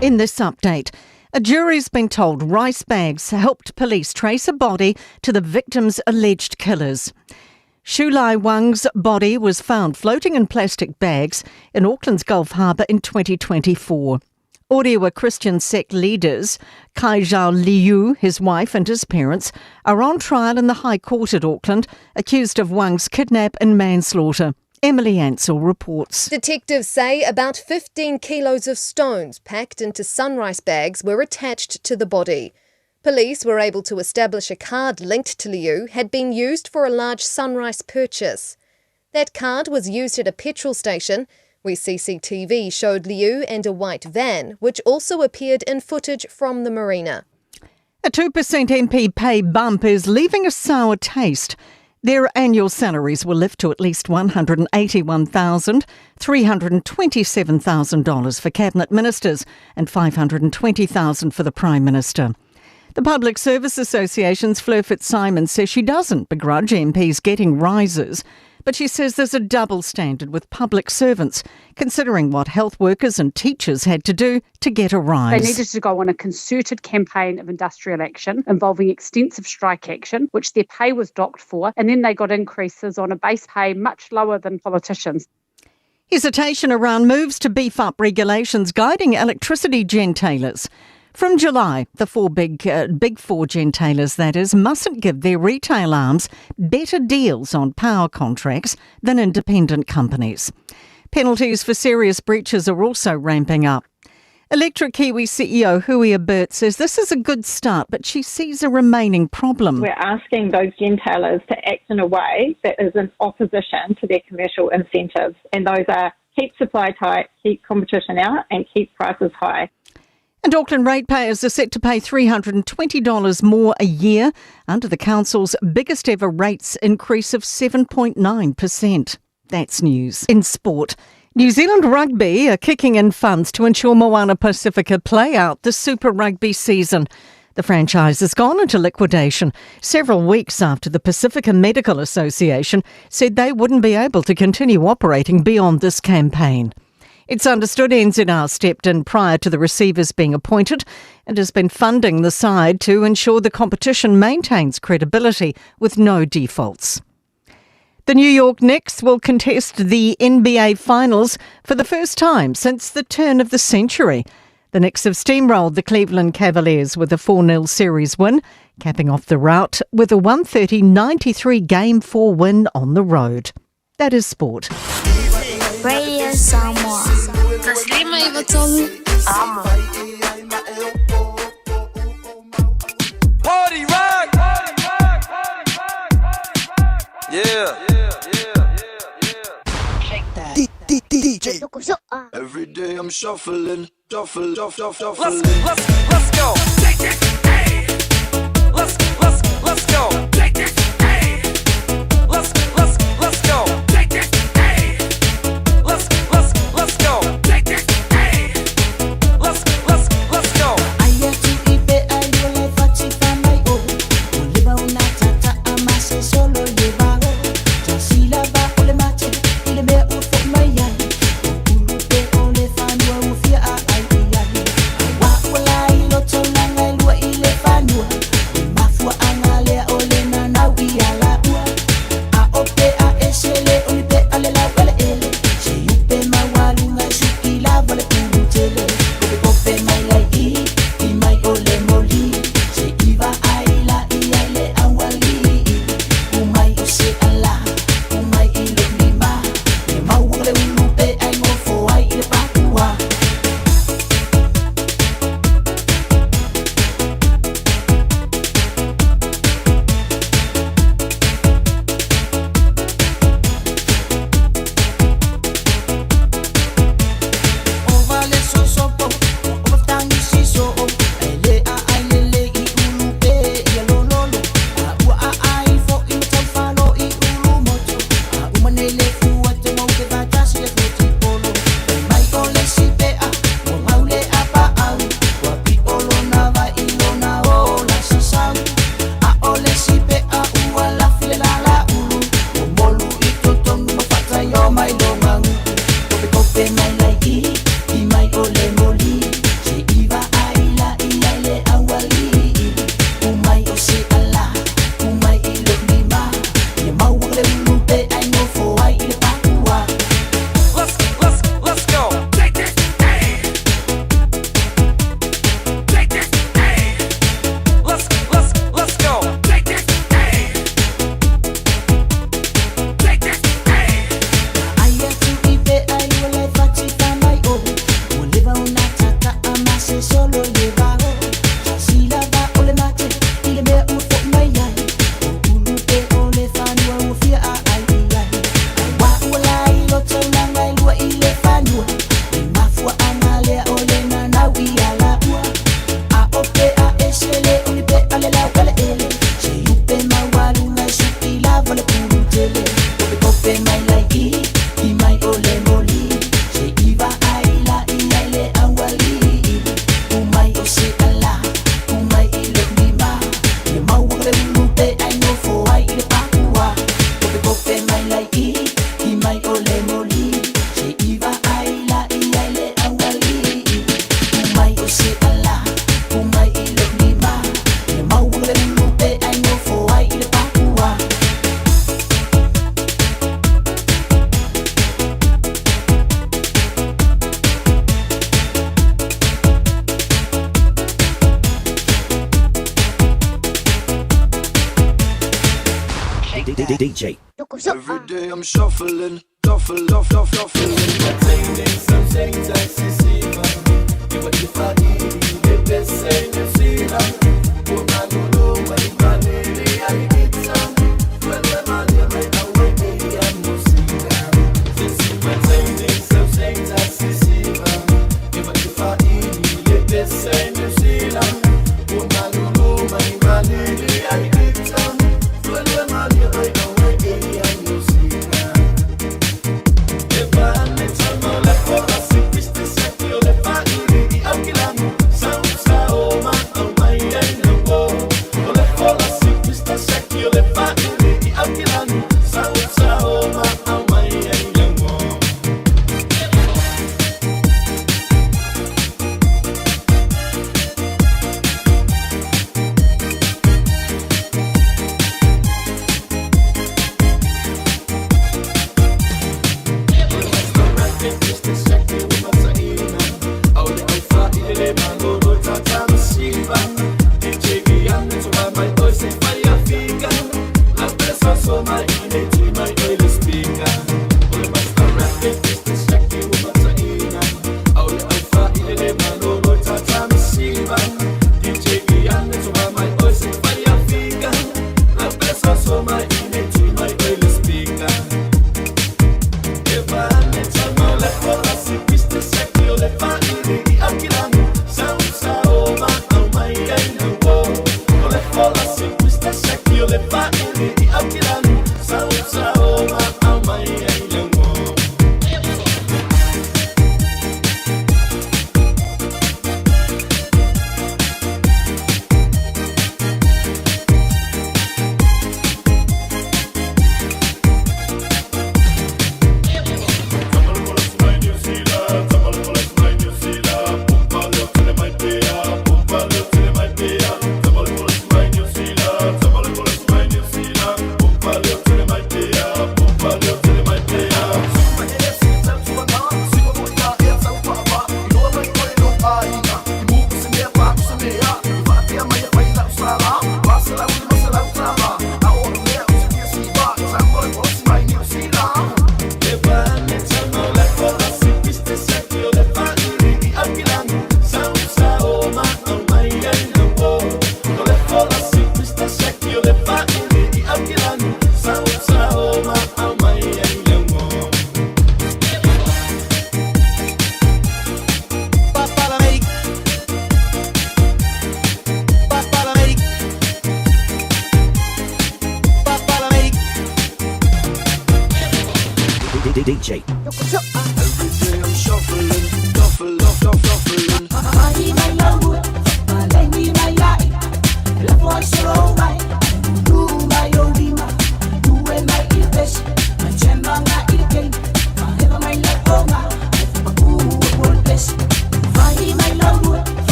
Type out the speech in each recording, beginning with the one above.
In this update, a jury's been told rice bags helped police trace a body to the victim's alleged killers. Shulai Wang's body was found floating in plastic bags in Auckland's Gulf Harbour in 2024. Orewa Christian sect leaders Kai Zhao Liu, his wife, and his parents are on trial in the High Court at Auckland, accused of Wang's kidnap and manslaughter. Emily Ansell reports. Detectives say about 15 kilos of stones packed into sunrice bags were attached to the body. Police were able to establish a card linked to Liu had been used for a large sunrice purchase. That card was used at a petrol station where CCTV showed Liu and a white van, which also appeared in footage from the marina. A 2% MP pay bump is leaving a sour taste. Their annual salaries will lift to at least $181,327,000 for cabinet ministers and $520,000 for the Prime Minister. The Public Service Association's Fleur Fitzsimons says she doesn't begrudge MPs getting rises, but she says there's a double standard with public servants, considering what health workers and teachers had to do to get a rise. They needed to go on a concerted campaign of industrial action involving extensive strike action, which their pay was docked for, and then they got increases on a base pay much lower than politicians. Hesitation around moves to beef up regulations guiding electricity gentailers. From July, the four big big four gentailers, that is, mustn't give their retail arms better deals on power contracts than independent companies. Penalties for serious breaches are also ramping up. Electric Kiwi CEO Huia Burt says this is a good start, but she sees a remaining problem. We're asking those gentailers to act in a way that is in opposition to their commercial incentives, and those are keep supply tight, keep competition out, and keep prices high. And Auckland ratepayers are set to pay $320 more a year under the council's biggest ever rates increase of 7.9%. That's news. In sport, New Zealand Rugby are kicking in funds to ensure Moana Pasifika play out the Super Rugby season. The franchise has gone into liquidation several weeks after the Pasifika Medical Association said they wouldn't be able to continue operating beyond this campaign. It's understood NZR stepped in prior to the receivers being appointed and has been funding the side to ensure the competition maintains credibility with no defaults. The New York Knicks will contest the NBA Finals for the first time since the turn of the century. The Knicks have steamrolled the Cleveland Cavaliers with a 4-0 series win, capping off the rout with a 130-93 Game 4 win on the road. That is sport. Radio Samoa. Party rock! Yeah. DJ. Every day I'm shuffling, shuffle, shuffle, shuffle. Let's go. Let's go. Let's go. Let's go. Let's go. Aia tu'i pe ai o le fati whamai o O leba o nā tata a mase solo le vao Ta sila va o le mate i le mea ua fo mai ai O ulu pe o le whanua ua fia a ai i ai Wa ua la i loto langa e lua i le whanua Le mafua anga lea o le nanau DJ. Every day I'm shuffling, shuffle, shuffle, shuffling. DJ. Every day I'm shuffling, shuffle, shuffle, shuffling.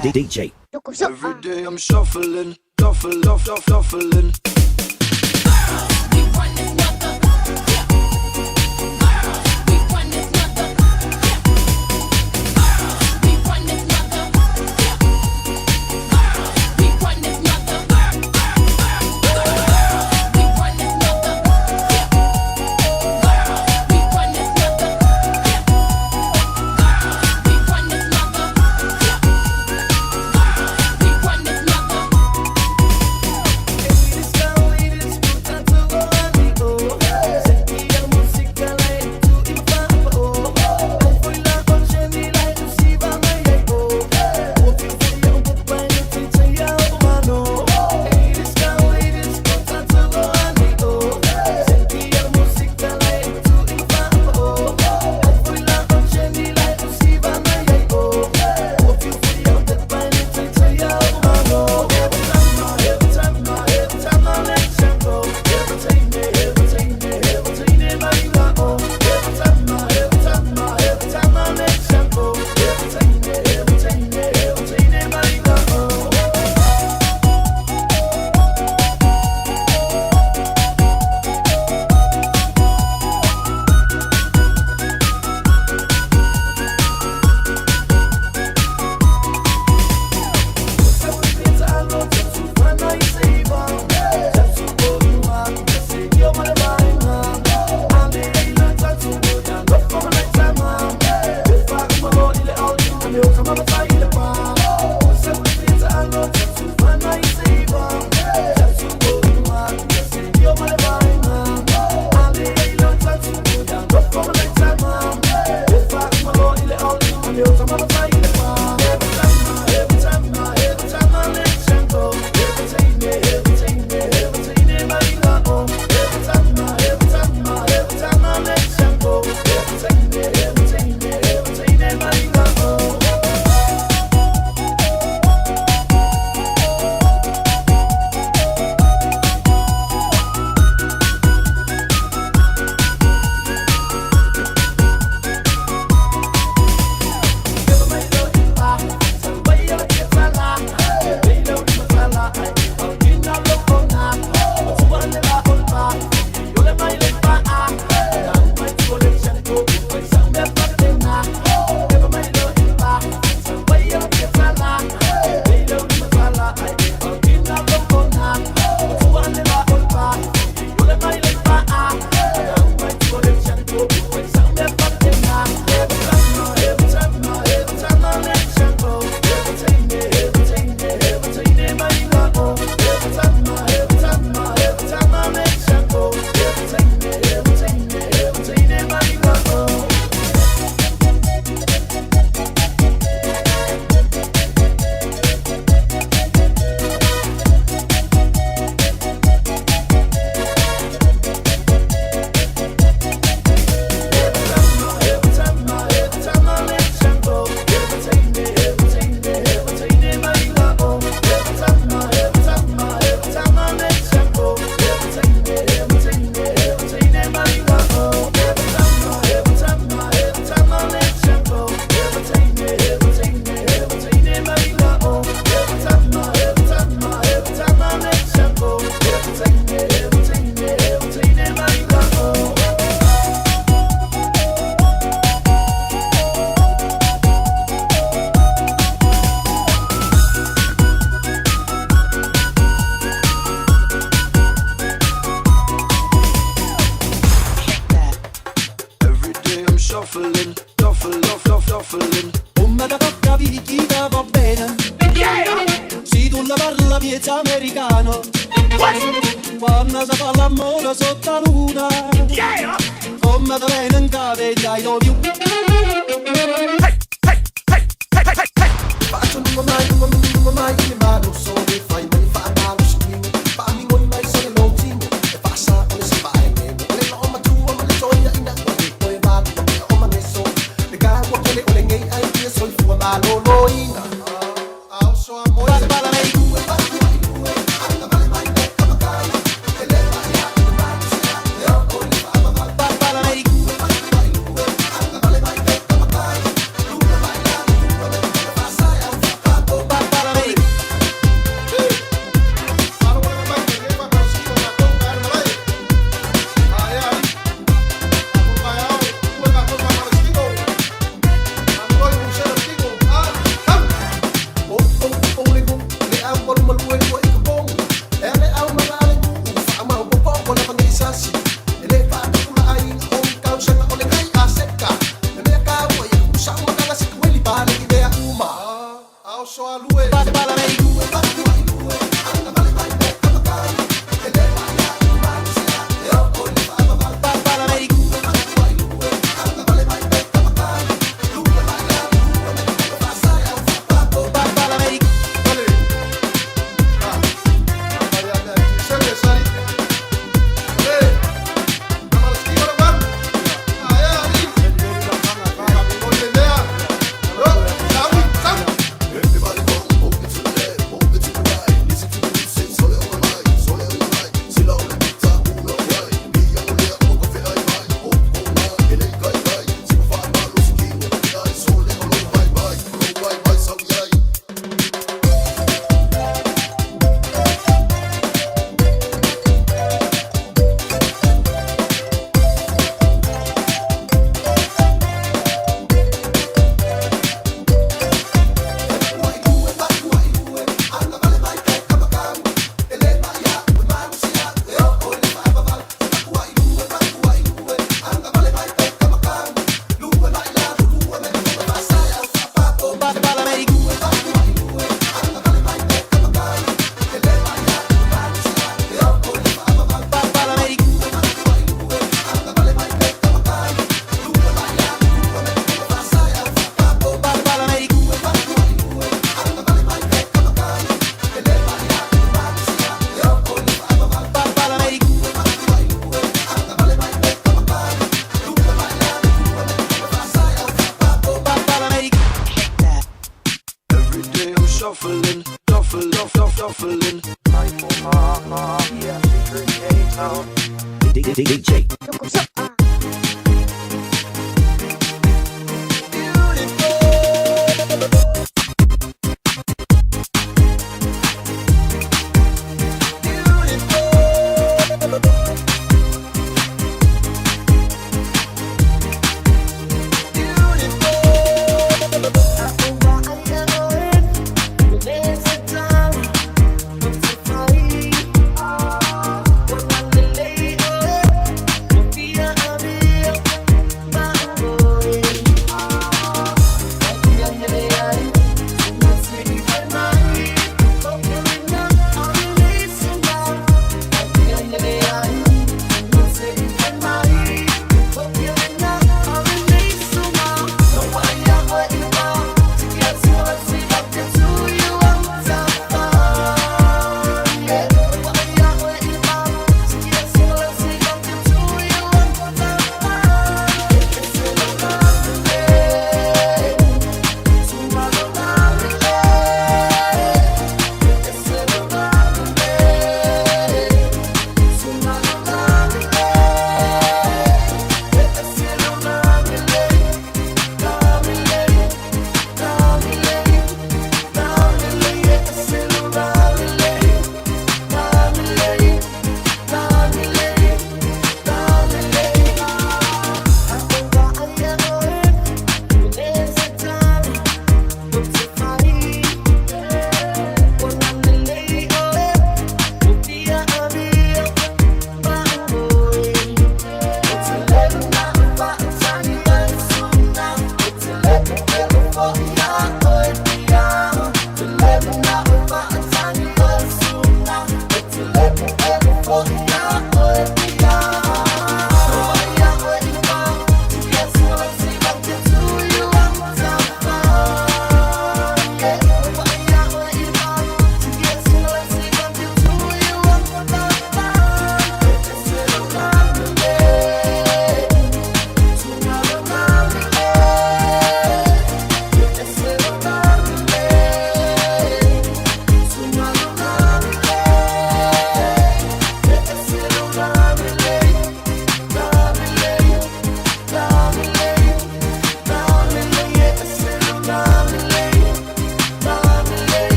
DJ. Every day I'm shuffling, shuffle, shuffle, shuffling.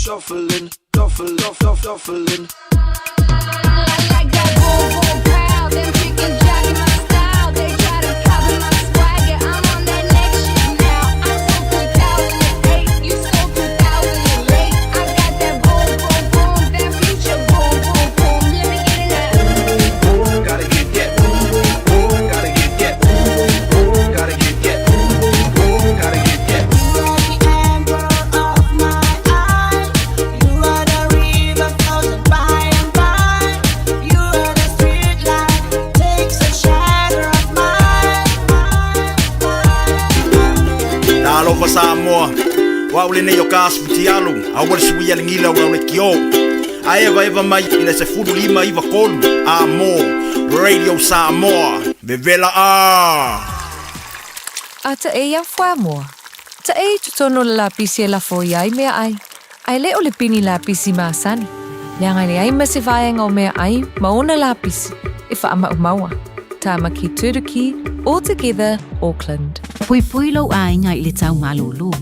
shuffling, shuffle, shuffle, shuffling. Like that boom boom pow, them chicken jocking my style. They try to copy my swagger. I'm on that next shit now. I'm so 2008, you so 2008. I got that boom boom boom, that future boom boom boom. Let me get it now. Gotta get that boom boom boom. Gotta get that boom boom boom. Gotta get that boom boom boom. Gotta get that. You are the amber of my eye. You are the river flows by and by. You are the street light takes a shadow of mine. Talofa Samoa, o au lenei o ka asifutialu, aua le suia le gila o lau lekiō. A evaeva mai i le 15 93 a mo Radio Samoa, vevela a! A ta e ia fuamoa. Ta e i totonu o le lapisi e lafo i ai meaai, a e le o le pini lapisi masani, leaga e leai ma se vaega o meaai ma ona lapisi e faamaumaua. Tāmaki Turuki, All Together, Auckland. Puipui lou aiga i le tau malūlū,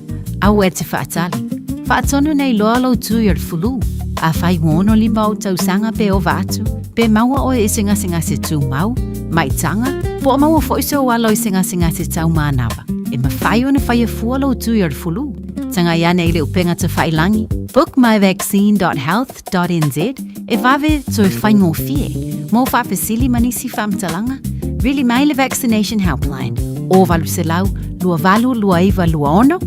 aua e te faatali. Faatonu nei loa lou tui o le fulū. Afai ua 65 ou tausaga pe ova atu, pe maua oe i se gasegase tumau, maitaga, po o maua foi sou alo i se gasegase tau manava, e mafai ona faia fua lou tui o le fulū. Tagai ane i le upega tafailagi bookmyvaccine.health.nz e vave toe faigofie. Mo faafesili ma nisi faamatalaga, vili mai le Vaccination Helpline o 800 2829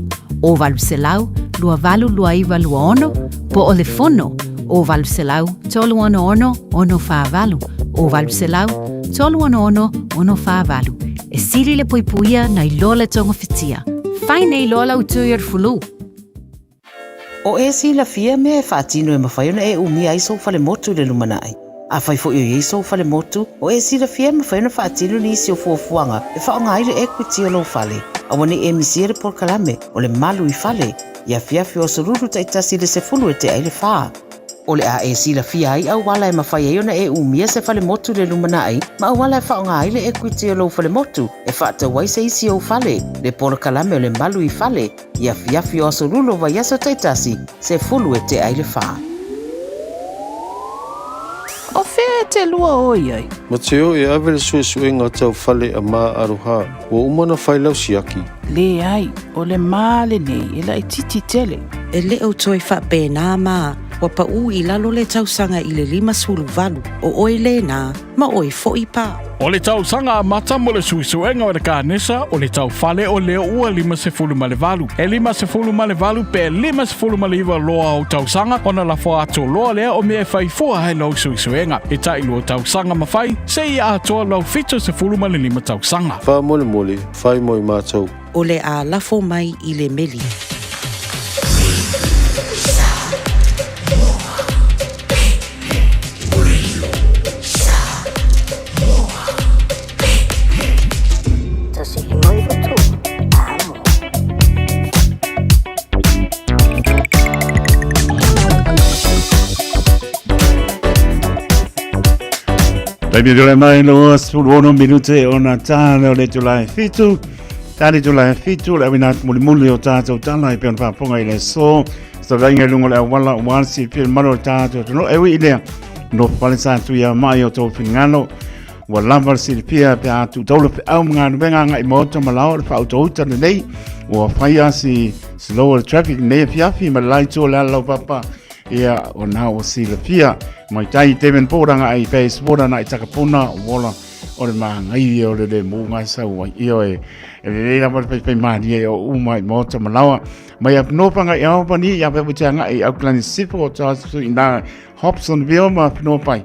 26 o 800 2829 26 po o le fono o 800 366 648 o 800 366 648. E sili le puipuia nai lo le togafitia. Fai nei loa lau tui o le fulū. O e silafia mea e faatino e mafai ona e umia ai sou falemotu i le lumanai? Afai foi o i ai sou falemotu, o e silafia e mafai ona faatino nisi o fuafuaga e faaaoga ai le equity o lou fale? Aua ne i e misia le polokalame o le Malu i Fale i afiafi o aso Lulu taitasi i le 2:50. O le a e silafia ai auala e mafai ai ona e umia se falemotu i le lumanai ma auala e faaaoga ai le equity o lou falemotu e faatau ai se isi ou fale, le polokalame o le Malu i Fale i afiafi o aso Lulu o vaiaso taitasi, 3:50. O fea e te lua o i ai? Mateo e ave le suesuega tau fale a Ma Aroha, ua uma ona fai lau siaki. Leai, o le ma lenei e laitiiti tele. E le o toe faapena ma ua paʻū i lalo le tausaga i le 58, o oe lena ma oe foi pa. O le tausaga amata mo le suesuega o le kanesa o le taufale o lea ua 58. E 58 pe 59 loa o tausaga ona lafo atu loa lea o mea e fai fua ai lau suesuega. E tai 2 tausaga ma fai, seia atoa lau 75 tausaga. Faamolemole, fai mo i matou. O le a lafo mai i le meli. Taimi tole mai lo 16 minute ona tāne o le tulae fitu. Tāne tulae fitu, le awina atu mulimuli o tātou tala i peona whaaponga i le so. Sa vainga i lunga o le awala o wānsi i pia maro o tātou tunu. E ui i lea, no whale sa tui a mai o tō whingano. Ua lava le silafia pe a tu taula feau ma galuega agai i maota ma laoa le faautauta lenei. Ua fai a si slow o le traffic nei afiafi ma le la itu o le ala laupapa. Ia, o na ua silafia. Mai tai i Devonport agai i Bayswater na i Takapuna, wola o le māngai o le le mū ngai sau ai. Ia e, e lelei lava le paipaimalie o uma i maota ma laoa. Mai a Pnopa ngai Albany, ia pe te agai i Auckland Sifo o tāsu i nā Hobsonville ma Pnopai.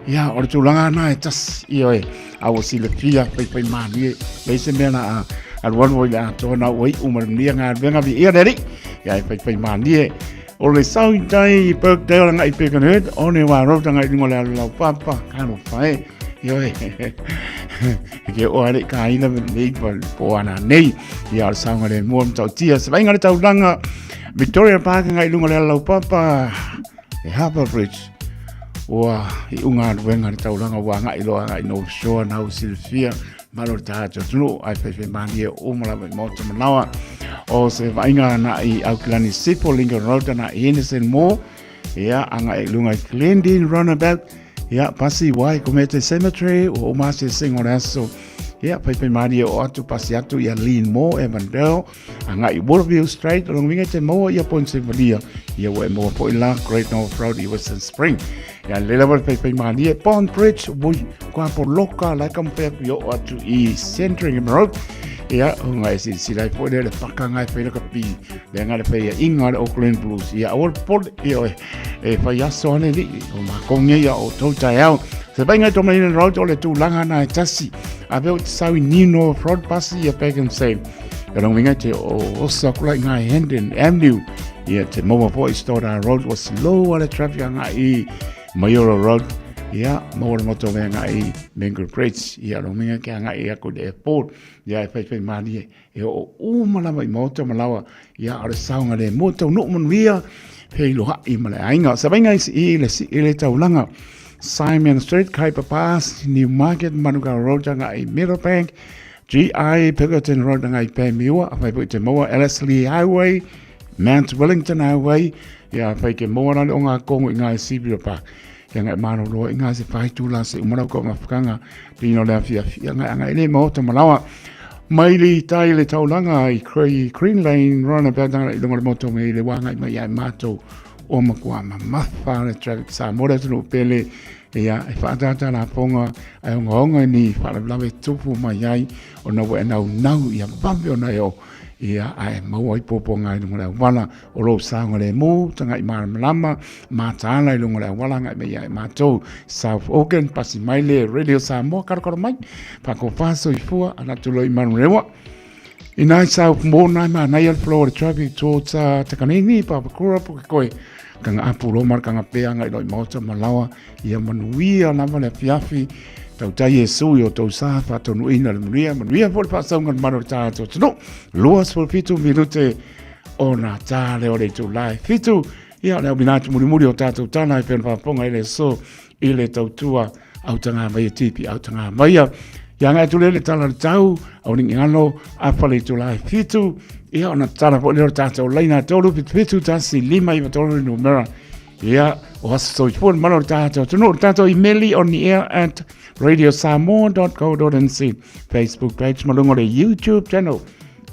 Ia, o le tulaga na e tasi, ia e, a ua silafia, faifaimalie, leai se mea na a alualu ai le atoa na ua iu ma le manuia galuega viia le Alii, ia e faifaimalie. O le sau i tai i Birkdale agai i Birkenhead, o le wā road agai i luga o le alu laupapa, talofa e, ia e, e ke oa le ka ina me nei pa po ana nei, ia o le saoga le mua matautia, se vaaiga le taulaga, Victoria Park agai i luga o le alu laupapa, e Harbour Bridge, Ua iu galuega le taulaga ua agai loa agai North Shore na ua silafia malo le tatou atunuu ae faifaimalie uma lava i Maota Manawa. O se vaaiga agai i Aukilani Sifo, Lincoln Road agai i Henderson Mall, ia, agai i luga i Glendene Roundabout, ia, pasi wai Komete Cemetery, ua uma asiasiga o le aso, ia, faifaimalie oo atu pasi atu ia Lean Moore, Avondale, agai i Waterview Straight, o lona uiga e te maua ia Point Sevalia, ia ua e maua foi la Great North Road i Western Spring. Ia, lelei lava le faifaimalie, Bond Bridge, ui, kua poloka, la e taumafai atu i oo atu i Sandringham Road, ia, ona e silasila ai foi lea le pakanga e fai lakapi, le aga le faiaʻiga a le Auckland Blues. Ia, aua le popole, ia oe, e fai aso ane alii, o makou nei a outou taeao. Se vaaiga i Tomalina Road o le tulaga na e tasi, a pea o te sau i New North Road pasi ia Pakistan. Ia lona uiga te o oso atu la i ngā Hendon Avenue, ia te maua foi i Stoddard Road ua slow a le traffic agai i Maioro Road, ia maua le moto mea agai i Mango Bridge, ia lona uiga ke agai aku i le airport, ia e whaiwhai mārie e oo uma lava i maota ma lawa, ia o le saogalemu taunuu manuia, feiloai ma le aiga. Se vaaiga i le, i le taulaga Simon Street, Kuiper Pass, Newmarket, Manukau Road, agai i Meadowbank, GI Pinkerton Road agai i Panmure, afai foi te maua Ellerslie Highway, Mount Wellington Highway, ia afai ke maua rale o ngā kongo i ngā Seaview Park. Ia ngai malolo i ngā se whaitu la se umarau ko mawhakanga, tino le awhi ia ngai anga ele maota malawa. Mai li tai le taulanga i Green Lane, Roundabout anga i lunga le moto me i le wā ngai mai ai mātou o makua mamafa le traffic sa mora tunu pele ia e whaatata la ponga ai ongaonga ni whaalavelave tupu mai ai ona ua e naunau ia vave ona e oo ia ae maua ai puapuaga i luga o le auala o lou saogalemu tagai malamalama mataala i luga o le auala agai mai ia i matou South Auckland pasi mai le Radio Samoa kalokalo mai faakofa soifua ana atu loa i Manurewa I nai South mo nai manaia le flow o le traffic towards Takanini, Papakura, Pukekohe, kanga apu lo mar kanga peanga i loi maota malawa ia manuia lava le afiafi tautai Iesu i o tou sa faataunuuina le manuia manuia foi le faasauga le mamalu o le tatou atunuu 27 minute ona tā lea o le itula e 7 ia o le auina atu mulimuli o tatou tala e pei ona faafofoga i le aso i le tautua autagā mai e tipi autagā mai ia ia agai atu lea le tala o le tau au ni ngano a fale itula e 7 ia ona tala foi lea o le tatou laina 3 7 7 1 5 9 3 numera ia o aso soifua le mamalu o le tatou atunuu le tatou imeli on the air at radiosamoa.co.nz Facebook page ma luga o le YouTube channel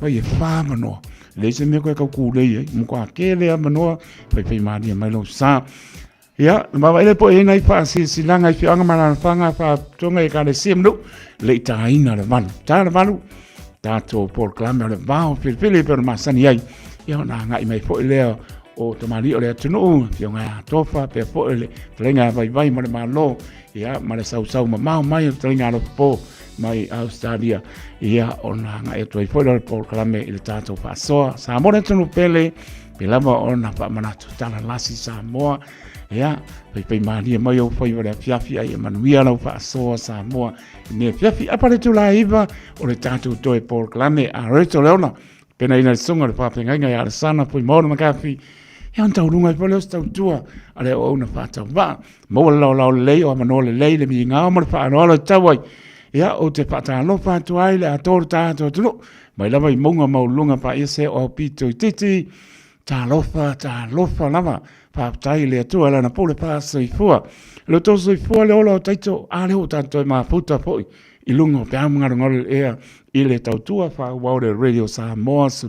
mai e whā manoa le se mea koe kau kūlei ai mo kua kele a manoa whaiwhai mānia mai lau sa Ia, na vaavaai lea po i ai nai faasilasilaga i afioaga ma alaalafaga faapitoga i Ekalesia ma nuu, le i tāina le valu. Tā le valu, tatou polokalame o le vao filifili e pei ona masani ai. Ia ona agai mai foi lea o tamalii o le atunuu, afioga ia Tofa, pea foi le fetalaiga ia Vaivai ma le Malo, ia ma le sausau mamao mai o le fetalaiga Alofapo mai Australia. Ia ona agai atu ai foi lea o le polokalame i le tatou faasoa. Samoa le atunuu pele, Pe lava ona faamanatu tala lasi Samoa, ia, faifai malie mai ou faiva le afiafi ai e manuia lau faasoa Samoa. I ne afiafi apa le itula e 9 o le tatou toe polokalame a Rachel Leona. Pena ina le susuga o le faafeagaiga ia Alesana Fuimaono McCarthy. Ia ona tauluga ai foi lea o se tautua a le auauna faatauvaa. Maua le laolao lelei o avanoa lelei le migao ma le faaaloalo e tatau ai. Ia, ou te faatalofa atu ai le atoa o le tatou atunuu. Mai lava i mauga maualuluga paia se o aupito itiiti, talofa, talofa lava. Faafetai i le Atua i lana pule faasoifua. Le tou soifua le ola o taito, a lea ua tatou toe mafuta foi i luga o peau magalugalu le ea i le tautua faaauau le Radio Samoa 15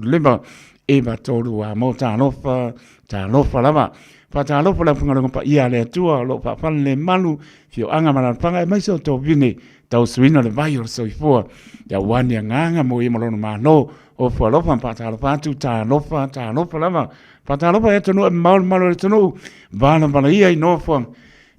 9 3 a mo talofa, talofa lava. Faatalofa le aufaigaluega paia a le Atua o lo o faafale le malu, afioaga ma alaalafaga aemaise o tovine tausuina le vai o le soifua. Ia ua ni agaga mo ia ma lona Malo. Ofo alofa ma faatalofa atu, talofa, talofa lava. Faatalofa i atunuu e mamao le mamalu o le atunuu, valavala ia i nofoaga.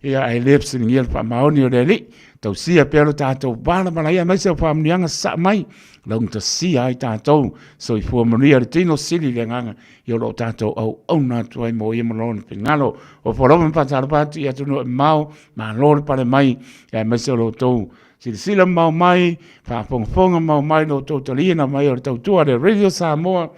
Ia ae le fesiligia le faamaoni o le Alii. Tausia pea lo tatou valavala ia aemaise o faamanuiaga sasaa mai, laugatasia ai tatou. Soifua manuia le tino, sili le agaga ia o lo o tatou auauna atu ai mo ia ma lona finagalo. Ofo alofa ma faatalofa atu i atunuu e mamao, malo le pale mai, aemaise o lo outou silasila mamao mai, faafogafoga mamao mai lo outou taliina mai o le tautua a le Radio Samoa.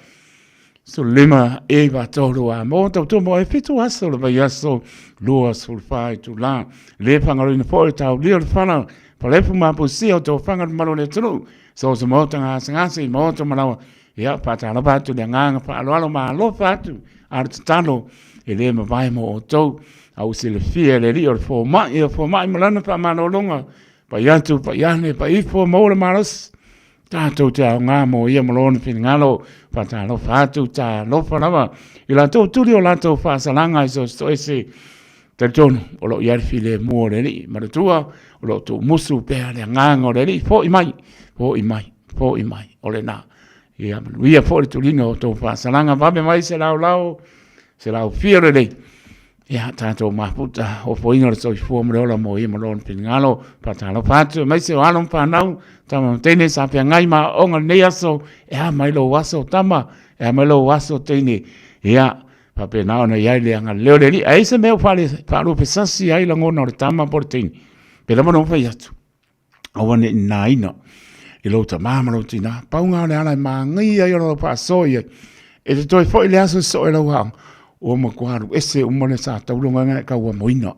15 9 3 a mo tautua mo e 7 aso le vaiaso 24 itula. Le faagaloina foi le taulia o le fala, falefu ma pusia o tofaga le mamalu o le atunuu, so o se maota gasegase i maota ma lawa. Ia, faatalofa atu i le agaga faaaloalo ma alofa atu, a o le tatalo e le mavae mo outou. A ua silafia e le Alii o le fomai, o fomai ma lana faamalologa, pai atu, pai ane, pai ifo, maua le malosi. Tatou te aoga mo ia ma lona finagalo, faatalofa atu, talofa lava i latou tuli o latou faasalaga i so o se toese. Talitonu o lo o i ai le filemu o le Alii ma le Atua, o lo o tuumusu pea le agaga o le Alii, foi mai, foi mai, foi mai, o lena. Ia manuia foi le tuliga o tou faasalaga, vave mai se laolao, se laufia lelei. Ia, tatou mafuta, ofoina o le soifua ma le ola mo ia ma lona finagalo. Faatalofa atu aemaise o alo ma fanau, tama ma teine sa feagai ma aoaoga i lenei aso, e a mai lou aso tama, e a mai lou aso teine. Ia, faapena ona i ai le agalelei o le Alii. A i ai se mea ua faaluafesasi ai lagona o le tama po o le teine, pe lava ona fai atu, aua ne i nanaina i lou tama ma lou tina. Pau lena o le ala e manaia ai o lau faasoa i ai. E te toe foi le aso e soe lau aoga, ua matua alu ese uma le sa tauloga e kau amoina.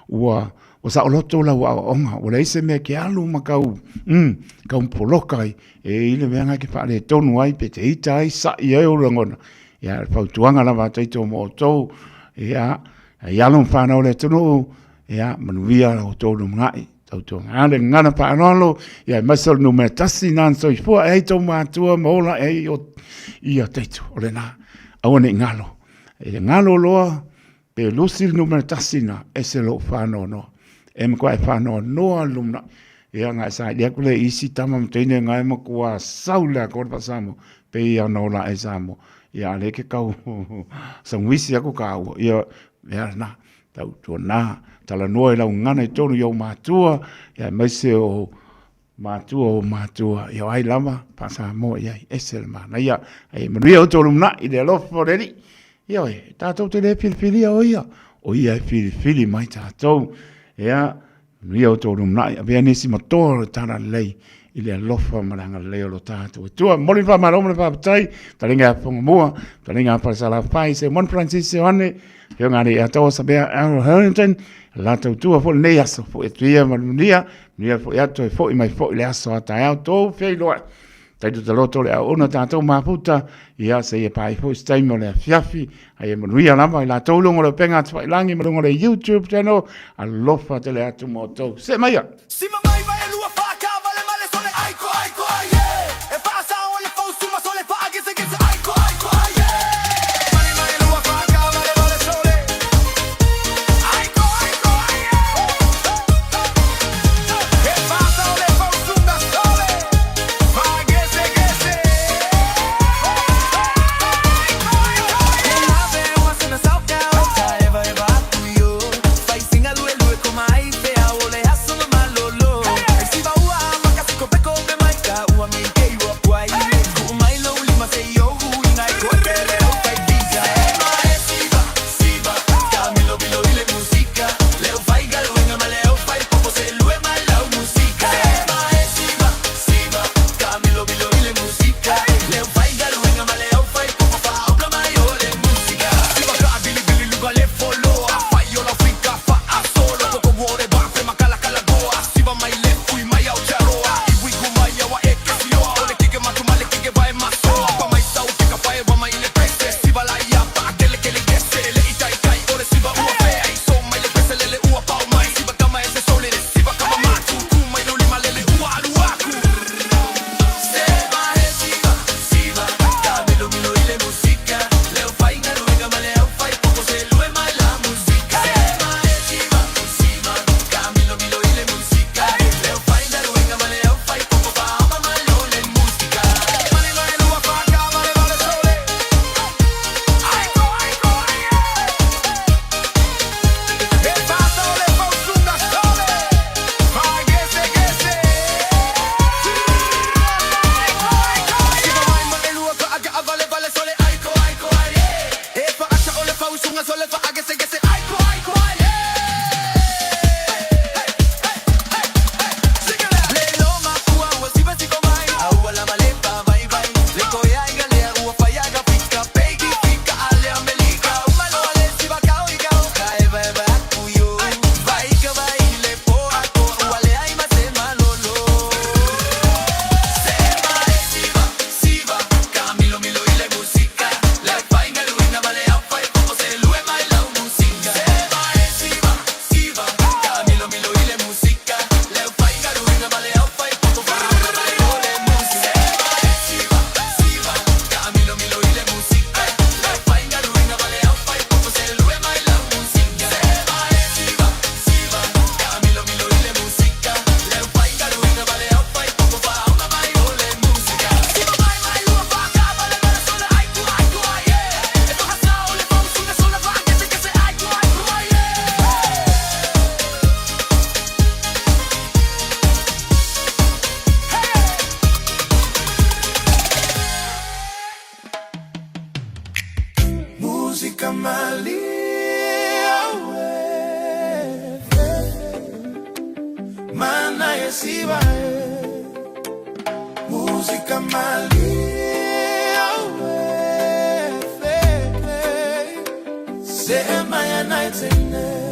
Ua ua saoloto lau aoaoga, ua leai se mea e te alu ma kau, kau poloka ai, e i le mea na e te faaletonu ai, pe te ita ai, sa'i ai ou lagona. Ia, o le fautuaga lava a taito mo outou, ia, i alo ma fanau o le atunuu, ia, manuia lo outou lumanai. Tautuaga le gagana faaaloalo, ia aemaise o le numera 1 na na soifua e ai tou matua ma ola e ai o ia taito, o lena, aua ne i galo. E galo loa, pe lusi le numera 1 na, ese lou faanoanoa. E matua e faanoanoa le lumanai. Ia, na e saili atu le isi tama ma teine na e matua sau le atoa le faa-Samoa, pei ona ola e Samoa. Ia, a lea ke tau saguisi aku kāua. Ia, mea lena. Tautuana, talanoa i lau gagana i totonu i ou matua, ia aemaise o matua o matua, ia o ai lava faa-Samoa i ai, ese le manaia. Ae manuia outou lumanai i le alofa o le Alii. Ioe, tatou te le filifilia o ia, o ia e filifili mai tatou. Ia, Manuia outou lumanai, avea nisi matoa o le talalelei i le alofa ma le agalelei o lo tatou Atua. Momoli le faamalo ma le faafetai, fetalaiga ia Fofogamua, fetalaiga ia Falesalafai, Seumanu Francis Ioane, Afioga Alii Atoa Savea Errol Harrington, la tautua foi lenei aso, foi atu ia ma le manuia, manuia foi atu e foi mai foi le aso a taeao, tou feiloai. Taito taloto le auauna tatou mafuta, ia seia paia foi se taimi o le afiafi, a ia manuia lava i latou luga o le upega tafailangi ma luga o le YouTube channel, alofa tele atu ma outou. See maia! Sima mai vai e lua whaakawale male sole ai ko ai ko ai yeah. E whaasao o le fausu ma sole whaagese gese ai ko ai ko ai yeah. Mane mai lua whaakawale male sole ai ko ai ko ai yeah. E whaasao le fausu ma sole Musika malie Mana yesiba Musika malie Sema ya naitene.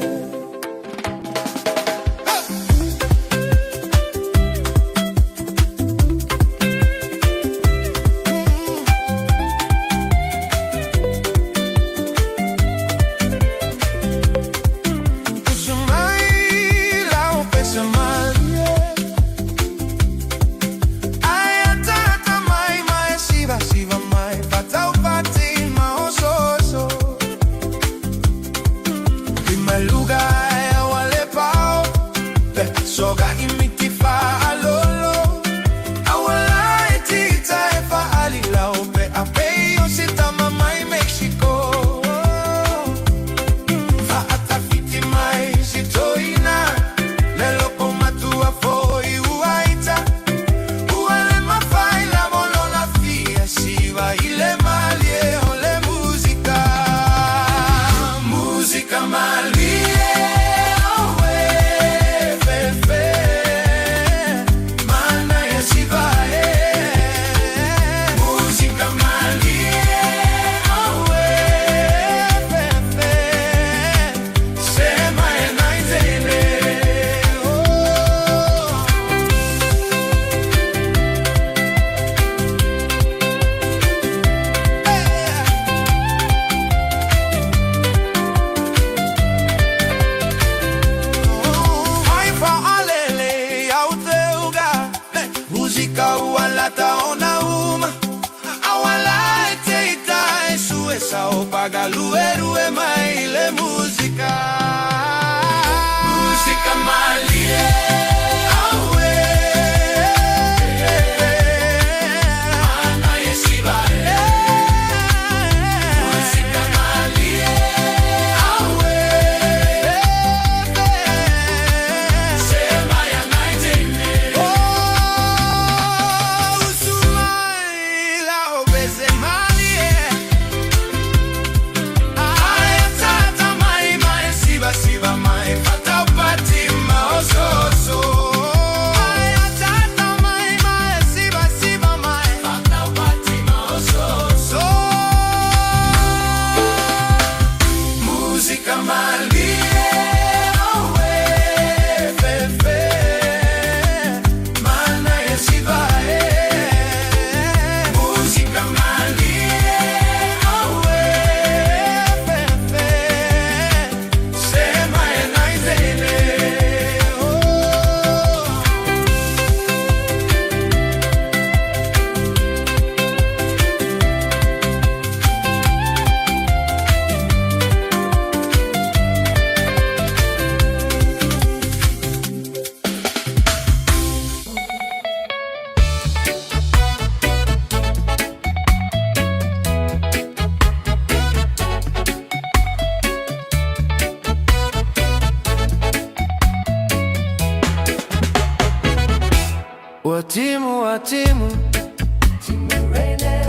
Watimu, watimu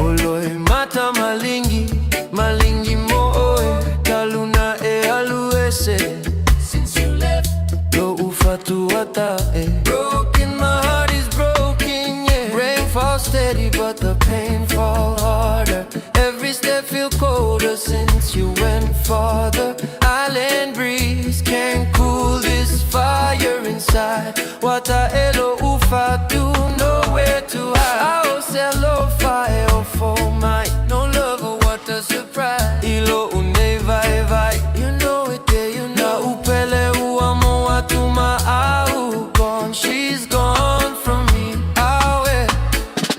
Oloi mata malingi malingi mooe Taluna e aluese. Since you left, Lo ufatu e. Broken, my heart is broken, yeah. Rain falls steady but the pain fall harder. Every step feel colder since you went farther. Island breeze can't cool this fire inside. Wata elo ufatu, nowhere to hide. I sell fire for my no love, what a surprise. Ilo une vai vai, you know it there, you know. Na upele uamo atuma au gone. She's gone from me. Awe.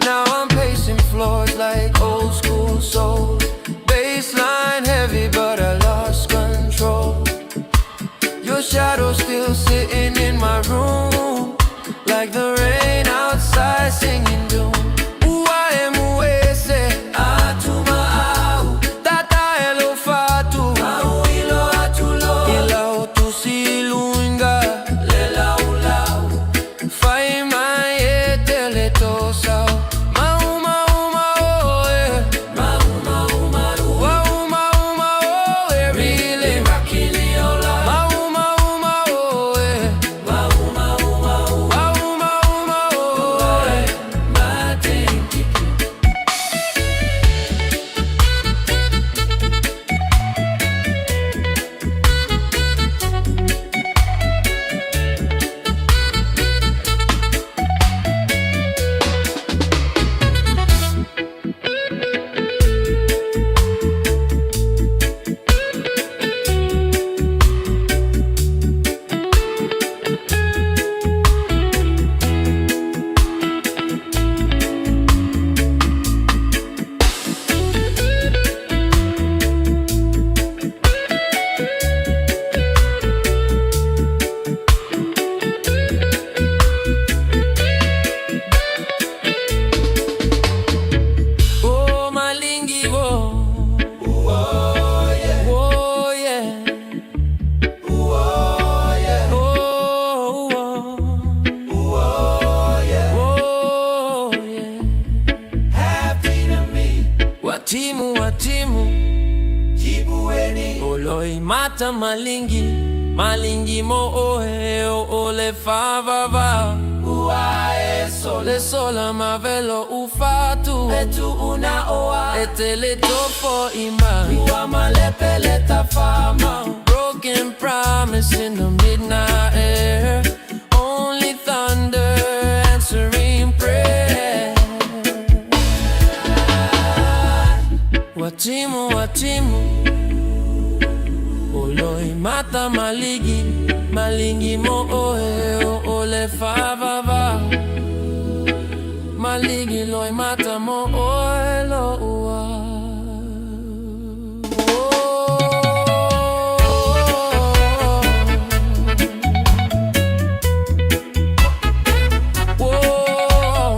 Now I'm pacing floors like old school soul. Baseline heavy, but Watimu, watimu Jibueni Oloi mata malingi Malingi mo oe o ole fa va va Uae sole sola mavelo ufatu Etu una oa Etele tofo ima Ua malepele tafama Broken promise in the midnight air Only thunder answering prayer Watimu, watimu Oloi mata maligi Malingi mo oe o ole fa va va Maligi loi mata mo oe lo ua Whoa.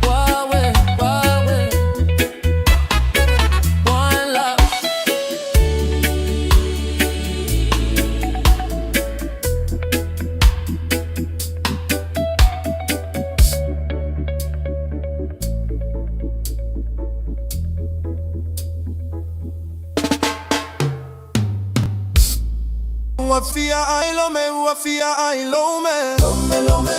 Wawe, wawe. One love. Ua fia ai lome, ua fia ai lome. Lome, lome,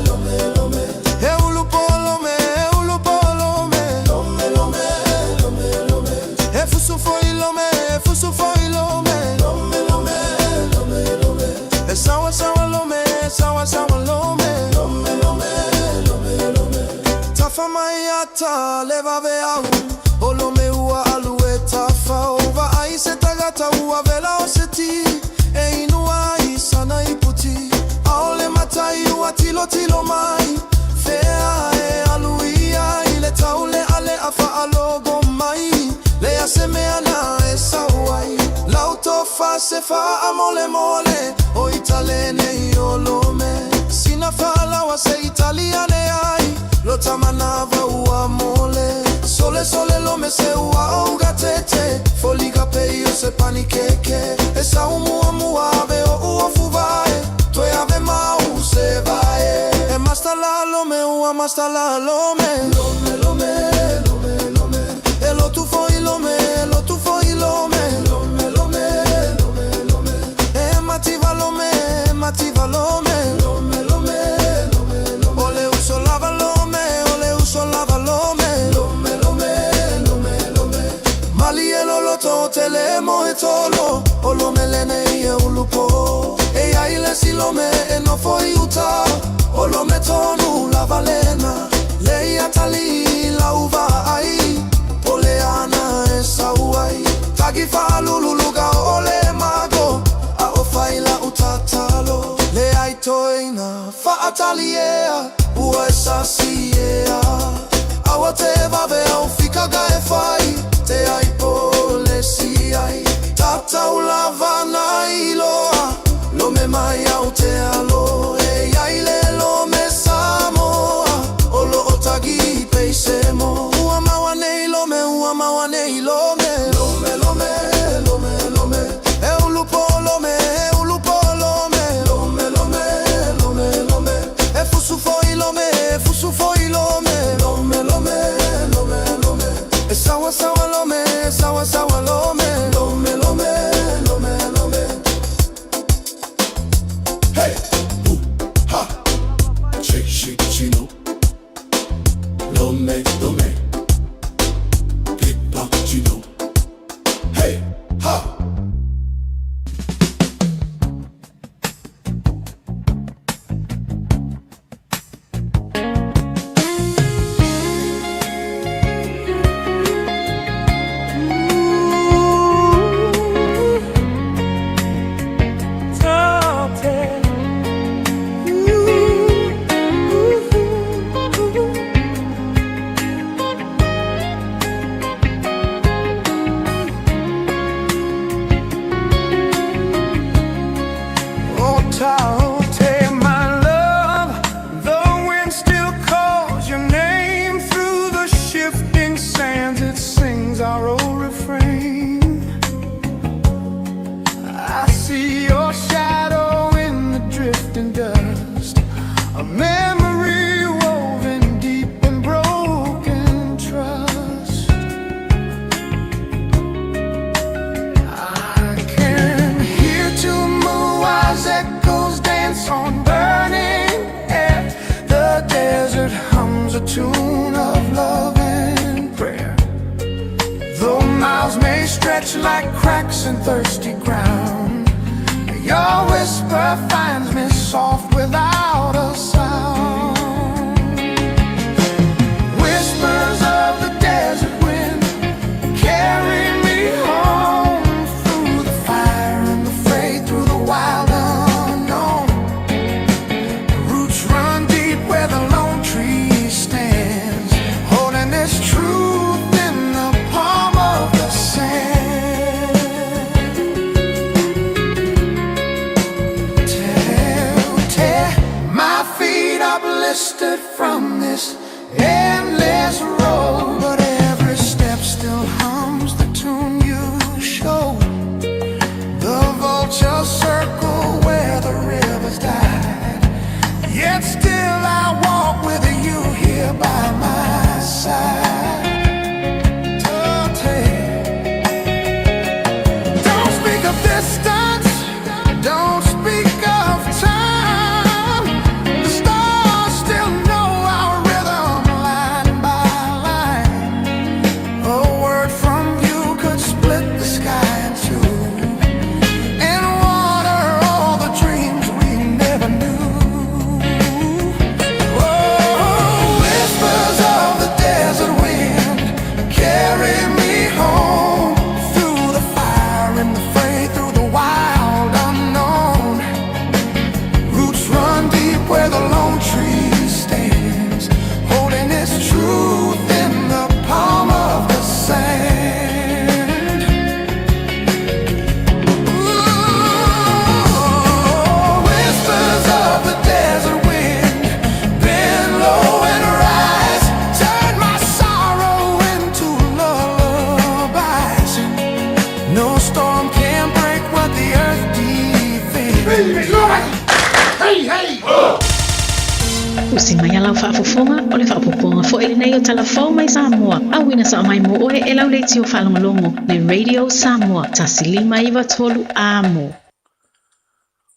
lome, lome. E ulu po lome, e ulu po lome. Lome, lome, lome, lome. E fusu foi lome, e fusu foi lome. Lome, lome, lome, lome. E sawa sawa lome, e sawa sawa lome. Lome, lome, lome, lome. Tafa mai ata leva ve au. O lome ua alu e tafa ova ai se tagata ua vela o se ti. E inua i sana i puti. Aole matai ua tilo tilo mai. Fea e alu ia i le taule ale a whaalogo mai. Le a se mea na e sauai. Lau tofa se faa mole mole. O italene i o lome. Sina whaalawa se italiane ai. Lo tamanava ua mole. Sole sole lome se ua ouga tete. Foliga peio se panikeke. E sa umua mua ave o ua fuvae. Toe ave mau se vae. E masta la lome ua masta la lome. Lome lome lome lome. E lo tu foi lome, e lo tu foi lome. Lome lome lome lome. E mativa lome, e mativa lome. Lome lome lome lome. Ole uso lava lome, ole uso lava lome. Lome lome lome lome. Mali e loloto tele mo e tolo. O lome lene i e ulupo. E ia ile si lome e no foi uta. O lome tonu la valena. Le ia tali la uva ai. Pole ana e sauai. Tagi whaalululuga o ole mago. A o whaila utatalo. Le ai toina whaataliea. Ua e sasiea. Awa te vave au fikaga e whai. Te ai pole si ai. Tatau lava na iloa. Lome mai au te alo. E ai le lome Samoa. O lo o tagi peise mo. Stretch like cracks in thirsty ground. Your whisper finds me soft without a sound. Whispers of the desert wind carry me home through the fire and the fray, through the wild unknown. Roots run deep where the lone tree stands, holding this truth in the palm of the sand. Tear, tear my feet are blistered from this endless road, but every step still hums the tune you showed. The vultures circle where the rivers died. Yet still I walk with you here by my side. Don't speak of distance, don't speak of time. The stars still know our rhythm line by line. A word from you could split the sky in two and water all the dreams we never knew. Oh, whispers of the desert wind carry me home through the fire and the fray, through the wild unknown. Roots run deep where the lone tree stands, holding its truth in the palm of the sand. Ooh, whispers of the desert wind, bend low and rise, turn my sorrow into lullabies. No storm can break what the earth defends. Hey, hey! Usi mai a lau faafofoga, o le faaopoopoga foi lenei o Tala Fou mai Samoa, auina sao mai mo oe e lau leitio faalogologo le Radio Samoa 1 5 93 Amo.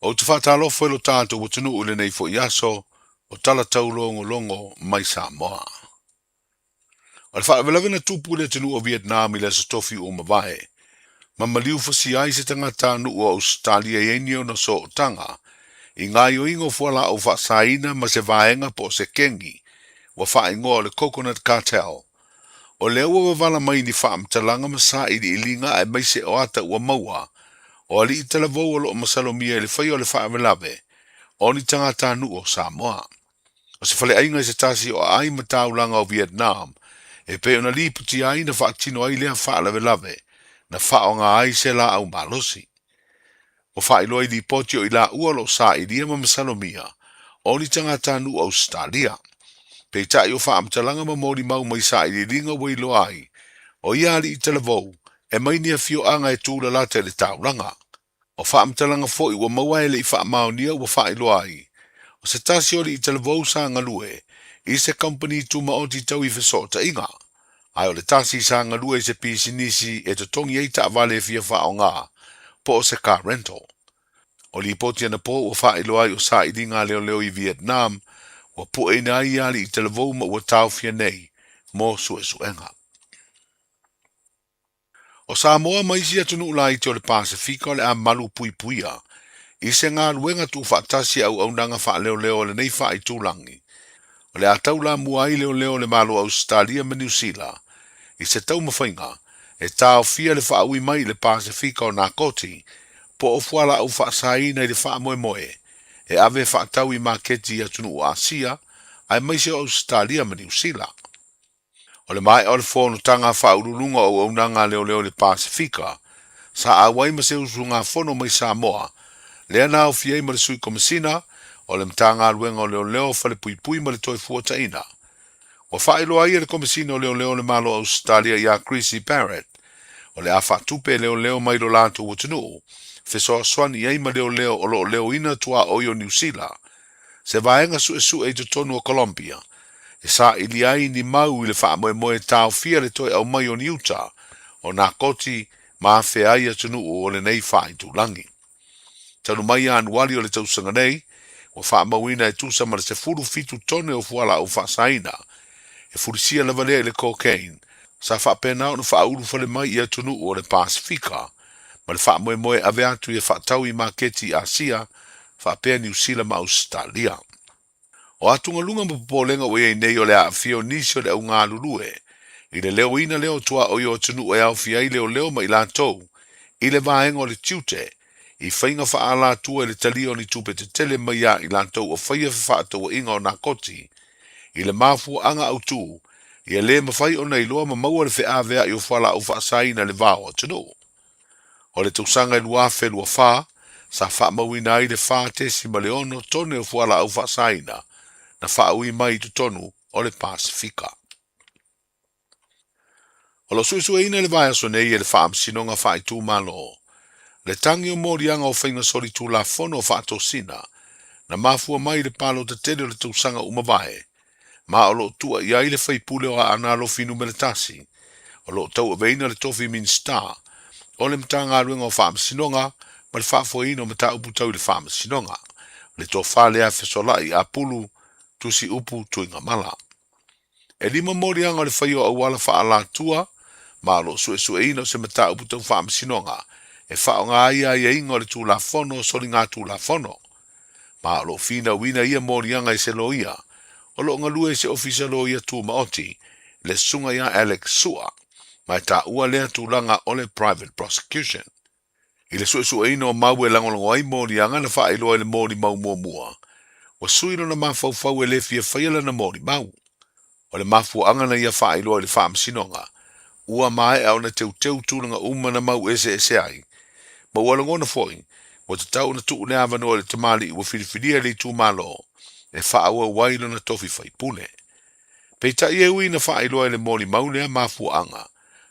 Ou te faatalofa i lo tatou atunuu i lenei foi aso o tala taulogologo mai Samoa. O le faalavelave na tupu i le atunuu o Vietnam i le Aso Tofi ua mavae, ma maliu fasia ai se tagatanuu o Ausetalia e i ai ni ona sootaga i gaoioiga o fualaau faasaina ma se vaega po o se kengi ua faaigoa o le Coconut Cartel. O lea ua vavala mai ni faamatalaga ma sailiiliga aemaise o ata ua maua o alii talavou o loo masalomia i le faia o le faalavelave o ni tagatanuu o Samoa. O se faleaiga i se tasi o aai ma taulaga o Vietnam e pei ona lipotia ai na faatino ai lea faalavelave na faaaoga ai se laau malosi. Ua faailoa i lipoti o i laua o loo sailia ma masalomia o ni tagatanuu o Ausetalia. Peitai o faamatalaga ma molimau mai sailiiliga ua iloa ai o ia alii talavou e mai ni afioaga e tulalata i le taulaga. O faamatalaga foi ua maua e le i faamaonia ua faailoa ai o se tasi o alii talavou sa galue i se kamupani tumaoti tau i fesootaiga, ae o le tasi sa galue i se pisinisi e totogi ai taavale e fia faaaoga po o se car rental. O lipoti anapo ua faailoa ai o sailiga a leoleo i Vietnam ua pueina ai ia alii talavou ma ua taofia nei mo suesuega. O Samoa ma isi atunuu laiti o le Pasefika o le a malu puipuia i se galuega tuufaatasi a auaunaga faaleoleo a lenei faaitulagi o le a taulamua ai leoleo o le Malo o Ausetalia ma Niu Sila i se taumafaiga e taofia le faaui mai i le Pasefika o nakoti po o fualaau faasaina i le faamoemoe e ave e faatau i maketi i atunuu Asia aemaise o Ausetalia ma Niu Sila. O le maea o le fonotaga a faauluuluga o auaunaga a leoleo i le Pasefika, sa auai ma se usugafono mai Samoa, lea na aofia ai ma le Sui Komesina o le Matagaluega o Leoleo, Falepuipui ma le Toefuataiga. Ua faailoa ai e le Komesina o Leoleo o le Malo o Ausetalia ia Krissy Barrett, o le a faatupe e leoleo mai lo latou atunuu, fesoasoani i ai ma leoleo o lo o leoina tuaoi o Niu Sila, se vaega suesue i totonu o Colombia, e sailia ai ni mau i le faamoemoe e taofia le toe aumai o ni uta o nakoti ma afea ai atunuu o lenei faaitulagi. Talu mai Ianuali o le tausaga nei, ua faamauina e tusa ma le 17 tone o fualaau faasaina, e fulisia lava lea i le cocaine. sa faapena ona faaulufale mai i atunuu o le Pasefika ma le faamoemoe e ave atu e faatau i maketi i Asia faapea Niu Sila ma Ausetalia. O atugaluga ma popolega ua i ai nei o le aafia o nisi o le au galulue i le leoina lea o tuaoi o atunuu e aofia ai leoleo ma i latou i le vaega o le tiute i faiga faaalatua i le talia o ni tupe tetele mai ia i latou o faia fefaatauaiga o nakoti i le mafuaaga autu ia le mafai ona iloa ma maua le feaveai o fualaau faasaina i le va o atunuu. O le tausaga e 2024, sa faamauina ai le 4.6 tone o fualaau faasaina na faaui mai i totonu o le Pasefika. O lo o suesueina i le vaiaso nei e le Faamasinoga Faaitumalo le tagi o moliaga o faiga solitulafono o faatosina na mafua mai i le palota tele o le tausaga ua mavae, ma o lo o tua i ai le faipule o Aana Alofi Numera 1, o lo o tauaveina le tofi Minisita o le Matagaluega o Faamasinoga ma le Faafoeina o Mataupu Tau i le Faamasinoga, le Tofa lea Fesolai Apulu Tusiupu Tuigamala. E 5 moliaga o le faia o auala faaalatua, ma o lo o suesueina o se mataupu tau faamasinoga e faaaoga ai aiaiga o le Tulafono o Soligatulafono, ma o lo o finauina ia moliaga e se loia o lo o galue i se Ofisa Loia Tumaoti, le Susuga ia Alex Sua, ma e taua lea tulaga o le private prosecution. I le suesueina o mau e lagolago ai moliaga na faailoa i le molimau muamua, ua sui lona mafaufau e le fia faia lana molimau. O le mafuaaga na ia faailoa i le faamasinoga, ua maea ona teuteu tulaga uma na mau eseese ai, ma ua lagona foi, ua tatau ona tuu le avanoa i le tamalii ua filifilia e le itumalo e faaauau ai lona tofi faipule. Peitai e ui ina faailoa i le molimau lea mafuaaga,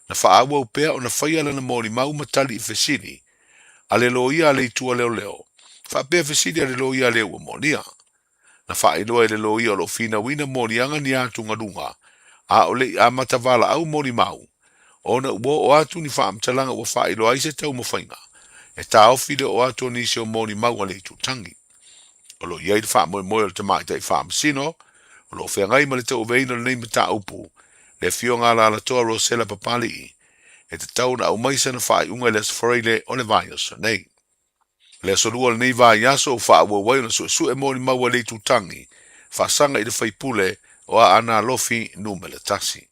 na faaauau pea ona faia lana molimau ma tali i fesili a le loia a le itu a leoleo, faapea fesili a le loia a le ua molia. Na faailoa e le loia o lo o finauina moliaga ni atugaluga, a o le i amata valaau molimau, ona ua oo atu ni faamatalaga ua faailoa ai se taumafaiga e taofi le oo atu o nisi o molimau a le itutagi. O lo o i ai le faamoemoe o le tamaitai faamasino o lo o feagai ma le tauaveina o lenei mataupu, le Afioga a Alalatoa Rosella Papali'i, e tatau ona aumai sana faaiuga i le Aso Faraile o le vaiaso nei. O le aso Lua o lenei vaiaso ua faaauau ai ona suesue molimau a le itutagi faasaga i le faipule o Aana Alofi Numera 1.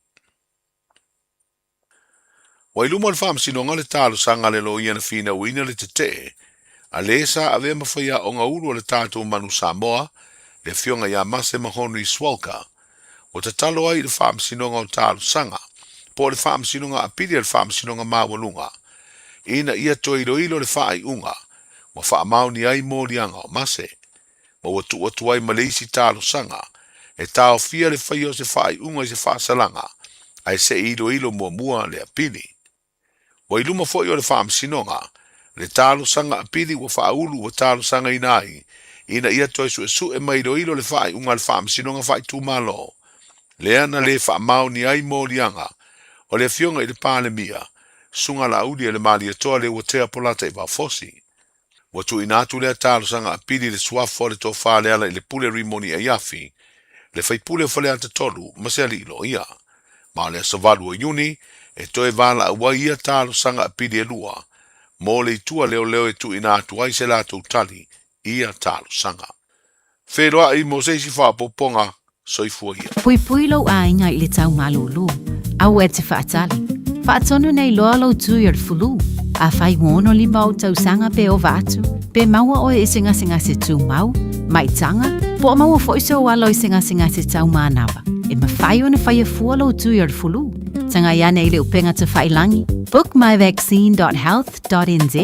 Ua i luma o le faamasinoga le talosaga a le loia na finauina le tetee a le sa avea ma faiaoga ulu a le tatou Manu Samoa, le Afioga ia Mase Mahonri Swalka, ua tatalo ai i le faamasinoga o talosaga po o le faamasinoga apili a le faamasinoga maualuga ina ia toe iloilo le faaiuga ua faamaonia ai moliaga o Mase, ma ua tuu atu ai ma le isi talosaga e taofia le faia o se faaiuga i se faasalaga ae se i iloilo muamua le apili. Ua i luma foi o le faamasinoga le talosaga apili ua faaulu ua talosagaina ai ina ia toe suesue ma iloilo le faaiuga a le faamasinoga faaitumalo lea na le faamaonia ai moliaga o le Afioga i le Palemia, Susuga Laauli e le Malietoa Leuatea Polataivao Fosi. Ua tuuina atu lea talosaga apili i le suafa o le Tofa Lealailepule Rimoni Aiafi, le faipule o Faleata 3 ma se alii loia. Ma o le aso 8 o Iuni e toe valaau ai ia talosaga apili e 2 mo le itu a leoleo e tuuina atu ai se latou tali i ia talosaga. Feiloai mo se isi faaopoopoga, soifua ia. Puipui lou aiga i le tau malūlū. Aua e te faatali. Faatonu nei loa lou tui o le fulu. Afai ua 65 ou tausaga pe ova atu, pe maua oe i se gasegase tumau, maitaga, po o maua foi sou alo i se gasegase tau manava, e mafai ona faia fua lou tui o le fulu. Tagai ane i le upega tafailangi, bookmyvaccine.health.nz,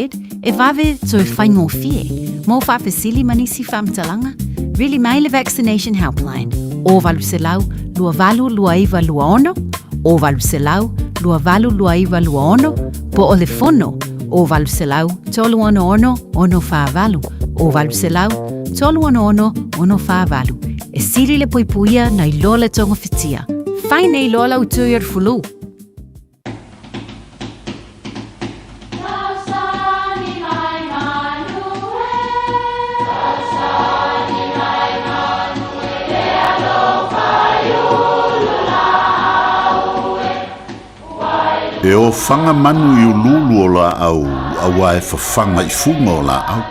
e vave toe faigofie. Mo faafesili ma nisi faamatalaga, vili mai le Vaccination Helpline, o 800 282926, o 800 282926, po o le fono, o 800 366 648, o 800 366 648. E sili le puipuia nai lo le togafitia. Fai nei loa lau tui o le fulu. E ofaga manu i uluulu o laau auā e fafaga i fuga o laau.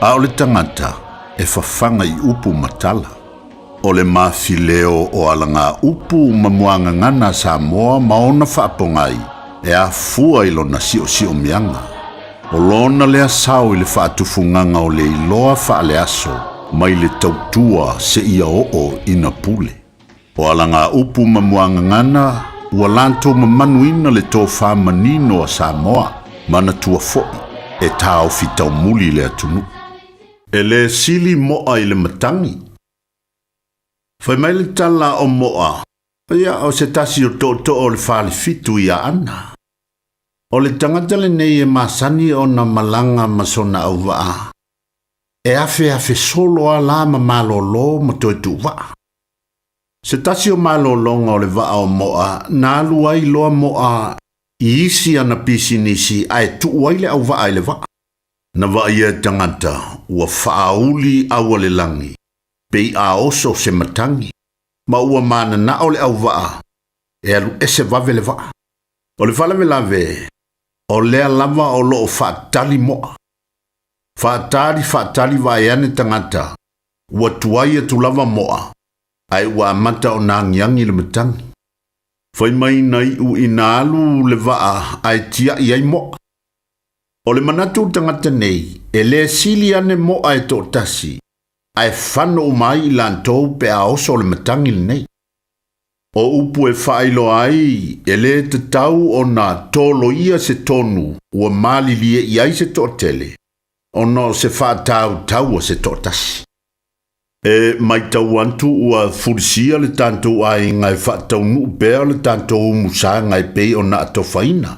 A o le tagata e fafaga i upu ma tala. O le mafileo o alagaupu ma muagagana a Samoa ma ona faapogai e afua i lona siosiomiaga. O lona lea sao i le faatufugaga o le iloa faaleaso mai le tautua seia oo ina pule. O alagaupu ma muagagana ua latou mamanuina le tofa manino a Samoa, manatua foi e taofi taumuli le atunuu. E lē sili mo'a i le matagi. Fai mai le tala o Mo'a, ia o se tasi o tootoo o le falefitu i Aana. O le tagata lenei e masani ona malaga ma sona auvaa. E afeafe solo a la ma malōlō ma toe tuuvaa. Se tasi o malōlōga o le vaa o Mo'a, na alu ai loa Mo'a i isi ana pisinisi ae tuu ai le auvaa i le vaa. Na vaaia e tagata ua faauli aua le lagi, pei a oso se matagi, ma ua mananao le auvaa e alu ese vave le vaa. O le faalavelave, o lea lava o loo faatali Mo'a. Faatali faatali vaai ane tagata, ua tuai atu lava Mo'a, ae ua amata ona agiagi le matagi. Fai mai na iu ina alu le vaa ae tiai ai Mo'a. O le manatu o tagata nei, e lē sili ane Mo'a e toatasi, ae fano uma ai i latou pe a oso le matagi lenei. O upu e faailoa ai e lē tatau ona toloia se tonu ua malilie i ai se toatele, ona o se faatautaua se toatasi. E matau atu ua fulisia le tatou aiga e faataunuu pea le tatou umusaga e pei ona atofaina,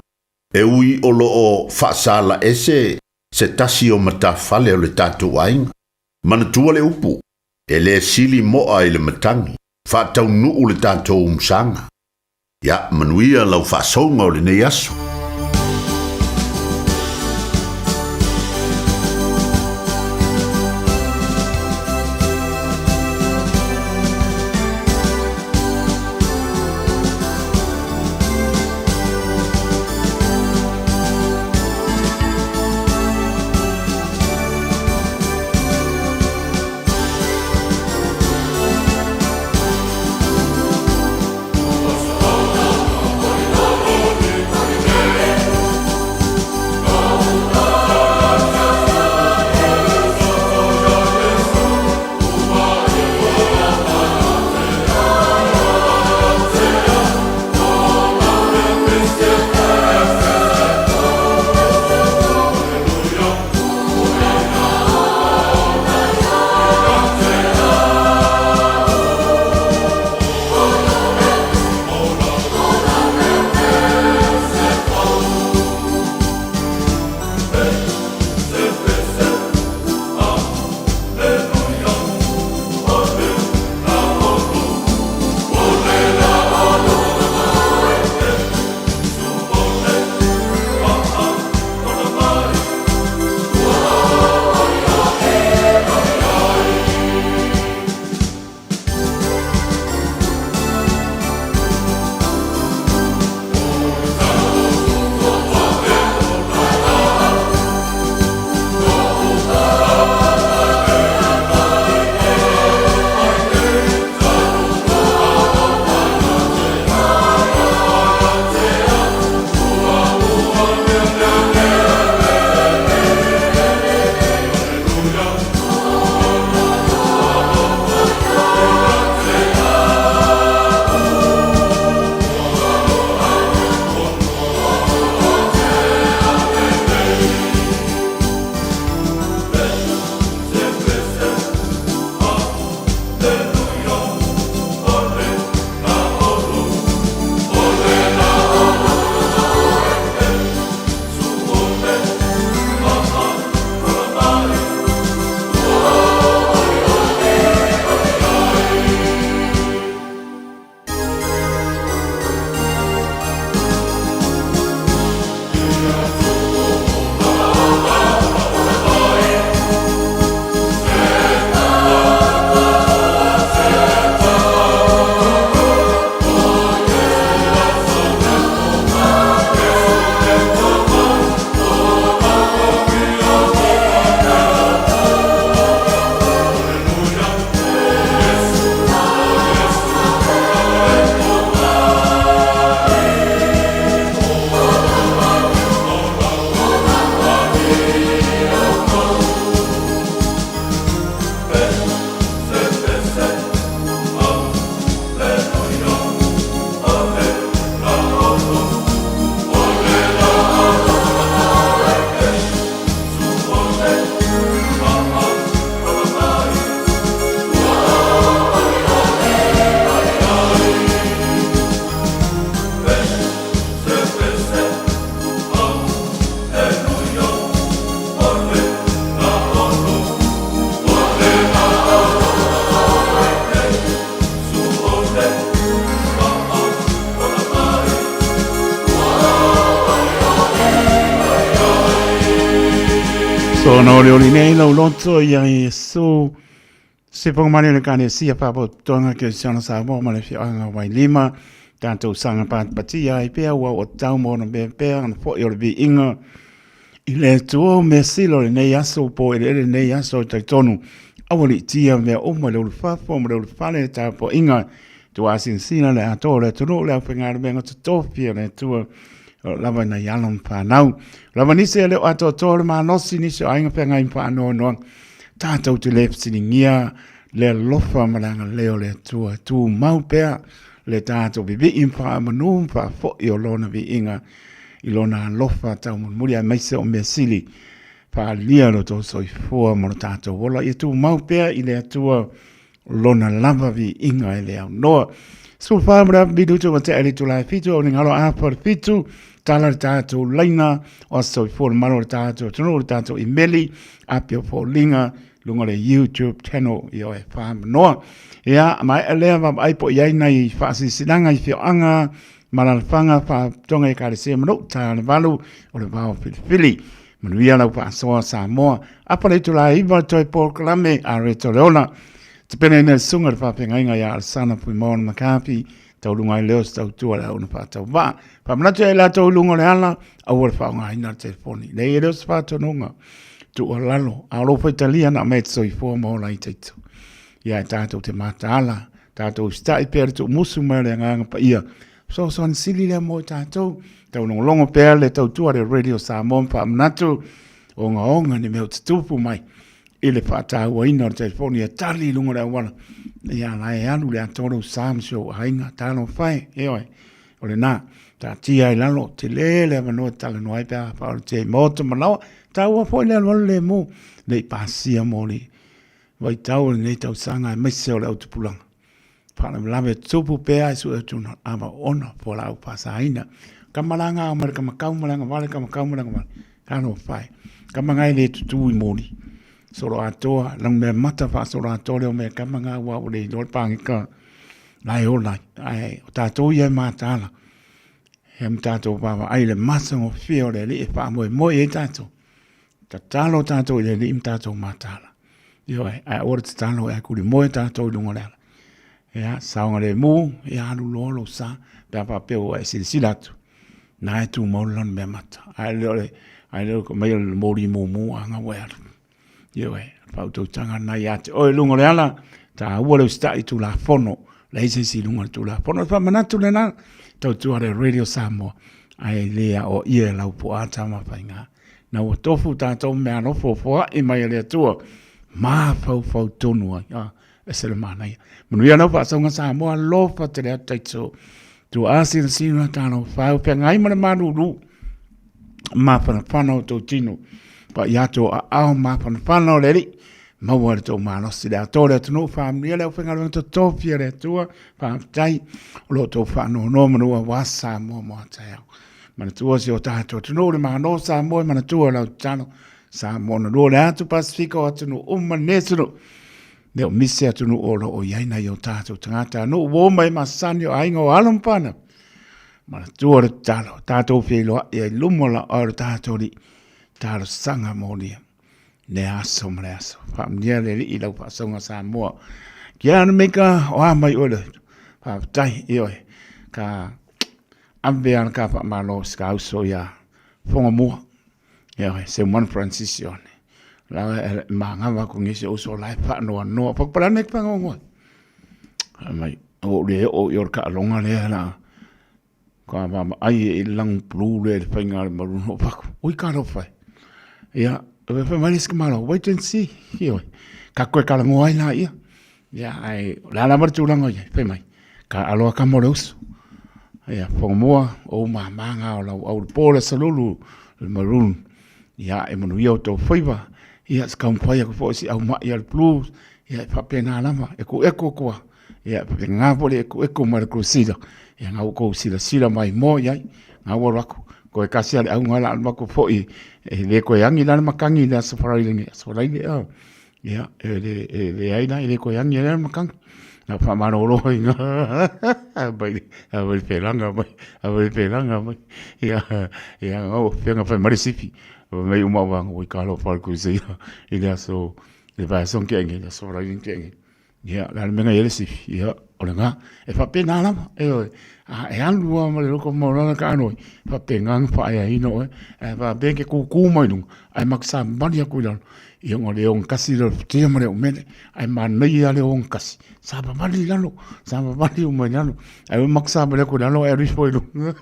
e ui o loo faasalaese se tasi o matafale o le tatou aiga. Manatua le upu, e lē sili mo'a i le matagi, faataunuu le tatou umusaga. Ia manuia lau faasouga o lenei aso. So na olioli nei lau loto ia Iesu. Se ponga mani le kane sia whapotoanga ke siana Samoa ma le whioanga Wailima. Tātou sanga pātipatia ai pea ua o tau mōna pea pea ana fo'i o le viiga i le Atua o mea sila o lenei aso po eleele lenei aso e talitonu aua liitia mea uma le ulufafo ma le ulufale le tapuaiga tuasinasina le atoa o le atunuu le aufaigaluega totofi a le Atua o lo o lava i nai alo ma fanau. Lava nisi e le o atoatoa le malosi, nisi o aiga feagai ma faanoanoaga. Tatou te le fesiligia le alofa ma le agalelei o le Atua e tumau pea le tatou vivii ma faamanu ma faafoi o Lona viiga i Lona alofa taumolimoli aemaise o mea sili faaalia lo tou soifua ma lo tatou ola. Ia tumau pea i le Atua Lona lava viiga e le aunoa. 14 ma le minutu ua tea i le itula e 7 o le galo afa le 7 tala le tatou laina o aso soifua le malo o le tatou atunuu le tatou imeli api o foliga luga o le YouTube channel i o e whamanoa. Ia, maea lea vaavaai po i ai nai faasilasilaga i fioaga ma alaalafaga faatoga i Ekalesia ma nuu ta le valu o le vao filifili. Manuia lau faasoa Samoa. Apa le itula e 9 le toe polokalame a Reto Leola. Tapenaina e le susuga i le faafeagaiga ia Alesana Fuimaono McCarthy, tauluga ai lea o se tautua i le auauna faatauvaa. Faamanatu ia i latou i luga o le ala, aua le faaaogaina le telefoni. Leai, e le o se faatonuga tuualalo, a o lou faitalia na aumai e te soifua ma ola ai taito. Ia e tatou te mataala, tatou usitai pea le tuumusu mai o le Agaga Paia. Fesoasoani sili lea mo i tatou. Taulogologo pea le tautua a le Radio Samoa ma faamanatu ogaoga ni mea o tutupu mai i le faatauaina o le telefoni e tali i luga o le auala. Ia la e alu le atoa lou sa ma si ou aiga, talofa e, ioe, o lena, taatia ai lalo, tele le avanoa e talanoa ai pe a faaolatia i maota ma laoa, taua foi le alualu lemu, ne i pasia mo le vaitau o lenei tausaga aemaise o le autupulaga. Faalavelave tupu pea e sue atu na ava ona fualaau faasaina. Kama la ngā mai le kama kau ma le agavale, kama kau ma le agavale. Talofa e. Kama ngā e le tutū i moni. Solo atoa, lau mea mata faasolo atoa lea o mea kama ngā ua o le iloa le pāgeka la e ola ai. Ae o tātou ia e mataala. He ma tātou vaavaai le matagofie o le Alii e faamoemoe i ai tātou. Tatalo tātou i le Alii ma tātou mataala. Ioe, ae aua le tatalo e kuli moe tātou i luga o le ala. Ia, saogalemu, ia alu loa lou sa, pe a faapea ua e silasila atu, na e tumau le lona mea mata. Ae le o le, ae le o le mai o le moli mumu a ngau e alu. Ioe, faautautaga lena ia te oe i luga o le ala, taua le usitai i Tulafono, leai se isi i luga o le Tulafono. O le faamanatu lena, tautua le Radio Samoa, ae le aoaia e lau puaa Tamafaiga. Na ua tofu tatou meaalofa ua foai mai e le Atua, mafaufau tonu ai. Ah, ese le manaia. Manuia lau faasauga Samoa, alofa tele atu taito. Tua sinasina talofa e, feagai ma le malulu. Mafanafana o tou tino. Pa i ato aao mafanafana o le Alii. Maua le tou malosi le atoa o le atunuu, faamanuia le aufaigaluega totofi a le Atua, faafetai o lo o tou faanoanoa manu aua Samoa mo a taeao. Manatua si o tatou atunuu le Malo o Samoa e manatua lau tatalo Samoa na lua o le atu Pasifika o atunuu uma lenei atunuu. Le o misi atunuu o lo o i ai nai o tatou tagata nuu ua uma e masani o aiga o alo ma fanau. Manatua le tatalo, tatou feiloai ai luma o la oe o le tatou Alii, talosaga molia le aso ma le aso. Faamanuia le Alii i lau faasoga Samoa. Kia ana meka o a mai oe le faafetai, ioe, ka ave ana ka faamalo se ka uso ia Fogamua. Ioe, Seumanu Francis Ione. La e mangawa ku ngisi uso la e whaanoa noa. Whakapalana e whangongoa. Mai, o le o i o le kaalonga lea la. Ka vaavaai e i le lanu blue lea i le faiga o le maroon o paku. Ui ka alofa e. Ia, e fai mai le isi malo, wait and see. Ioe. Ka koe kalagoa ai la ia. Ia, ae, o le a lava le tulaga o i ai, fai mai. Ka aloa ka mo le uso. Ia, whangamua, o mamā ngā o lau au le pō le salulu, le maroon. Ia, e manuia o tō whaiva. Ia, se kaumawhai aku fo si au mai a le blue. Ia, e whapena lava, e ku eko kua. Ia, e ngā fo le eko eko mai le kurusila. Ia, ngā uko sila sila mai mo iai. Ngā waru aku. Ko e kasi ale au ngā la almako fo i. E le koe angi la makangi le aso wharaile nge. Aso wharaile, oh. Ia, e le, e le ai la, e le koe angi le makangi. Na faamaloloina mai mai le pelaga mai mai le pelaga mai ia ia o fega fai mai le sifi mai uma wa oi ka lo fa ku se i le aso le vaiaso ke nge le aso la ke nge ia la le menga le sifi ia o le nga e fa pe na lava e oi a e alu lava ma le loko maualalo ka anoi faapena ona faaeaina oe ae faapea ke kūkū mai luga ae maku aku i lalo ia ona le ogatasi lea o le futia ma le umele ae manaia lava le ogatasi savavali i lalo savavali uma i lalo ae maku aku i lalo ae alu ifo i luga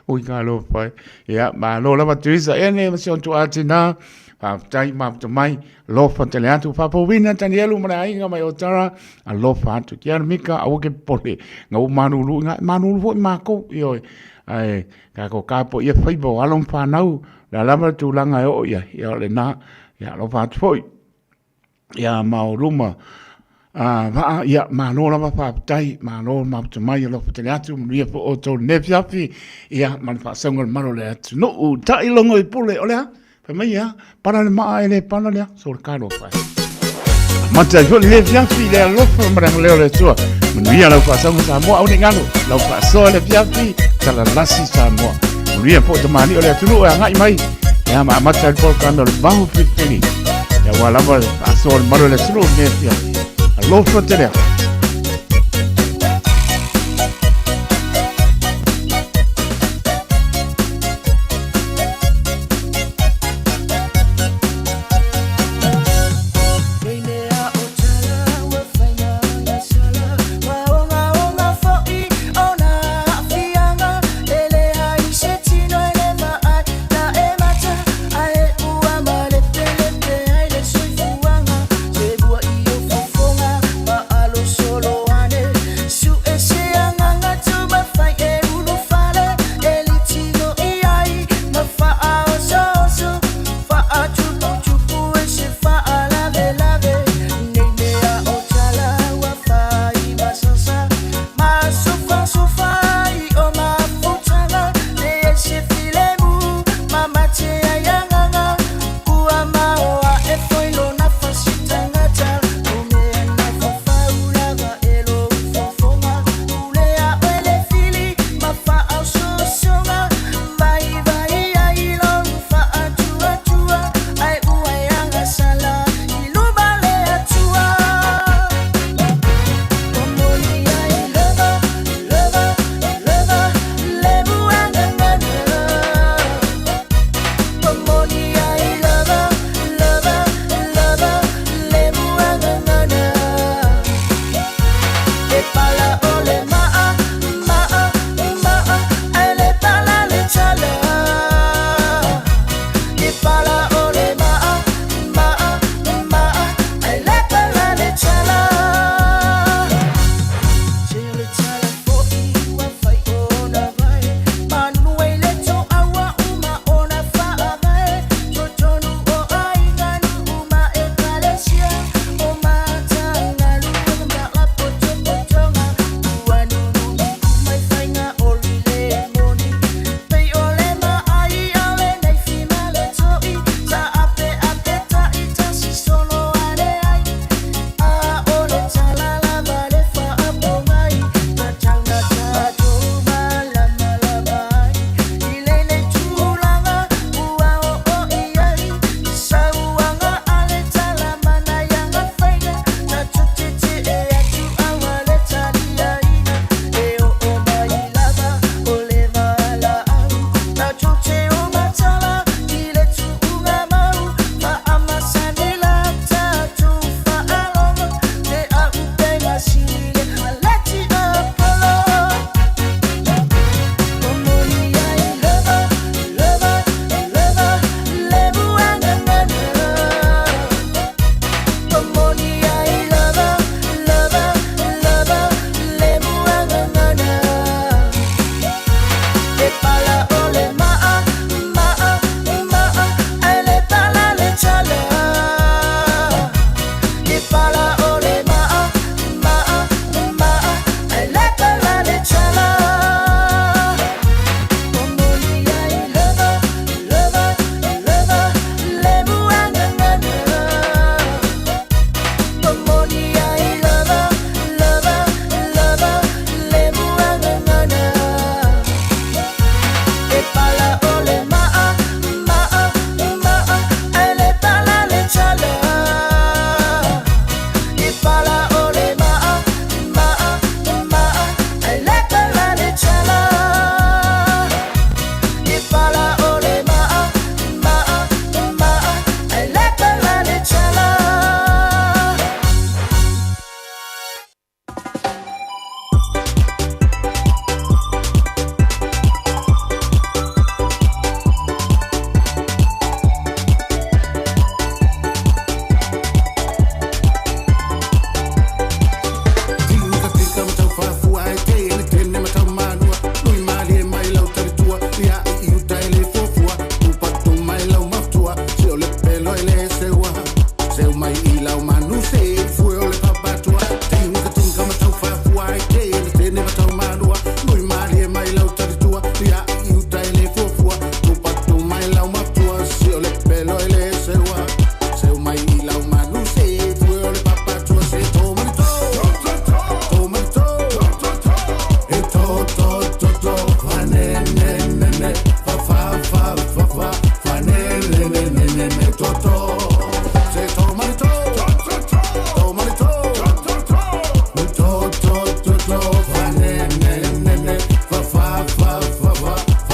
ui talofa e ia malo lava Teresa ene ma si ona tuaa tinā faafetai mafuta mai alofa tele atu faafouina Tanielu ma le aiga mai Otara alofa atu ki ana mika aua ke popole nga ua malulu i nga malulu foi makou ioe ae tatou tapuaia faiva o alo ma fanau le a lava le tulaga e oo i ai ia o lena ia alofa atu foi ia ma o luma a vaa ia malo lava faafetai malo mafuta mai alofa tele atu manuia foi outou i lenei afiafi ia ma le faasauga o le malu o le atunuu ta'i logo i pule o le a Fai mai ia, pala le maa e le pala lea, so le talofa e. Amata ai foi lenei afiafi i le alofa ma le agalelei o le Atua. Manuia lau faasauga Samoa, aua ne i galo, lau faasoa i le afiafi, talalasi Samoa. Manuia foi tamalii o le atunuu e agai mai, ia ma amata ai le polokalame o le Vaho Filifili. Ia aua lava le faasoa o le malu o le atunuu i lenei afiafi. Alofa tele atu.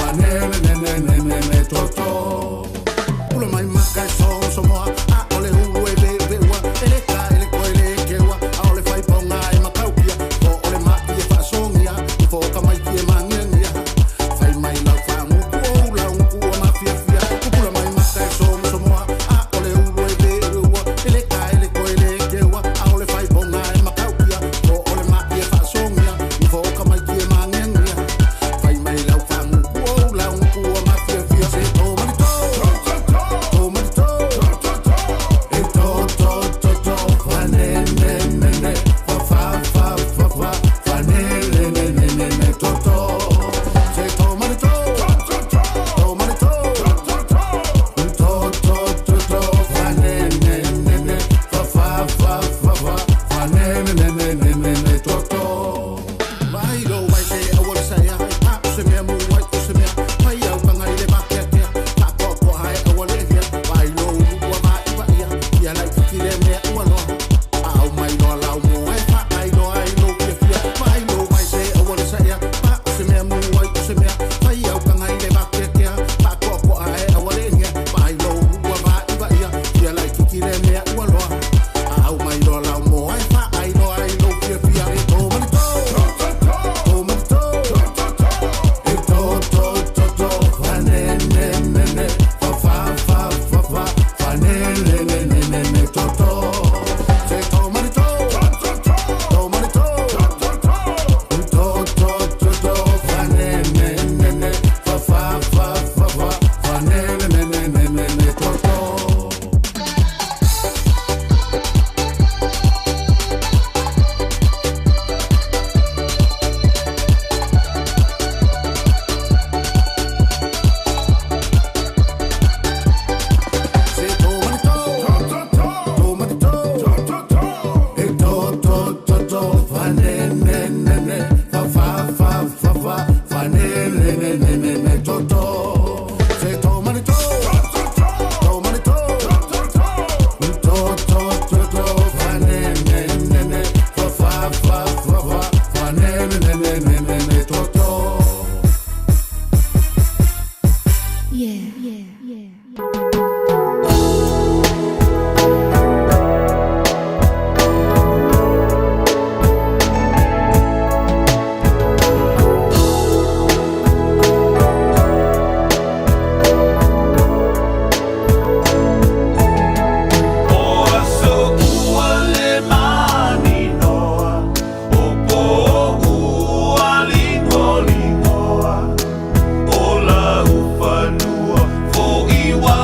Fa ne ne ne ne ne ne ne to to. Pula mai maka e so so moa, a ole ulu e ve ve ua, ele ka ele ko ele ke ua, a ole fai ponga e makaukia, po ole ma i e faasongia, i fo ka mai ki e mangiangia. Fai mai lau whanguku o lau nguku o mafiafia. Pula mai maka e so so moa, a ole ulu e ve ve ua, ele ka ele ko ele ke ua, a ole fai ponga e makaukia, po ole ma i e faasongia, i fo ka mai ki e mangiangia. Fai mai lau whanguku o lau nguku o mafiafia. Se tō mani tō, tō mani tō, e tō tō tō tō, fa ne ne ne ne, fa fa fa fa fa, fa ne ne ne ne ne ne tō tō. Se tō mani tō, tō mani tō, tō tō tō tō, fa ne ne ne ne, fa fa fa fa fa, fa ne ne ne ne ne ne tō tō. Vai lo vai se awale sa ia, a se mea mu ai o se mea, pai au kanga i le makea kea, ka koa koa hae awale hea, vai lo ulu ua vai va ia, ia lai kiki le mea ua loa. Au mai loa lau mo ai, fa ai loa ai lo fia fia, vai lo vai se awale sa ia, pa o se mea mu ai o se mea, pai au kanga i le makea kea, ka koa koa hae awale hea, vai lo ulu ua vai va ia, ia lai kiki le mea ua loa. Au mai loa lau mo ai, fa ai loa ai lo fia fia, e tō mani tō, tō mani tō, e tō tō tō tō, fa ne ne ne ne, fa fa fa fa fa, fa ne ne ne ne ne ne tō tō. Se tō mani tō, tō mani tō, tō tō tō tō, fa ne ne ne ne, fa fa fa fa fa, fa ne ne ne ne ne ne tō tō. Se tō mani tō, tō mani tō, e tō tō tō tō, fa ne ne ne ne, fa fa fa fa fa, fa ne ne ne ne ne ne tō tō. Se tō mani tō, tō mani tō, tō tō tō tō, fa ne ne ne ne, fa fa fa fa fa, fa ne ne ne ne ne ne tō tō. Yeah. Yeah. O aso ua le maninoa, o po ua ligoligoa, o lau fanua fo'i ua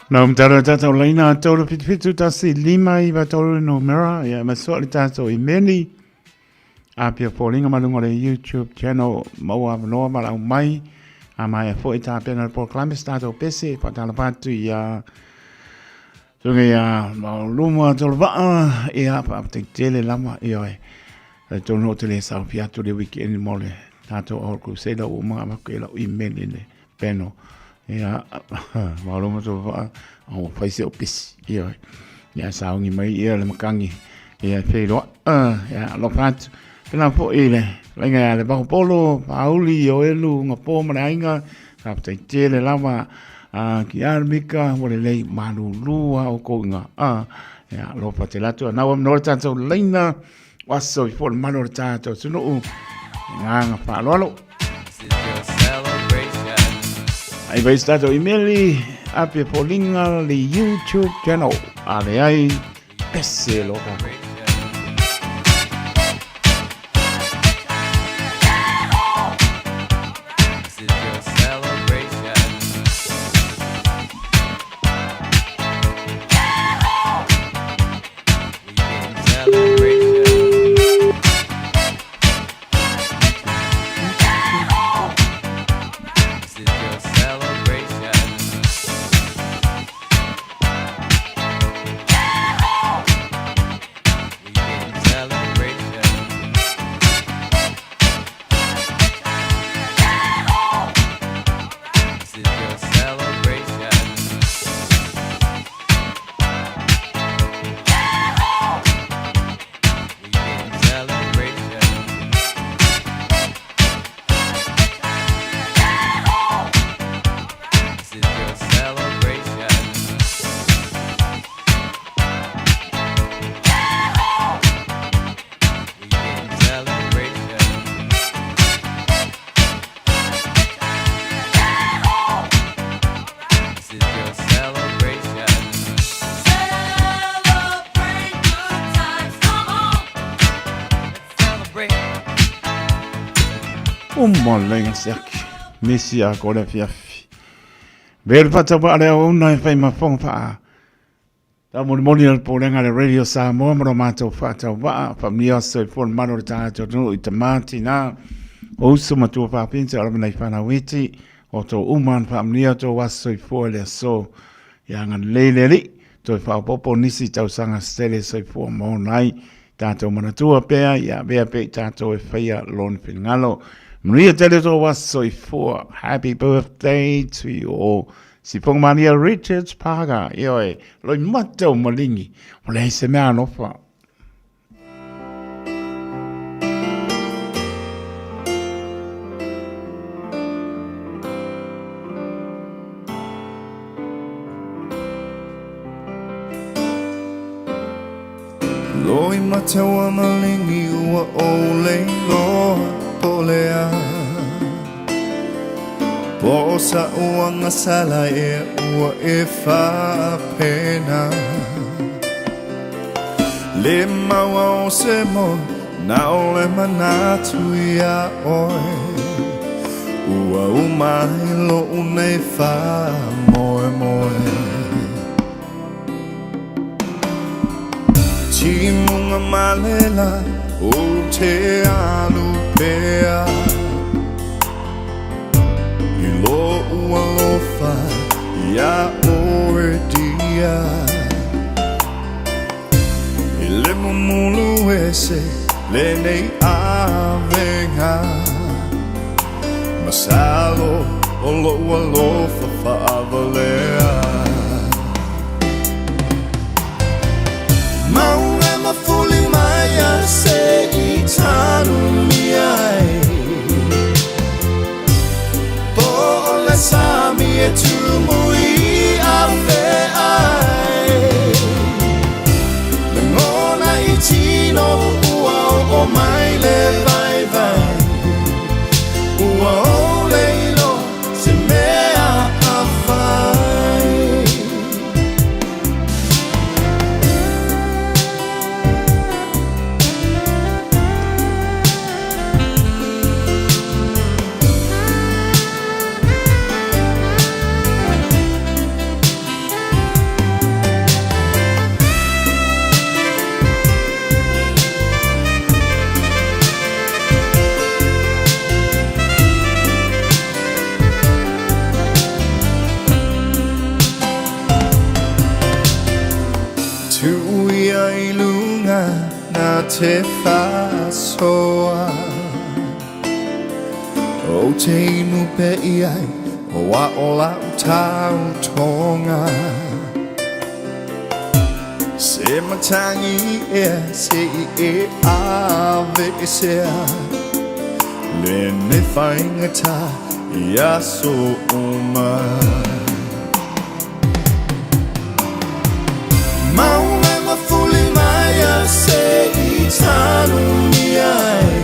Nau matalo e tātou laina 377 1 5 9 3 numera ia ma soa le tātou imeli a pia foliga ma luga o le YouTube channel maua avanoa valaau mai a maea foi tapena le polokalame se tatou pese faatalofa atu ia susuga ia Mauluma Tolovaa ia faafetai tele lava ioe talitonu ou te le saofia atu le weekend mo le tatou All Crusader ua uma avatu i lau email i le Peno. Ia, maolo ma tō wha, o whai se o pisi. Ia, ia saungi mai ia le makangi. Ia, wheiroa. Ia, alofa atu. Pena fo i le, lainga ia le vaho polo, pauli, o elu, ngā pō ma le ainga, whaptai tele lava, ki a mika, wa le lei malulua o kou inga. Ia, alofa te latu. Nau am noa tātou leina, waso i fo le malo le tātou tunuu, ngā ngā whaaloalo. Ai vai se tātou imeli, apia foliga le YouTube channel. A le ai, pese lo kākou. Uma lenga siaki. Misi a ko le afiafi. Ve le whatawa ale au una e whai mafonga whaa. Ta molimoli o le Pulega a le Radio Samoa ma lo matou faatauvaa, faamanuia soifua le malu o le tagata atunuu i tama, tina, o uso ma tuafafine o lava nai fanau iti, o tou uma na faamanuia o tou aso soifua i le aso. Ia agalelei le Alii, toe faaopoopo nisi tausaga setele soifua ma ona ai tatou manatua pea ia avea pea i tatou e faia lona finagalo. Manuia tele o tou aso soifua. Happy birthday to you all. Sifonga Maria Richards Parker, ioe, loi mata o malingi, o leai se mea alofa. Loi mata ua malingi ua ou leiloa po o le a. Po o saʻu agasala ea ua e faapena. Le maua o se moe na o le manatu iā ʻoe. Ua uma ai loʻu nei faamoemoe. Timuga malela ou te alu pea I loʻu alofa iā ʻoe dear E le mumulu ese lenei ʻaweʻa Masalo o loʻu alofa faawalea Maunga mafuli mai a se i tanumia ai Po o le sami e tumu i afeai Lagona i tino ua oo mai le vaivai Ua ou le iloa se mea a fai. ia i luga na te faasoa Ou te inu pea i ai Ua o lau tautoga Se matagi ea se i e aveesea Lenei faigata i aso uma. Mauna mafuli mai a se i tanumia ai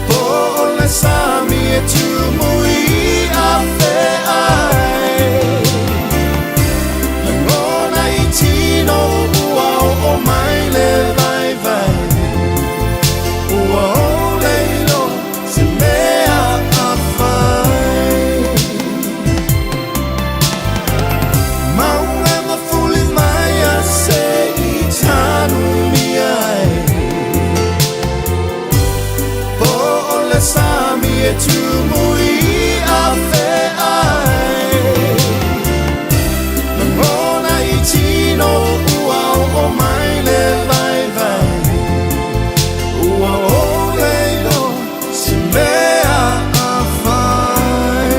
Po o le sami e tumu i afe ai Lagona i tino ua oo mai le vaivai Ua ole iloa se mea a fai Mauna mafuli mai a se i tanumia ai Po o le sami e tumu i afe ai Lagona i tino ua oo mai le vaivai Ua ole iloa se mea a fai.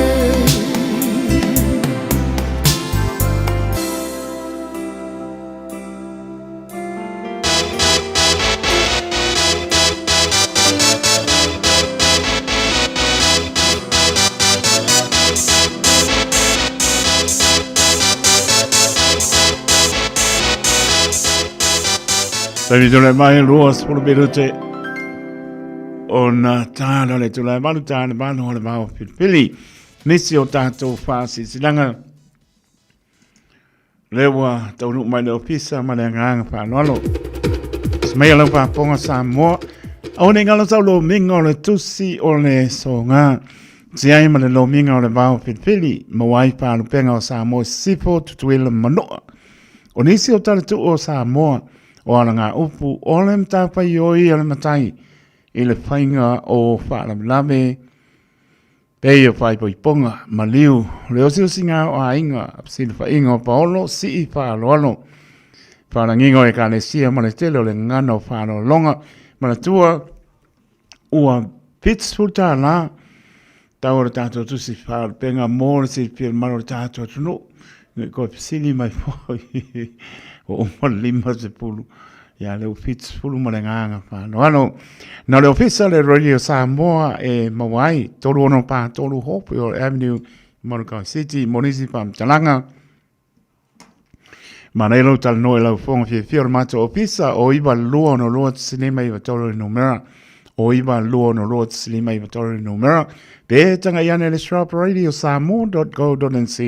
Taimi tole mai 20 minute ona tāna le tulae malu tāna malu o le mau pilipili. Nisi o tātou whaasisilaga le ua taunuu mai le ofisa ma le agaga faaaloalo. Semai lau faafofoga Samoa, aua ne i galo sau lomiga o le tusi o le soga. Tiai ma le lomiga o le vao filifili, maua ai faalupega o Samoa i Sisifo, Tutuila ma Manua. O nisi o talatuu o Samoa, o alagaupu, o le matafaioi a le matai i le faiga o faalavelave, Pei o faaipoipoga, maliu, le osiosiga o aiga, fesilafaiga o paolo, sii faaaloalo, faalagiga o ekalesia ma le tele o le gagana o faaaloaloga. Manatua, ua $70 tau o le tatou tusi faalupega mo le silafia mamalu o le tatou atunuu. Ne i toe fesili mai foi, ua uma le 50. Ia lea ua 70 ma le agaga faaaloalo. Na o le ofisa le Radio Samoa e maua ai 3643 Hawfield Avenue, Manukau City, mo nisi faamatalaga. Manaia lou talanoa i lau fofoga fiafia o le matou ofisa o 9262 le numera o 9262 le numera pe tagai ane le shrub radio samoa.go.nz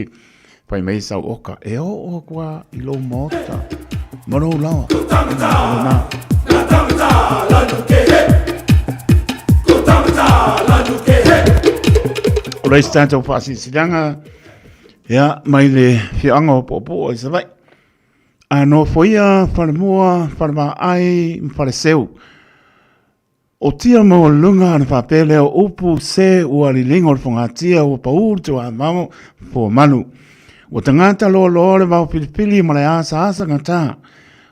Fai mai sau oka, e oo aku a i lou maota, ma lou laoa. O le isi tatou faasilasilaga, ia, mai le afioaga o Puapua i Savaii. A nofoia Falemua, Falevaai ma Faleseu. O tia maualuluga ona faapea lea o upu se ua liliga o le fogatia ua pau le tuamamo fuamalu. Ua tagata loaloa le vao filifili ma le asaasa gata.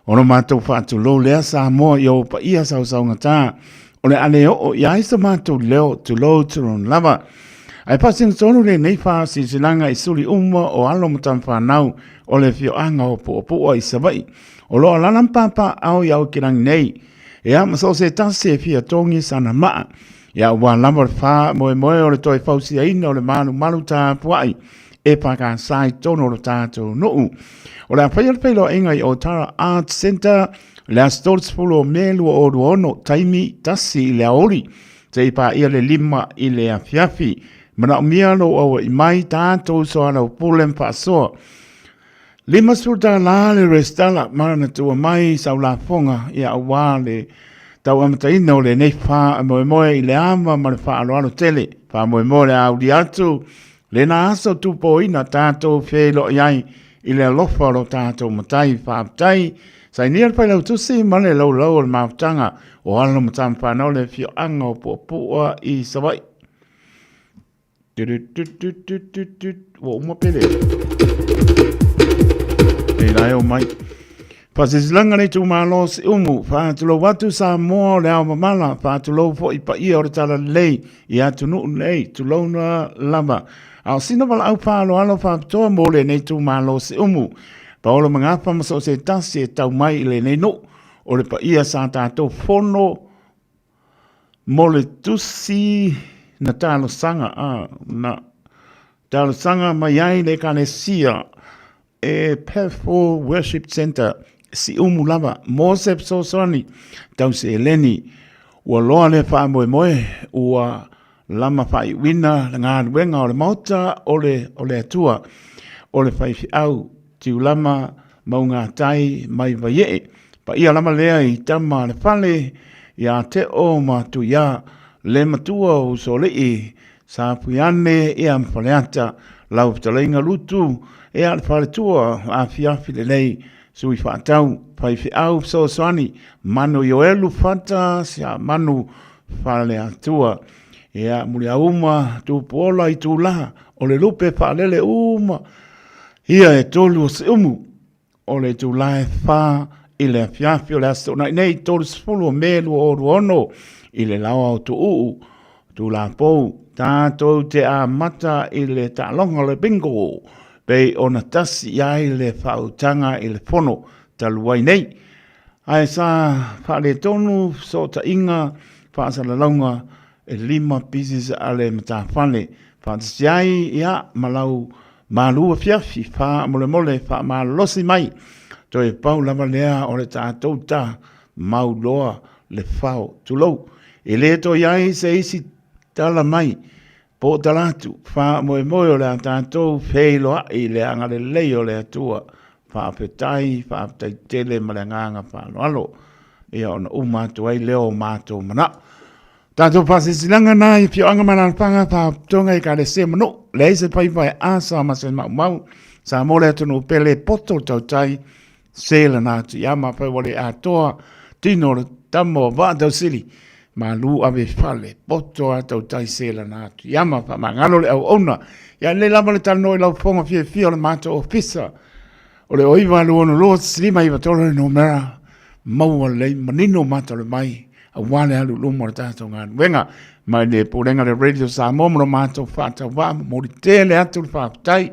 O lo matou faatulou lea Samoa i ou paia sausaugata. O le a le oo i ai so matou leo tulou tulou lava. Ae faasino tonu lenei faasilasilaga i suli uma o alo ma tamafanau o le afioaga o Puapua i Savaii. O lo o alaala ma papaaao i Aukilani nei. Ia, ma so o se tasi e fia togi sana maa. Ia, ua lava le faamoemoe o le toe fausiaina o le malumalu tapuai e whakasai tonu o lo tātou nuu. O le a whaia le whailoainga i Otara Arts Centre, le aso 30 o Me 2026, taimi 1 i le aoauli, seia paia le 5 i le afiafi. Manaomia lou aua'i mai tātou soalaupule ma faasoa. $50 le resitala ma lana tua mai sau lafoga ia aua le tau amataina o lenei faamoemoe i le ava ma le faaaloalo tele. Faamoemoe le auli atu lena aso tupoina tatou feiloai ai i le alofa o lo tatou Matai. Faafetai. Sainia le Failautusi ma le Laulau o le Mafutaga o Alo ma Tama Fanau le Afioaga o Puapua i Savaii. Ua uma pele. Nei la e o mai. Faasilasilaga le itumalo o Siumu, faatulou atu Samoa o le ao mamala, faatulou foi paia o le Talalelei i atunuu nei, tulouna lava. A o sina valaau faaaloalo faapitoa mo lenei itumalo o Siumu, Paolo Magafa ma so o se tasi e tau mai i lenei nuu, o le paia sa tatou fono mo le tusi na talosaga, a, na talosaga mai ai le Ekalesia e Pathful Worship Centre, Siumu lava, mo se fesoasoani tau seleni. Ua loa le faamoemoe, ua lama faaiuina le galuega o le Maota o le, o le Atua, o le faifeau Tiulama Maugatai mai Vaiee. Paia lava lea i tama a le fale, ia Teo ma Tuia, le matua o Usoalii, Safuiane ia ma Faleata, lau fetalaiga Lutu ia le faletua afiafi lelei, sui faatau, faifeau fesoasoani, Manu Ioelu Fata Siamanu Faleatua. Ia Muliauma Tupuola Itula o le lupe faalele uma ia e tolu o Siumu. O le itula e 4 i le afiafi o le Aso Toonai nei 30 o Me 2026 i le laoa o Tuuu, Tulapou, tatou te amata i le taaloga o le bingo pei ona tasi i ai le faautaga i le fono talu ai nei. Ae sa faaletonu fesootaiga faasalalauga e 5 pieces a le matafale faatasi ai ia ma lau Malu afiafi, faamolemole faamalolosi mai. Toe pau lava lea o le tatou ta mau loa le fao, tulou. E le toe i ai se isi tala mai, po o tala atu, faamoemoe o le a tatou feiloai i le agalelei o le Atua. Faafetai, faafetai tele ma le agaga faaaloalo. Ia ona uma atu ai lea o matou manao. Tatou faasilasilaga na i afioaga ma alaalafaga, faalapotopotoga, ekalesia ma nuu. Leai se faiva e asa ma se maumau. Samoa le atunuu pele, poto le tautai, se lana atu ia ma fai ua le atoa tino o le tama o Vaatausili. Malu ave i fale, poto a tautai se lana atu ia ma faamagalo le auauna. Ia lelei lava le talanoa i lau fofoga fiafia o le matou ofisa. O le 0962 593 le numera maua lelei manino mata o le mai aua le alu i luma o le tatou galuega. Mai le Pulega le Radio Samoa ma lo matou faatauvaa momoli tele atu le faafetai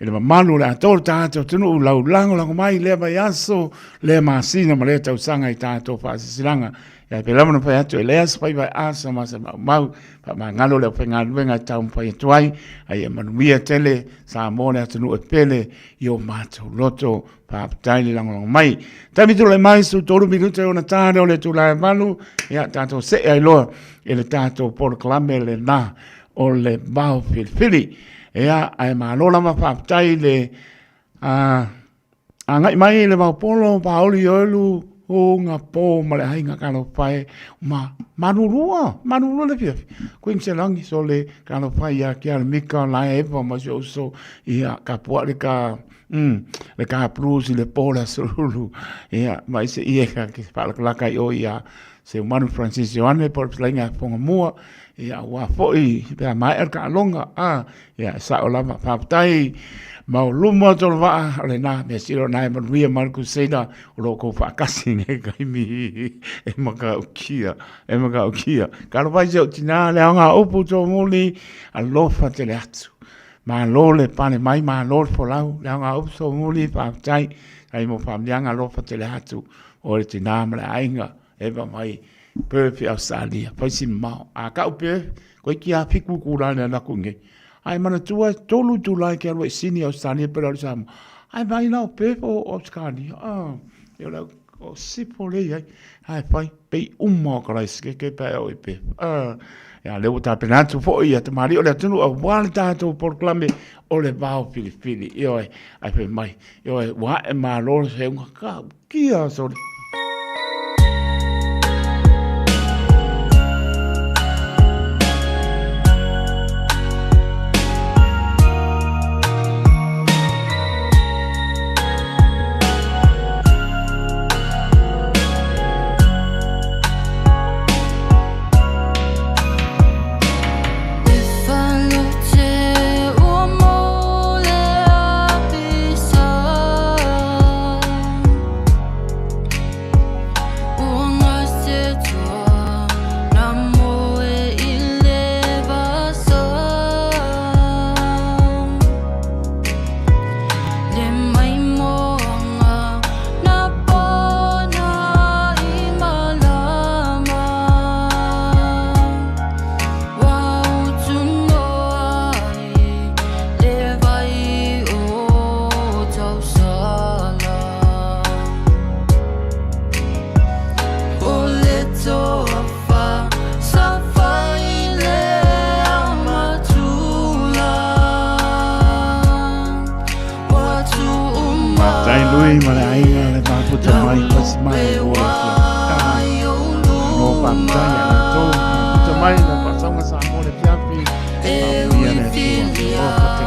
i le mamalu o le atoa o le tatou atunuu lau lagolago mai lea vaiaso, lea masina ma lea tausaga i tatou faasilasilaga. Ia pei lava ona fai atu e leai se faiva e asa ma se maumau, faamagalo le aufaigaluega e taumafai atu ai, a ia manuia tele Samoa le atunuu e pele i o matou loto. Faafetai le lagolago mai. Taimi tulai mai su tolu minute ona tā lea o le itula e 8, ia tatou see ai loa i le tatou polokalame lena o le vao filifili. Ia, ae malo lava faafetai le agai mai i le vaopolo Paoli Ioelu o po ma le aiga talofa ma malulua, malulua le fiafi. Koe se langi so le talofa ia ki a Mika la Eva ma si uso ia ka pua le ka le ka blues i le po le asolulu ia mai se ie ka ki whaalakalaka i o ia se umanu Francis Ioane po le lainga fonga mua ia ua foi pe a mai ka alonga a ia e sao lava faafetai mau luma o tolu vaa o lena mea sili ona e manuia ma le Crusader o lo o kou faatasi i nei taimi e matautia e matautia. Talofa i si ou tinā le aoga upu tomuli alofa tele atu. Malo le pale mai, malo le folau, le aoga upu tomuli faafetai ai mo faamanuiaga alofa tele atu o le tinā ma le aiga eva mai Perth i Ausetalia, fai si mamao. A kau Perth, koe ki a fiku itula le alu atu i inei. Ae manatua e tolu itula e te alu ai i Sydney Ausetalia pe le alu i Samoa. Ae vaai la o Perth o Ausetalia. Ah, e o le o sipo le i ai. Ae fai, pei uma o ka laisikeke pe a e oo i Perth. Ah, ia lea ua tapena atu foi ia tamalii o le atunuu aua le tatou polokalame o le vao filifili. Ioe, ae fai mai, ioe, ua ae malo le seuga ka Kia sole. Ai lui ma le aiga le mafuta mai pasi mai o le fia. No faafetai ia latou mafuta mai le faasauga Samoa le fiafi. Faamanuia le Atua. O patele atu.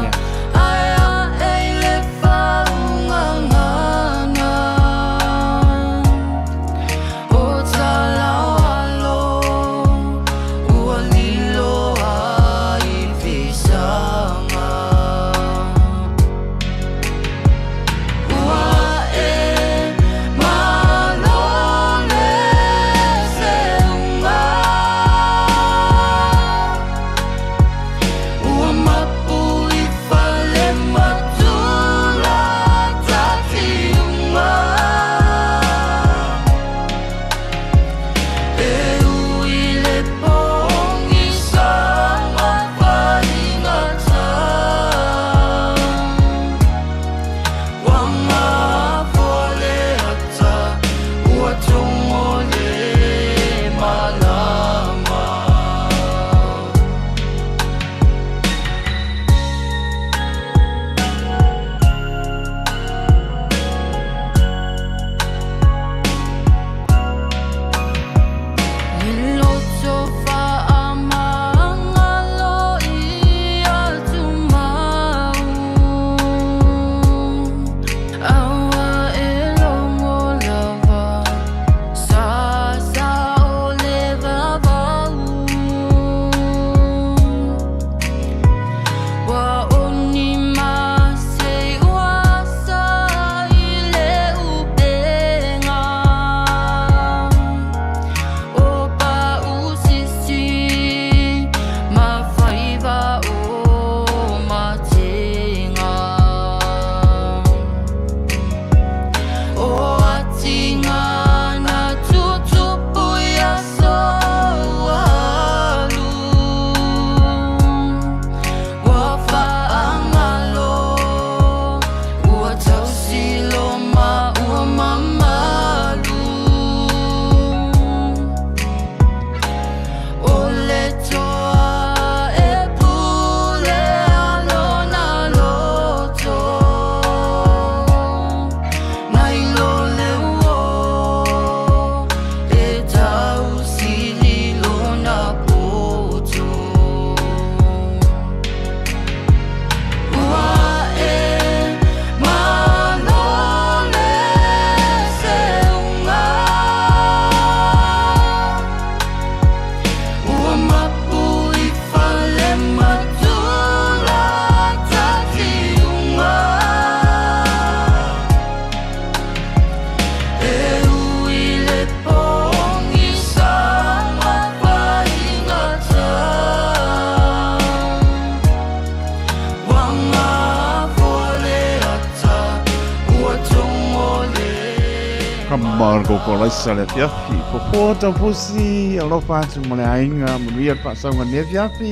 Margo Kolaisa le afiafi. Popo taupusi, alofa atu mo le aiga, manuia le faasauga nei afiafi.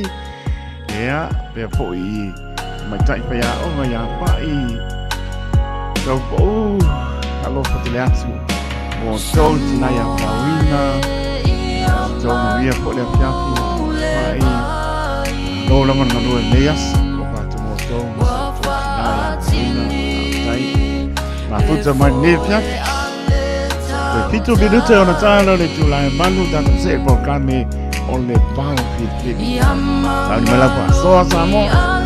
Ia, pea foi i tamaitai faiaoga ia Pa'i. Taupou, alofa tele atu mo tou tinai afauina. Tou manuia foi le afiafi. Pa'i, malo lava le galue lenei aso. Alofa atu mo tou ma sa tou tinai afauina. Faafetai. Mafuta mai lenei afiafi. Toe 7 minute ona talo le itula e manu tatou see polokalame o le vao filifili. Sauni mai lau faasoa Samoa.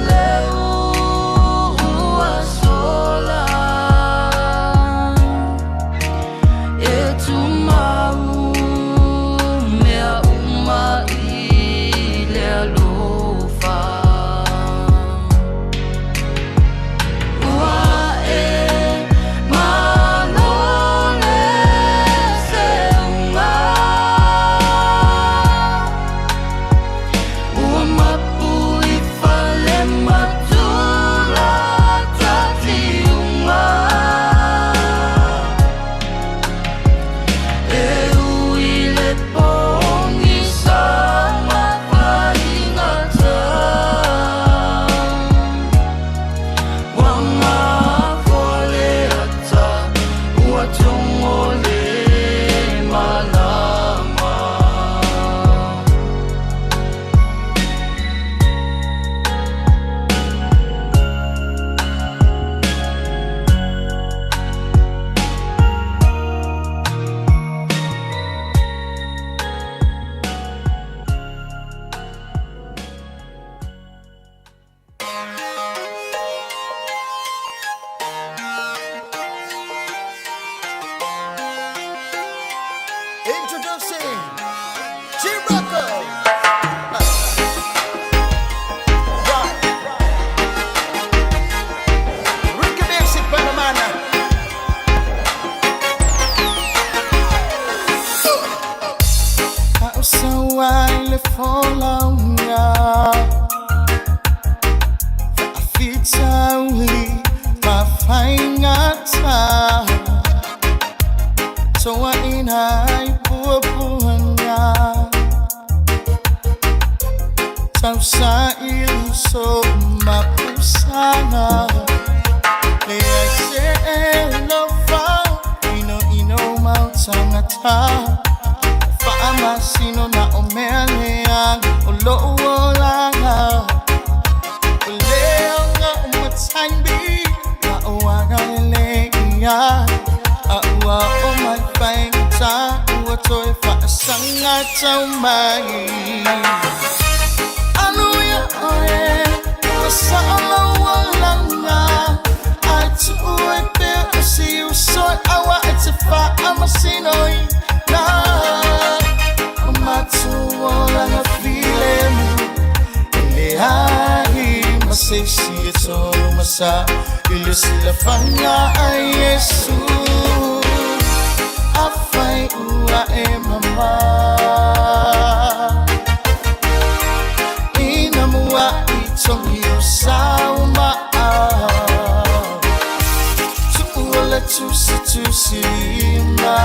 faigata Toaʻina ai puapuaga Tausaili so mapusaga Leai se e lofa Inoino mau tagata Faamasino na o mea leaga O lo'u olaga O leaga o mataimi Ma o aga lelei ia A ua o mai faigata Ua toe faasaga tau mai Anu ia oe Ua sao lau olaga Ai tuu ai pea o si uso Aua e te faamasinoina O matou olaga filemu E leai ma se isi e tolumasa I le silafaga a Iesu Afai ua e mamā Ina muaʻi togi o saumaa Tuua le tusitusilima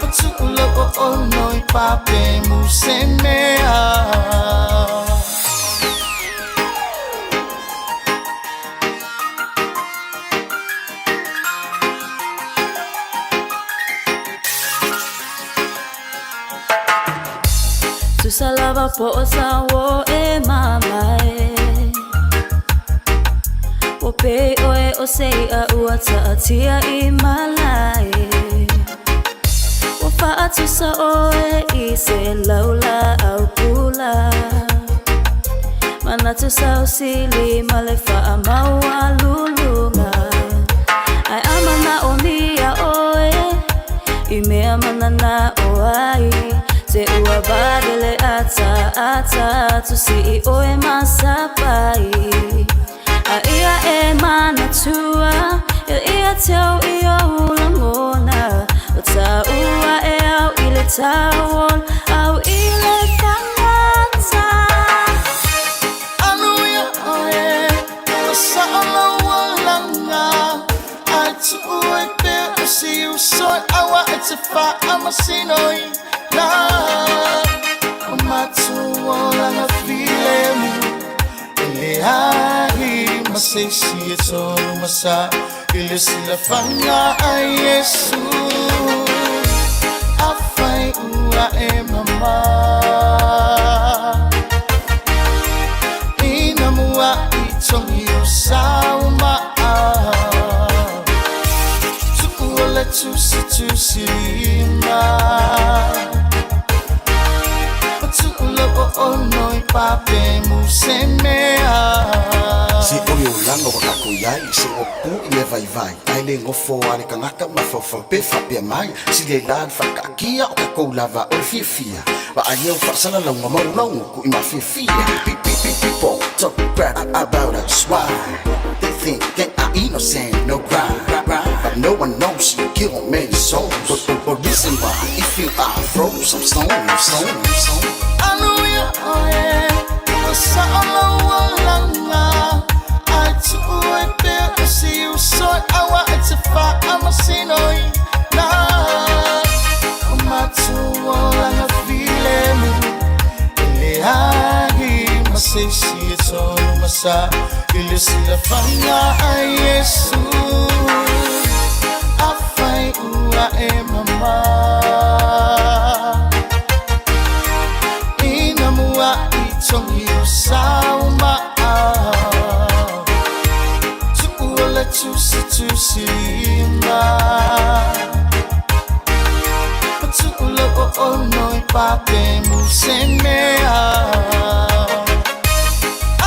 O tuu lau oono i papemu se mea. Tusa lava po o sa wo e mamae O pe oe o sei a ua taatia i malae Ua faatusa oe i se laula au pula Manatu sausili ma le faamaua luluga Ae amana o mia oe I mea manana o ai Te ua vave le ata ata Tusi i oe masapai A ia e manatua Ia ia tau i o lagona O taua e au i le tauol Au i le tagata Anu ia oe Ua sao lau olaga Ai tuu ai pea o si uso Aua e te faamasinoina O matou olaga filemu E leai ma se isi e tolumasa I le silafaga a Iesu Afai ua e mamā Ina muaʻi togi o saumaa Tuua le tusitusilima O tuu lau oono i papemu se mea. Se o le olaga ua takou iai se ua pupū i mea vaivai ae lē gofo a le tagata mafaufau pe faapea mai silia le faakaakia o takou lava o le fiafia vaaia ua faasalalauga maulauga kuʻi mafiafia. People talk crap about us, why? They think that I innocent, no crime. But no one knows you kill many souls. But reason why, if you are froze, I'm stone, stone, stone. Anu ia oe Ua sao lau olaga Ai tuu ai pea o si uso Aua e te faamasinoina O matou olaga filemu E leai ma se isi e tolumasa I le silafaga a Iesu Afai ua e mamā Ina muaʻi togi o saumaa Tuua le tusitusilima O tuu lau oono i papemu se mea.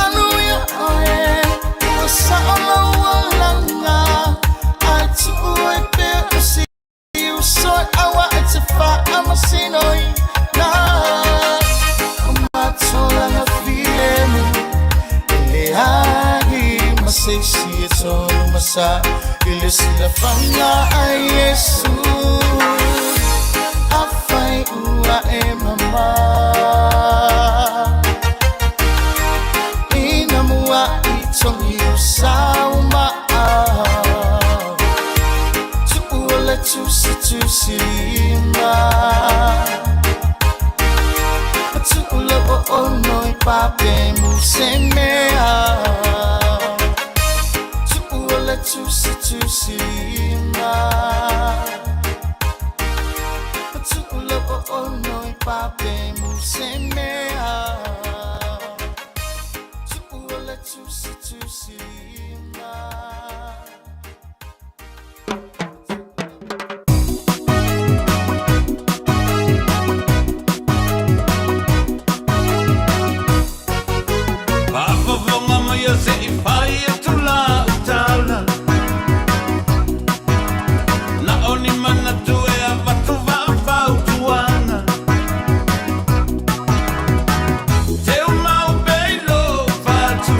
Anu ia oe Ua sao lau olaga Ai tuu ai pea o si uso Aua e te faamasinoina O matou olaga filemu E leai ma se isi e tolumasa I le silafaga a Iesu Afai ua e mamā Ina muaʻi togi o saumaa Tuua le tusi tusi lima Tuua le o ono i pape musemea Tuua le tusi tusi lima Tuua le o ono i pape musemea Tuua le tusi tusi lima. Faafofoga mai a se i fai atu lau tala. Na o ni manatu e avatu faafautuaga. Teumau pea i lou fatu,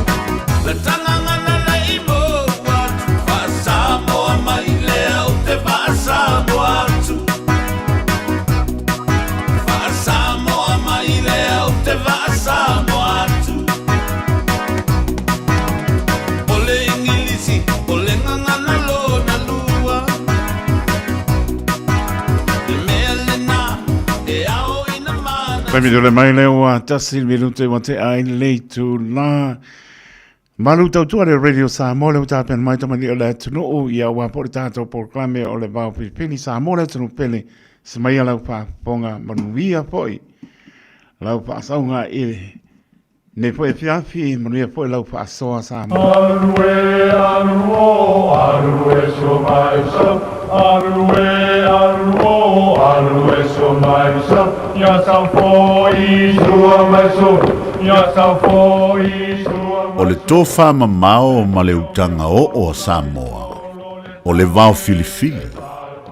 le tagaga na le i mou atu. Faasamoa mai lea ou te faasamoa atu. Faasamoa mai lea ou te faasamoa atu. O le Igilisi, o le gagana lona lua. Le mea lena e aoina mana. Taimi tole mai lea ua tasi le minute ua tea ai le itulā. Malu tautua le Radio Samoa le ua tapena mai tamalii o le atunuu ia aua po le tatou polokalame o le Vao Pilipili Samoa le atunuu pele se mai lau faafofoga manuia foi lau faasauga i lenei foi afiafi manuia foi lau faasoa Samoa. Alu e alu o alu e so mai so alu e alu o alu e so mai so ya sa fo i sua mai so ya sa fo i sua. O le tofa mamao ma le utaga oo a Samoa, o le vao filifili,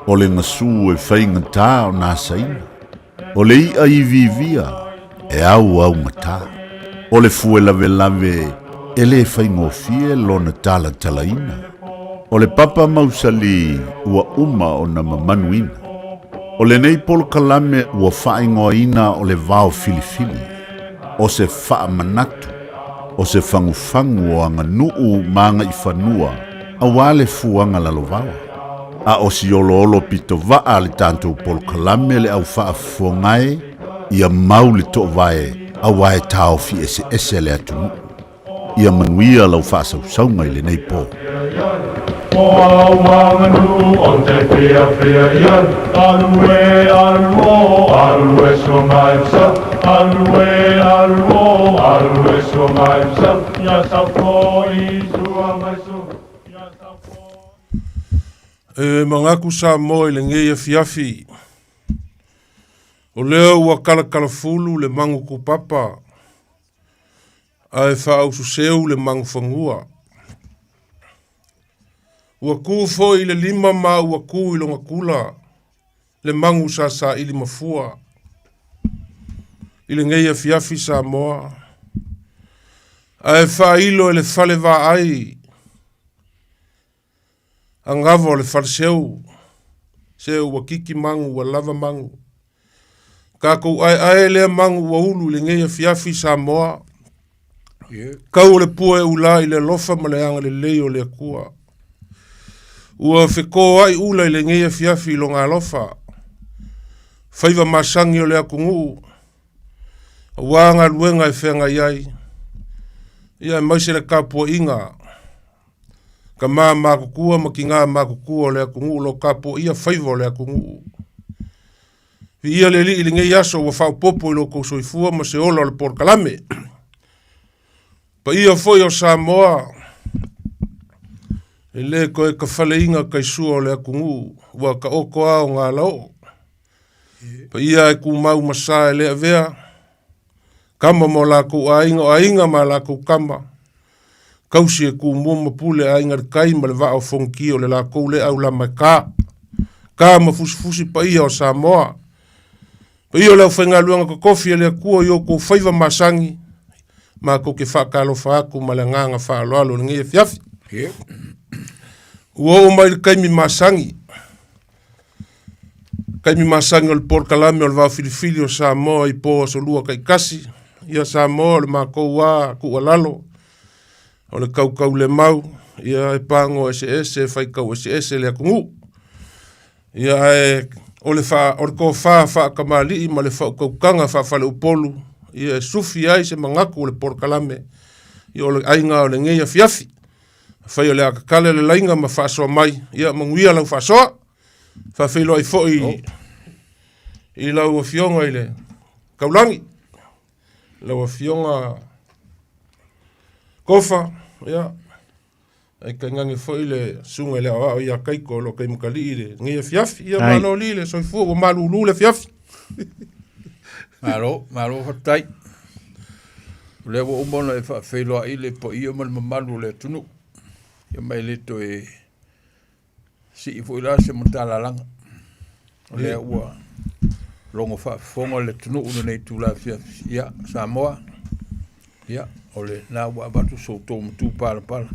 o le gasu e faigata ona asaina, o le i'a iviivia e auaugatā, o le fue lavelave e lē faigofie lona talatalaina, o le papa mausali ua uma ona mamanuina. O lenei polokalame ua faaigoaina o le vao filifili, o se faamanatu, o se fagufagu o aganuu ma agaifanua auā le fuaga lalovaoa. A o si oloolo pitovaa a le tatou polokalame le au faafofoga e, ia mau le toovae auā e taofi eseese le atunuu. Ia manuia lau faasausauga i lenei po. O au aganuu ou te fiafia i ai, alu e alu o alu e so mai so alu e alu o alu e so mai so ia sau foi sua mai so. E mangaku Samoa i lenei afiafi. O lea ua kalakalafulu le magu kupapa, ae faaususeu le magufanua. Ua ku foi i le lima ma ua ku i lona kula, le magu sa saili mafua. I lenei afiafi Samoa, ae faailo e le fale vaai, Agava o le faleseu, se ua kiki magu ua lava magu. Tatou aeae lea magu ua ulu i lenei afiafi Samoa. Kau o le pua e ula i le alofa ma le agalelei o le Atua. Ua fetoai ula i lenei afiafi i lona alofa. Faiva masani o le atunuu, aua galuega e feagai ai. Ia aemaise le tapuaiga Tama matutua ma tina matutua o le atunuu o lo o tapuaia faiva o le atunuu. Viia le Alii i lenei aso ua faaopoopo i lo outou soifua ma se ola o le polokalame. Paia foi o Samoa, e le toe tafaleina taisua o le atunuu ua taoto a o galaoo. Paia e tumau ma sa e le avea, Tama ma o latou aiga, o aiga ma a latou tama, tausi e Tumua ma Pule, aiga i le tai ma le vaa o Fonoti o le latou lea aulama e ta. Ta ma fusifusi paia o Samoa. Paia o le aufaigaluega totofi a le Atua i outou faiva masani, matou te faatalofa atu ma le agaga faaaloalo i lenei afiafi. Ua oo mai le taimi masani. Taimi masani o le polokalame o le vaofilifili o Samoa i po aso lua taitasi. Ia Samoa o le matou a tuualalo. O le kaukaulemau, ia e pagoa eseese e faitau eseese le atunuu. Ia ae o le fa, o le tofa faatamalii ma le faautautaga faafaleupolu, ia e sufi ai se manatu o le polokalame, ia o le aiga o lenei afiafi. Afai o le a tatala le laina ma faasoa mai, ia manuia lau faasoa. Faafeiloai foi oh. i lau afioga i le Taulagi, lau afioga Kofa, ia, ai tainane foi le susuga i le aoao ia Kaiko o lo o taimatalii i lenei afiafi. Ia malo li le soifua ua malulu le afiafi. Malo, malo faafetai. O lea ua uma ona e faafeiloai le paia ma le mamalu o le atunuu. Ia ma e le toe sii foi la se matalalaga. O lea ua logo faafofoga le atunuu i lenei itula afiafi. Ia, Samoa, ia, o lena ua avatu so outou matupalapala.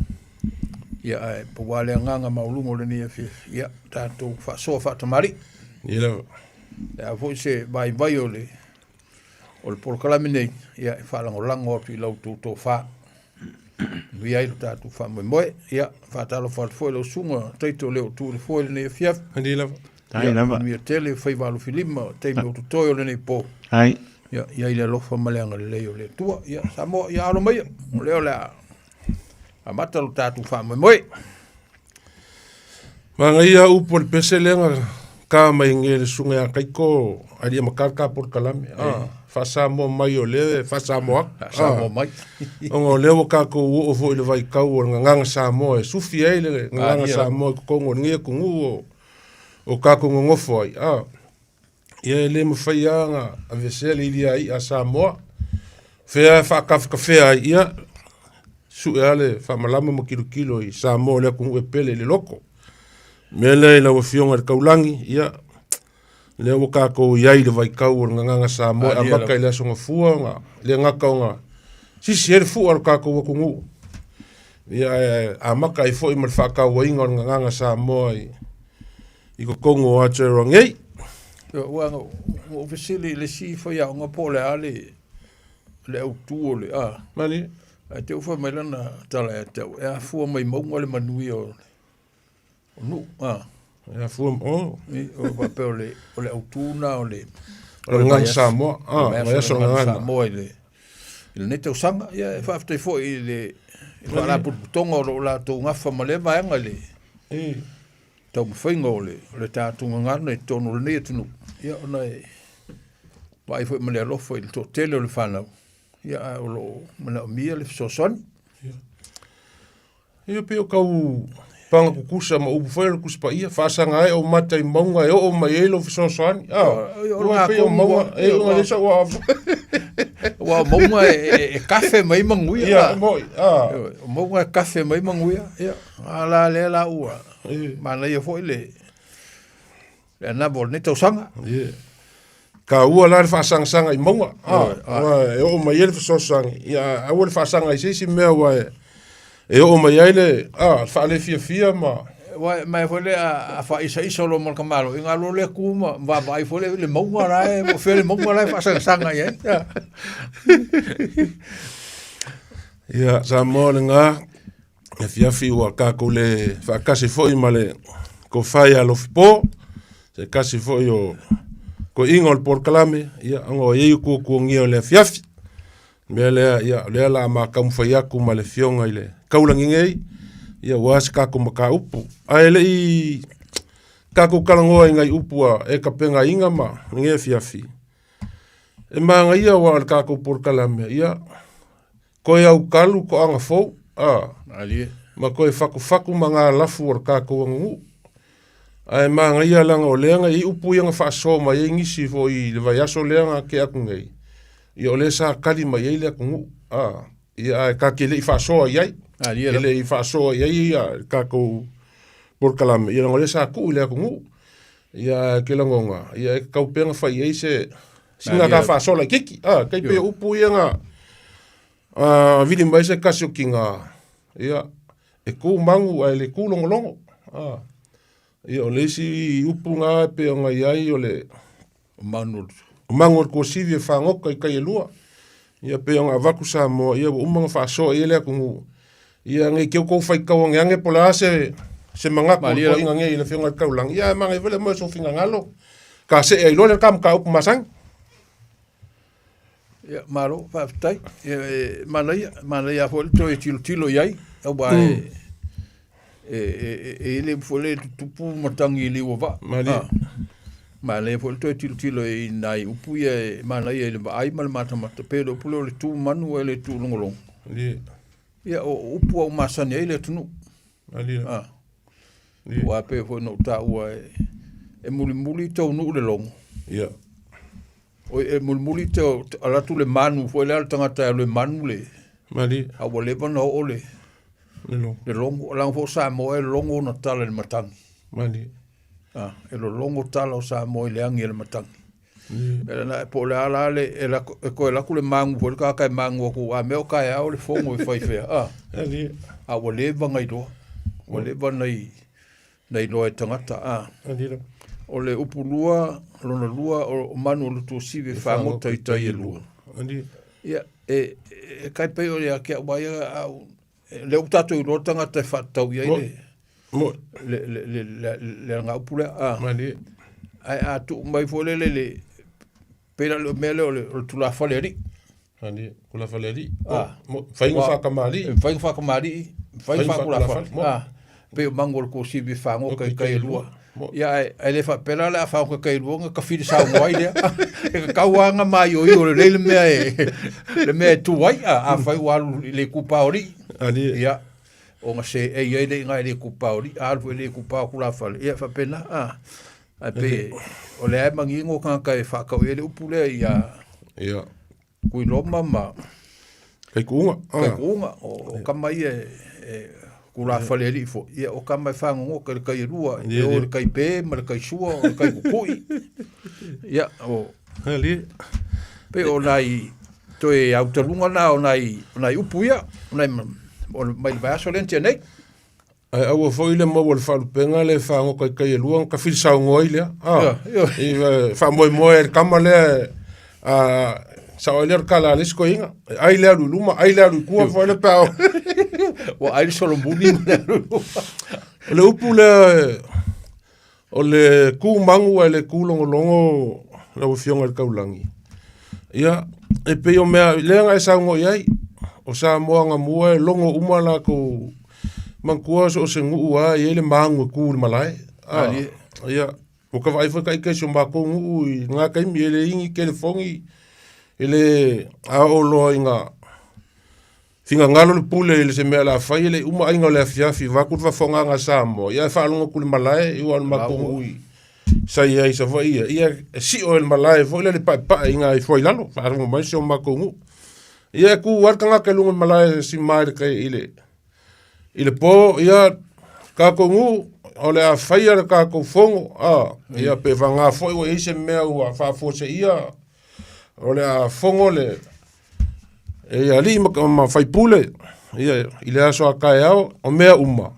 Ia, ae pau lava le agaga maualuga o lenei afiafi, ia, tatou faasoa faatamalii. Ia lava. Le a foi se vaivai o le o le polokalame nei, ia, e faalagolago atu i la outou tofa. Manuia ai lo tatou faamoemoe. Ia, faatalofa atu foi i lau susuga Taito Leo Tu le Foe i lenei afiafi. Manuia lava. Ai lava. Manuia tele faiva alofilima, taimi o totoe o lenei po. Ai. Ia, i ai le alofa ma le agalelei o le Atua. Ia, Samoa, ia alo maia. O lea o le a amata lo tatou faamoemoe. Manaia upu o le pese lea na ka mai nei e le susuga ia Kaiko alii matā le ta polokalame. Ah, faa-Samoa mai o lea e faa-Samoa atu. Faa-Samoa mai. Ona o lea ua tatou oo foi i le vaitau o le gagana Samoa e sufi ai le gagana Samoa i totonu o lenei atunuu o, o tatou nonofo ai. Ah, ia e le mafai lava ona aveesea le iliaia a Samoa. Fea e faatafetafea ai, ia, sue lava le faamalama ma tilotilo i Samoa o le atunuu e pele i le loto. O le mea lea i lau Afioga i le Taulagi, ia, lea ua tatou i ai i le vaitau o le gagana Samoa e amata i le Aso Gafua ona le gata ona sisi ai le fua o le tatou atunuu, ia ae amata ai foi ma le faatauaina o le gagana Samoa i i totonu o Aotearoa nei. Ua ou fesili i le isi faiaoga po o le a le, le autu o le a. Mani. Ae te i ua fai mai lana tala ia te au, e afua mai mauga le manuia o nuu. A. E afua, oh. O faapea o le, o le autu na o le... O le gagana Samoa. Ah, o le vaiaso o le gagana. Samoa i le, i lenei tausaga. Ia, e faafetai foi i le Faalapotopotoga o lo o latou gafa ma lea vaega i le taumafaiga o le, o le tatou gagana i totonu o lenei atunuu, ia ona e vaai foi ma le alofa i le toatele o le fanau, ia ae o lo o manaomia le fesoasoani. Ia pei o tau paga tutusa ma upu foi o le Tusi Paia, faasaga ai ou mata i mauga e oo mai ai lou fesoasoani. Ah, o pei o mauga, e ona le sau a. Ua o mauga e kafe mai manuia. Ia, moi, ah. O mauga e kafe mai manuia. Ia, a la lea la ua manaia foi le le anava o lenei tausaga. Yeah. Taua la le faasagasanga i mauga. Ah, aua e oo mai ai le fesoasoani. Ia, aua le faasaga i se isi mea aua e, e oo mai ai le, ah, le faalefiafia ma... Ua mai foi le a, a faaisaisa loa ma le tamaloa, i galo lea tu ma vaavaai foi le, le mauga la e, ua fea le mauga la e faasagasanga i ai. Ia, Samoa lena, afiafi ua tatou le faatasi foi ma le tofa ia Alofipo, se tasi foi o toeaiina o le polokalame, ia, ona o i ai tuatuagia o le afiafi. O le mea lea, ia, o lea o le a ma taumafai atu ma le afioga i le Taulagi nei, ia, aua se tatou mataupu. Ae le i tatou talanoa i nai upu a e tapenaina ma lenei afiafi, e manaia aua o le tatou polokalame, ia, Toe aukalu toaga fou, a. Malie. Ma toe fatufatu ma ngā lafu o le tatou aganuu. Ae manaia leaga o lea na i ai upu ia na faasoa mai ai nisi foi i le vaiaso lea na tea atu nei, ia o lea sa tali mai ai le atunuu, a. Ia ae ta te le i faasoa i ai. Malie E lava. le i faasoa i ai ia le tatou polokalame, ia leaga o lea sa tuu i le atunuu. Ia ae ou te lagona, ia e tatau pea ona fai i ai se sina ta faasoa laitiiti. A, tai pei o upu ia na a, vili mai se tasi o tina, ia, e tu magu ae le tu logologo. A, ia o le isi upu na e pei ona i ai o le O manu o le o magu o le tuasivi e fagota i tai e lua. Ia pei ona avatu Samoa, ia ua uma ona faasoa i ai le atunuu. Ia nei te outou faitau aneane po o le a se se manatu o le Malie lau. toeaina nei i le Afioga i le Taulagi, ia ae manaia foi le aumai o sou finagalo, ta see ai loa lea le ta mataupu masani. Ia, malo, faafetai. Ia, e manaia, manaia foi le toe tilotilo i ai, aua e, e, e, e, e i ai le upu foi lea e tutupu matagi i liu o vaa. Malie. Ah. Manaia foi le toe tilotilo i nai upu ia e manaia i le vaai ma le matamata, pei o le upu lea o le tu manu ae le tu logologo. Malie. Ia, o upu ua masani ai le atunuu. Malie. Ah. Aua e pei foi ona ou taua e, e mulimuli taunuu le logo. Ia. Oi, e mulimuli te alu atu le manu foi lea a le tagata e alu e manu le... Malie. A ua leva ona oo le... Le logo. Le logo. Leaga foi o Samoa e logo ona tala i le matagi. Malie. Ah, e lologo tala o Samoa i le agi a le matagi. E la po o le a la le e lako, e toe alu atu le magu foi le tagata e magu atu a mea o taeao le fono e fai fea. Ah. A ua leva ona iloa. Ua leva ona i na iloa e tagata. Ah. O le upu lua, lona lua o manu o le tuasivi e fagota i tai e lua. Ia, e, e kai pei o ia ke au ai au lea ua tatou iloa le tagata e faatatau i ai le, le, le, le, le, le alagaupu lea. Ah. Ae a tuu mai foi lele le, pei la o le mea lea o le, o le tulafale alii. Ali, tulafale alii. Ah. Faiga faatamalii. Faiga faatamalii, faiga faatulafale. Ah. Pei o magu o le tuasivi e fagota i tai e lua. Ia, ae, ae le faapea la o le a fagota i tai e lua ona tafili saunoa ai lea. E tatau lava ona maioio lelei le mea e, le mea e tu ai. A, afai ua alu i le itupa o alii. Ali. Ia, ona seei ai lea i ina i le itupa o alii, a alu foi i le itupa o tulafale. Ia, faapena. A, ae pei e, o lea e manino tagata e faatau i ai le upu lea ia Ia. Tuiloma ma Kaikuuga. Kaikuuga, o tama ia e tulafale alii foi. Ia, o tama e fagogota i le tai e lua, e o i le tai pe ma le tai sua, o le tai kukui. Ia, o... Pei o nai toe autaluga na o nai, o nai upu ia, o nai, o mai le vaiaso lea na tea nei. Ae aua foi le maua o le faalupega lea e fagota i tai e lua ona tafili saunoa ai lea. Ah, i faamoemoe ai le tama lea a sao ai lea o le tala a le isi toeaina. E ai le alu i luma, ai le alu i tua, foi lea pe a Ua ai le solomuli ma le alu i luma. O le upu lea o le ku magu ae le ku logologo lau Afioga i le Taulagi. Ia, e pei o mea lea na e saunoa i ai, o Samoa anamua e logo uma latou manatua so o se nuu lava e i ai le magu e tu i le malae. Ah, ia, ua ta vaai foi taita i si o matou nuu i lena taimi, e leai ni telefoni, e le a oo loa ina finagalo le pule i se mea o le a fai, e le i uma aiga o le afiafi, vaeatu le faafofogaaga a Samoa, ia e faalogo atu i le malae, aua o le matou nuu i sa i ai i Savaii ia, ia e sio e le malae foi lea le paepae i ina ifo ai lalo, faalogo mai si o matou nuu. Ia e tu lava le tagata i luga o le malae e sima i le tai i le i le po, ia tatou nuu, o le a faia le tatou fono, a, ia pe vagā foi ua i ai se mea ua faafuaseia, o le a fono le E i alii ma faipule, ia, i le aso a taeao, o mea uma,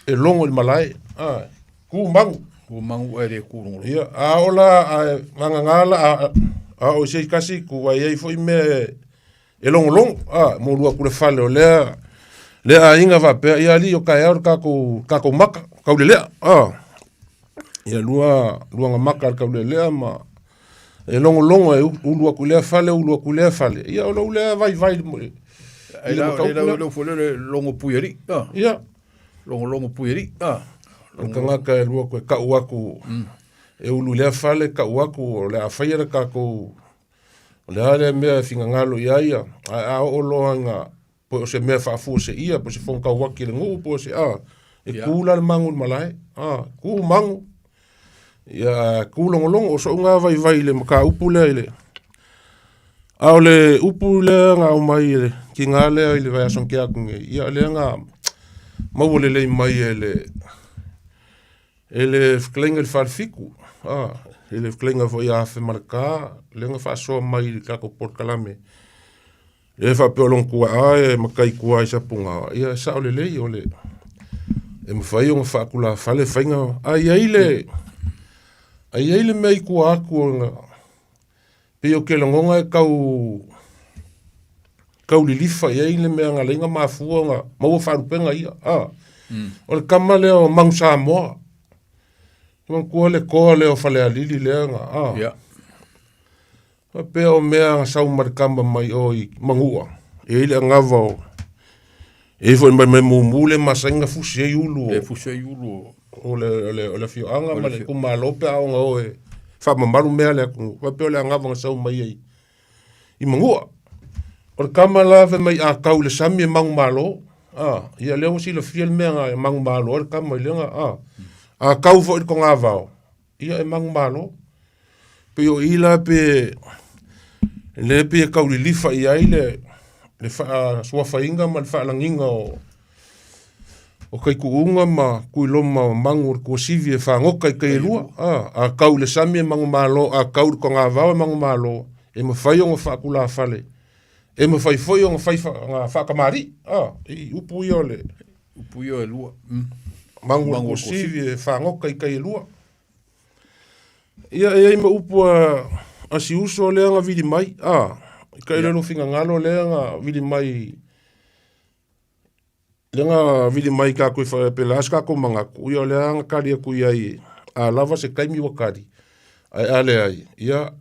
e logo i le malae, a, tu magu. Tu magu ae le tu logologo. Ia, a oo la, a vagana la, a, a oo i se tasi itu, a i ai foi mea e, e logologo, a, molu atu i le fale o lea, lea aiga faapea, ia alii o taeao le tatou, tatou maka, taulelea, a. Ia lua, lua na maka le taulelea ma, e logologo e ulu atu i lea fale, ulu atu i lea fale. Ia o lou lea vaivai i le mataupu lea. Lea foi le logo pui alii. Ia. Logo logo pui alii. O le tagata e alu atu e tau atu, e ulu i lea fale, tau atu o le a faia le tatou, o le a lea mea e finagalo i ai ia, ae a oo loa ina po o se mea faafuaseia, po o se fono tauaki a le nuu, po o se a, e tu la le magu i le malae, a, tu magu, ia tu logologo, o so'u na vaivai i le mataupu lea i le, a o le upu lea na aumai e le tiga lea i le vaiaso na tea atu nei, ia lea na maua lelei mai e le, e le fetalaiga i le Falefitu, a, e le fetalaiga foi ia Afemaleka, lea na faasoa mai i le tatou polokalame. E faapea o lona tuaa e matai tua i Sapuga, ia e sao lelei o le e mafai ona faatulafale faiga ae i ai le ae i ai le mea i tua atu ona pei ou te lagona e tau kaulilifa i ai le mea na alai ona mafua ona maua faalupega ia, a. O le tama lea o Manu Samoa. Manatua le toa lea o Falealili lea na, a. Ia. Faapea o mea na sau ma le tama mai o i Manua, e i ai le anava o, e i ai foi ma le mea mumu lea e masani ona fusi ai ulu o, E fusi ai ulu o, o le, o le, o le afioaga ma le itumalo pe a ona o e faamamalu mea a le atunuu. Faapea o le anava na sau mai ai i Manua. O le tama la fai mai a tau i le sami e manumalo, a, ia lea ua silafia le mea na e manumalo ai le tama i lega, a. A tau foi i le togavao, ia e manumalo. Pei o i la pe lea pei e tau lilifa i ai le le faasuafaina ma le faalagiga o o taituuga ma tuiloma o magu o le tuasivi e fagota i tai e lua. A, a tau i le sami e manumalo, a tau i le togavao e manumalo, e mafai ona faatulafale, e mafai foi ona fai ona faatamalii. A, i upu ia o le upu ia e lua. Magu o le tuasivi e fagota i tai e lua. Ia e i ai ma upu a si uso lea na vili mai, a, i ka ile finagalo lea na vili mai lea na vili mai kākou i pe la se kākou manatu, ia o lea na kali atu i ai, a lava se taimi ua kali, ae a leai, ia,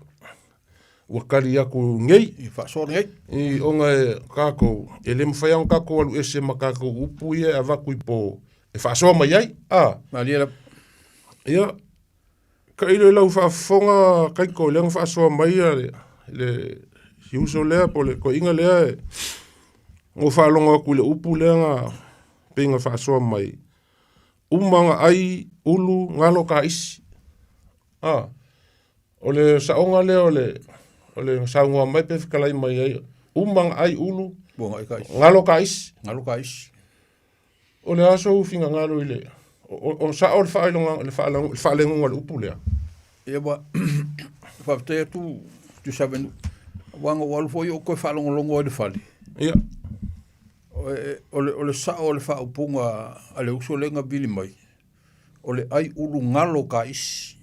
ua kali atu nei. I faasoa nei. I ona e kākou, e le mafai ona kākou alu ese ma kākou upu ia e avatu i pō, e faasoa mai ai, a. Malie lava. Ia, tailo i lau faafofoga Kaiko, lea na faasoa mai ia le, le si uso lea po o le toeaina lea e na ou faalogo atu i le upu lea na pei na faasoa mai, uma na ai ulu galo kaisi. A, o le saoga lea o le, o le saunoa mai pe fetalai mai ai, uma na ai ulu galo kaisi. Galo kaisi. O le a sou finagalo i le, o, o sao le faailoga, le faalegoga o le upu lea? Ia ua faafetai atu Tuisavenu, aua na ou alu foi ou toe faalogologo ai i le fale. Ia. O le, o le sao o le faaupuga a le uso lea na vili mai, o le ai ulu galo ka isi.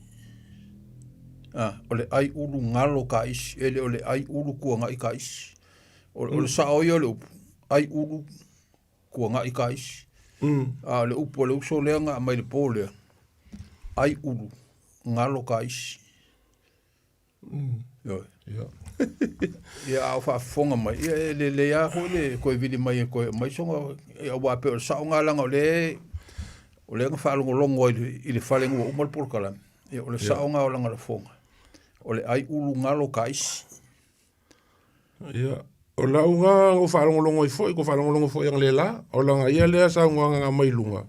Ah, o le ai ulu galo ka isi, e le o le ai ulu kuanaʻi ka isi. O, o le sao ia o le upu, ai ulu kuanaʻi ka isi. A o le upu a le uso lea na aumai i le po lea, ai ulu, galo ka isi. Ioe. Ia, a o faafofoga mai, ia e lelei lava foi le toe vili mai e toe aumai soga, aua pei o le sao lena leaga o lea, o lea na faalogologo ai i le fale ina ua uma le polokalame. Ia, o le sao lena o lana lafoga, o le ai ulu galo ka isi. Ia, o lau na ou faalogologo ai foi, ko faalogologo foi analeila, o lana ia lea saunoaga na aumai i luga,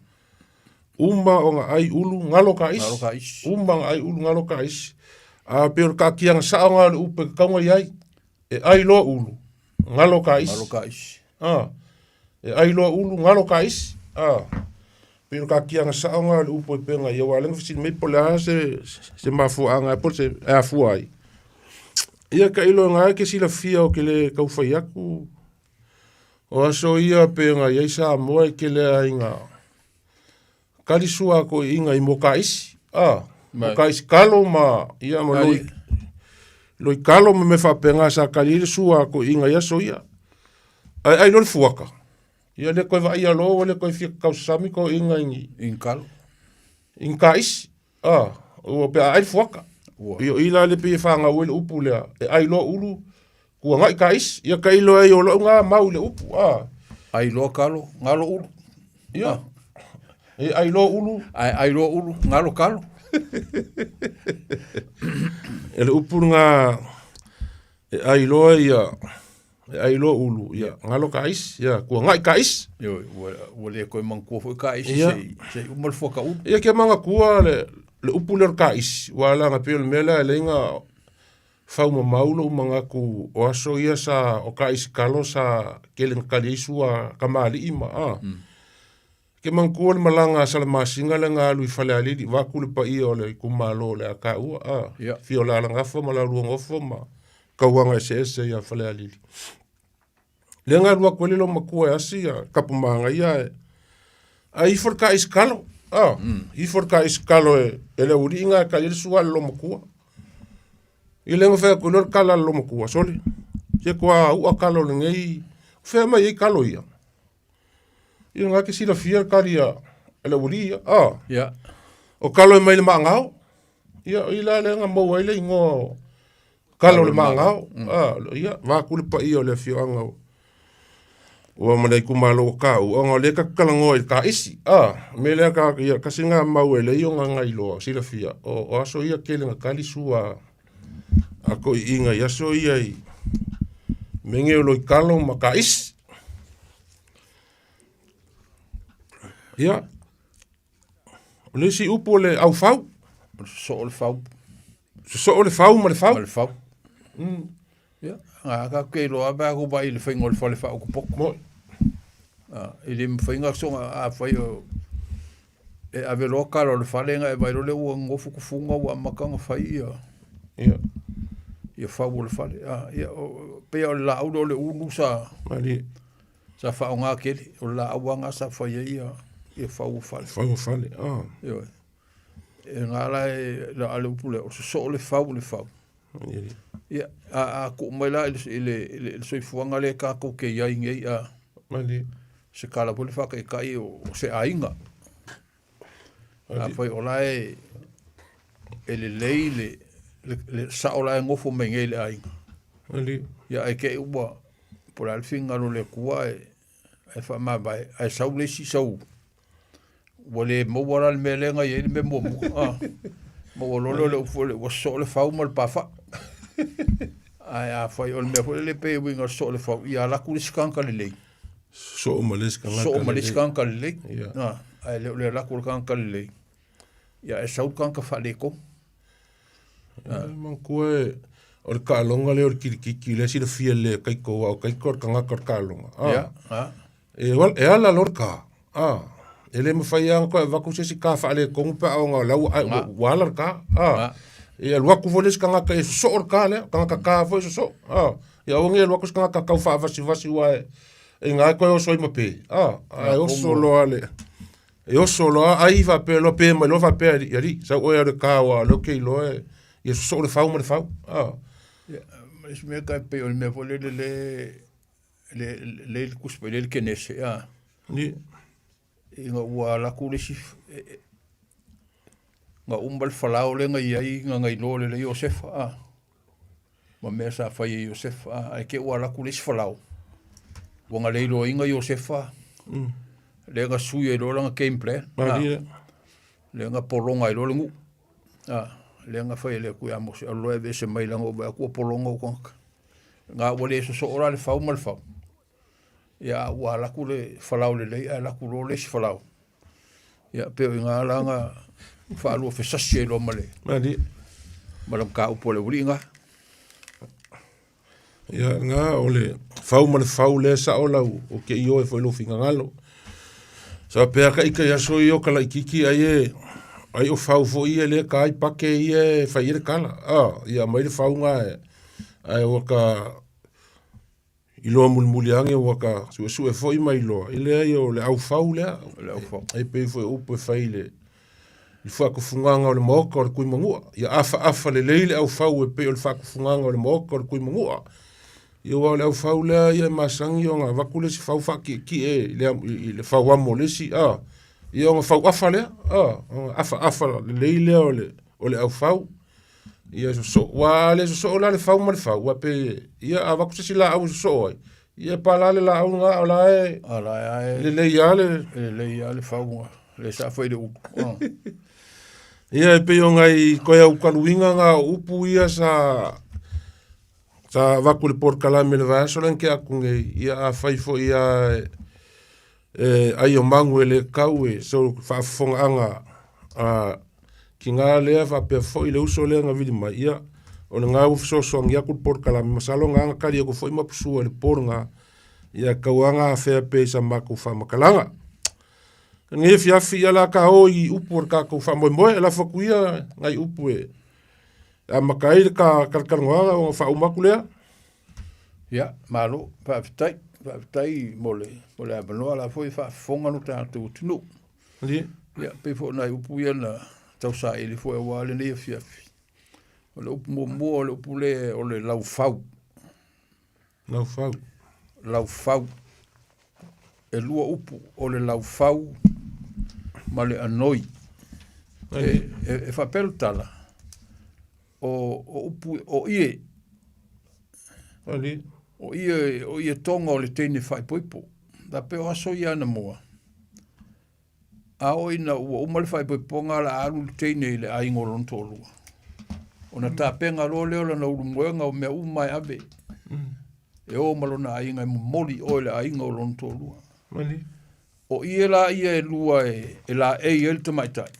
uma ona ai ulu, galo ka isi. Galo ka isi. Uma ona ai ulu, galo ka isi. A pei o le kaatiaga sao na o le upu e tatau ona i ai, e ai loa ulu, galo ka isi. Galo ka isi. A, e ai loa ulu, galo ka isi. A, pei o le kaatiaga sao na o le upu e pei ona i ai, aua o lea na fesili mai po o le a se, se mafuaaga po o se, e afua ai. Ia tailo na e te silafia ou te le tau fai atu, o aso ia pe na i ai Samoa e tele ai na kali sua a toeaiina i mokaisi, a, mokaisi kalo ma, ia ma loi, loi kalo ma mea faapena sa kali ai le sua a toeaiina i aso ia. Ae ai loa le fuaka, ia le toe vaaia loa ua le toe fia tausasami toeaiina i ni, I ni kalo. I ni kaisi. A, ua pe a ai le fuaka. Ua. Ia o i la le pei e fanau ai le upu lea, e ai loa ulu, kuanaʻi ka isi. Ia tailo ai o lou na mau i le upu, a. Ai loa kalo, galo ulu. Ia. E ai loa ulu. Ae ai loa ulu, galo kalo. E le upu lena, e ai loa ia, E ai loa ulu, ia, galo ka isi, ia, kuanaʻi ka isi. Ioe, ua, ua le toe manatua foi ka isi Ia. se i, se i uma le fuaka ulu. Ia ke manatua le, le upu lea o le ka isi, ua laga pei o le mea lea e alai na faumamau lou manatu o aso ia sa, o ka isi kalo sa kele na kali ai sua kamali'i ma, a. Ke manatua le malaga a Salamasina lea na alu i Falealili, vaeatu le paia o le itumalo o le a taua, a, Ia. fia o Lalagafa ma Lauluagofo ma tauaga eseese ia Falealili. Lea na alu atu ai le loomatua e asi ia Tapumagaia ae, ae ifo le taisi kalo, a, ifo le taisi kalo e, e le aualii na e kali ai le sua a le loomatua. Ia lea na fai atu ai loa le tala a le loomatua, sole, se toa u'a kalo o lenei Fea mai ai kalo ia? Ia ngā ke silafia le kali a le aualii ia, a. Ia. O kalo e mai le maagao. Ia, o i la lea na maua ai le igoa o kalo o le maagao. A, ia, vaeatu le paia o le afioaga o ua ma le itumalo o Kauu, ona o lea tatou talanoa i le taisi, a, o le mea lea ka, ia, tasi lena mau e leai ona na iloa, silafia, o aso ia tele na tali sua a toeaiina i aso ia i mea nei o loitalo ma taisi. Ia, o le isi upu o le aufau. O le sosoo o le fau. Sosoo le fau ma le fau. Ma le fau. Ia, a tatou te iloa lava pe a tatou vaai i le faiga o le fale faaopopoko. Moi. A, e le mafai ona soga afai o e ave loa kala o le fale ona e vaai loa lea ua nonofo tufuga ua amata ona fai ia Ia. ia fau o le fale. A, ia, o, pei o le laau lea o le ulu sa Malie. sa faaaoga tele. O le laau lava lena sa fai ai ia, ia fau o fale. Fau o fale, ah. Ioe. E ngā la e, la a le upu lea, o le sosoo le fau le fau. Ia, a tuu mai la i le, i le, i le, i le soifuaga lea tatou te i ai nei, a, Malie. se tala foi le faataitai o, o se aiga. Afai o la e, e lelei le, le, le sao la e nofo mai nei i le aiga. Malie. Ia, ae te i ua, po o le a le finagalo o le Atua ae, ae faamavae, ae sau le isi sau, ua le maua la le mea lea na i ai le mea muamua. Ah. Maua loa lea o le upu foi lea, ua sosoo le fau ma le pafai. Ae afai o le mea foi lele pei e uiga o le sosoo o le fau, ia alu atu le isi tagata lelei. Sosoo ma le isi tagata Sosoo ma le isi lelei. tagata lelei. Ia. Ah, ae le o le alu atu o le tagata lelei, ia ae sau le tagata faaletonu. Ah. Manatua e, o le taaloga lea o le kilikiki, lea e silafia lelei e Kaiko, aua o Kaiko o le tagata o le taaloga. Ah. Ia, ah. E, e ala loa le ka. A, e le mafai lava ona toe avatu se isi ka faaletonu pe a oo ina o la ua, ua ala le ka. A, e alu atu foi le isi tagata e sosoo le ka lea, tagata ka foi e sosoo. A, ia aua ne i alu atu se tagata tau faavasivasi aua e, e iga e toe oso ai ma pe. A, ae oso loa le, e oso loa ai faapea loa pe mai loa faapea, alii, sau oe e alu e ka aua o lea ou te iloa e, ia sosoo le fau ma le fau. A. Ia, ma le isi mea e pei o le mea foi lele le le le le tusi pai le Kenese a. Ni. Ina ua alu atu le isi na uma le falao lea na i ai na na iloa lelei Iosefa a. Ma mea sa fai e Iosefa a, ae te i ua alu atu le isi falao. Ua na le iloaina Iosefa. Lea na sui ai loa lana game plan. Malie. Lea na pologa ai loa le nuu. A, lea na fai e le Atua ia Mose, alu loa e aveese mai leaga ua vaai atu ua pologa ou tagata. Na ua le sosoo la le fau ma le fau. Ia a ua alu atu le falao lelei ae alu atu loa le isi falao. Ia pei o i ina la na faalua fesasi ai loa ma le Malie. ma le mataupu a le aualii na. Ia na o le fau ma le fau lea sao lau o ke ioe foi lou finagalo. Sa pea ka ika i aso ia o ka laitiiti ai e ai o fau foi ia lea ka ai pake ia e fai ai le kala. Ah, ia aumai le fau na e ae ua ka iloa mulimuli ane ua ka suesue foi ma iloa i leai o le aufau lea. O le aufau. E pei foi o upu e fai i le i faatufugaga o le Maota o le Tuimanua. Ia afaafa lelei le aufau e pei o le faatufugaga o le Maota o le Tuimanua. Ia aua o le aufau lea ia e masani ona avatu le isi fau faatietie i le, i le fau amo o le isi, a. Ia ona fau afa lea, a, ona afaafa lelei lea o le, o le aufau. Ia sosoo, aua a le sosoo la le fau ma le fau, aua pei, ia a avatu se isi laau e sosoo ai, ia e pala le laau lena, o la e, A la e, lelei lava le, e lelei lava le fau le sa fai le ulu. Ah. Ia e pei o nai koe au kaluiga na o upu ia sa sa avatu i le polokalame i le vaiaso lea na tea atu nei, ia afai foi lava e ai o magu e le kau e so faafofogaaga a tina lea faapea foi le uso lea na vili mai, ia o lena ua fesoasoani atu le polokalame, masalo na na tali atu foi ma pusua i le po lena, ia tau lava na afea pea i sa matou faamatalaga. I lenei afiafi ia o le a ta o i upu o le tatou faamoemoe, e lafo atu ia nai upu e amata ai le ta talatalanoaga ona faauma atu lea. Ia, malo, faafetai, faafetai mo le, mo le avanoa la foi e faafofoga lo tatou atunuu. Ia. Ia, pei foi o nai upu ia na tausaili foi aua lenei afiafi. O le upu muamua o le upu lea o le laufau. Laufau. laufau. E lua upu, o le laufau ma le anoi. E, e, e faapea le tala, o, o upu, o ie. Ali. O ie, o ie tonga o le teine faaipoipo. Da pe o aso ia ana mua. A oo ina ua uma le faaipoipoga o le a alu le teine i le aiga o lona toalua. Ona tapena loa lea o lana ulumoega o mea uma e ave. E o ma lona aiga e momoli i o i le aiga o lona toalua. O ie la ia e lua e, e laei ai le tamaitai.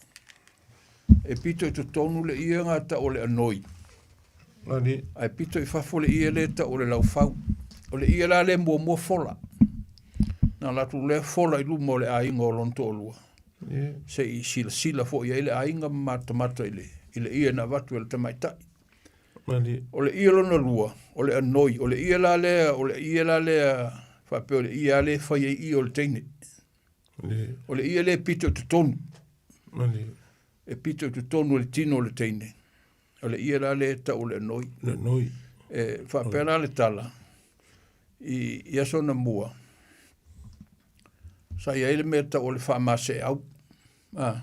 E pito i totonu le ie ga tau o le anoi. Ae pito i fafo le ie lea tau o le laufau. O le ie la lea muamua fola. Na alu atu lea fola i luma o le aiga o lona toalua. Se i silasila foi i ai le aiga ma matamata i le, i le ie na avatu e le tamaitai. O le ie lona lua, o le anoi. O le ie la lea, o le ie la lea faapea o le ie lava lea e fai ai ie o le teine. O le ie lea e pito i totonu. E pito i totonu o le tino o le teine. O le ie la lea e tau o le anoi. Le anoi. E faapea la le tala, i, i aso na mua, sa i ai le mea tau o le faamaseau. Ah.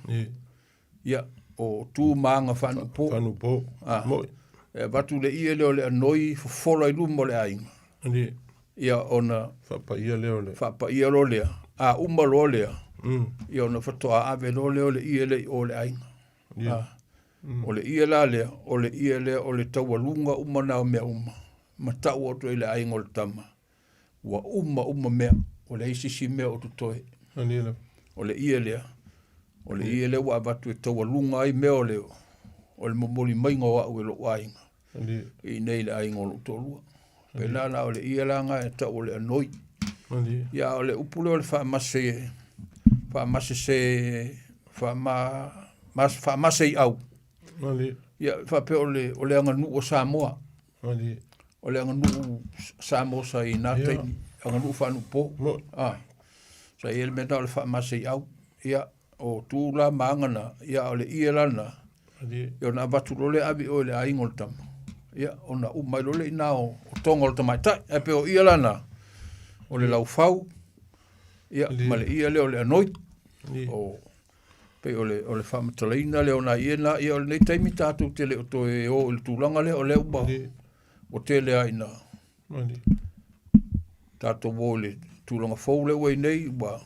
Ia, o tu ma aga faanuupo. Faanuupo. Ah. Moi. E avatu le ie lea o le anoi fofola i luma o le aiga. Ali. Ia, ona... Faapaia lea o le... Faapaia loa lea. A uma loa lea, ia ona faatoa ave loa lea o le ie lea i o i le aiga. Ia. Ah. O le ie la lea, o le ie lea o le taualuga uma na o mea uma, ma tau atu ai i le aiga o le tama, ua uma uma mea, ua leai se isi mea o totoe. O le ie lea, o le ie lea ua avatu e taualuga ai mea o le, o le momoli maiga o au e lou aiga, i inei i le aiga o lou toalua. Pēlā la, o le ie la lena e tau o le anoi. Ia, a o le upu lea o le faamase, faamase se, faama, mas, faamase i au. Ia, faapea o le, o le aganuu a Samoa. O le aganuu Samoa sa i na taimi, aganuu faanuupo. Ah, sa i ai le mea lena o le faamase i au. Ia, o tu la ma aga na, ia, a o le ie la lena, ia ona avatu loa lea ave i o i le aiga o le tama. Ia, ona uma ai loa lea i ina o, o toga o le tamaitai. Ae pei o ie la na, o le laufau, ia, ma le ie lea o le anoi. O, pei o le, o le faamatalaina lea o nai ie na, ia o lenei taimi tatou te le o toe o i le tulaga lea, o lea ua, ua tele lava ina tatou o i le tulaga fou lea ua i nei, ua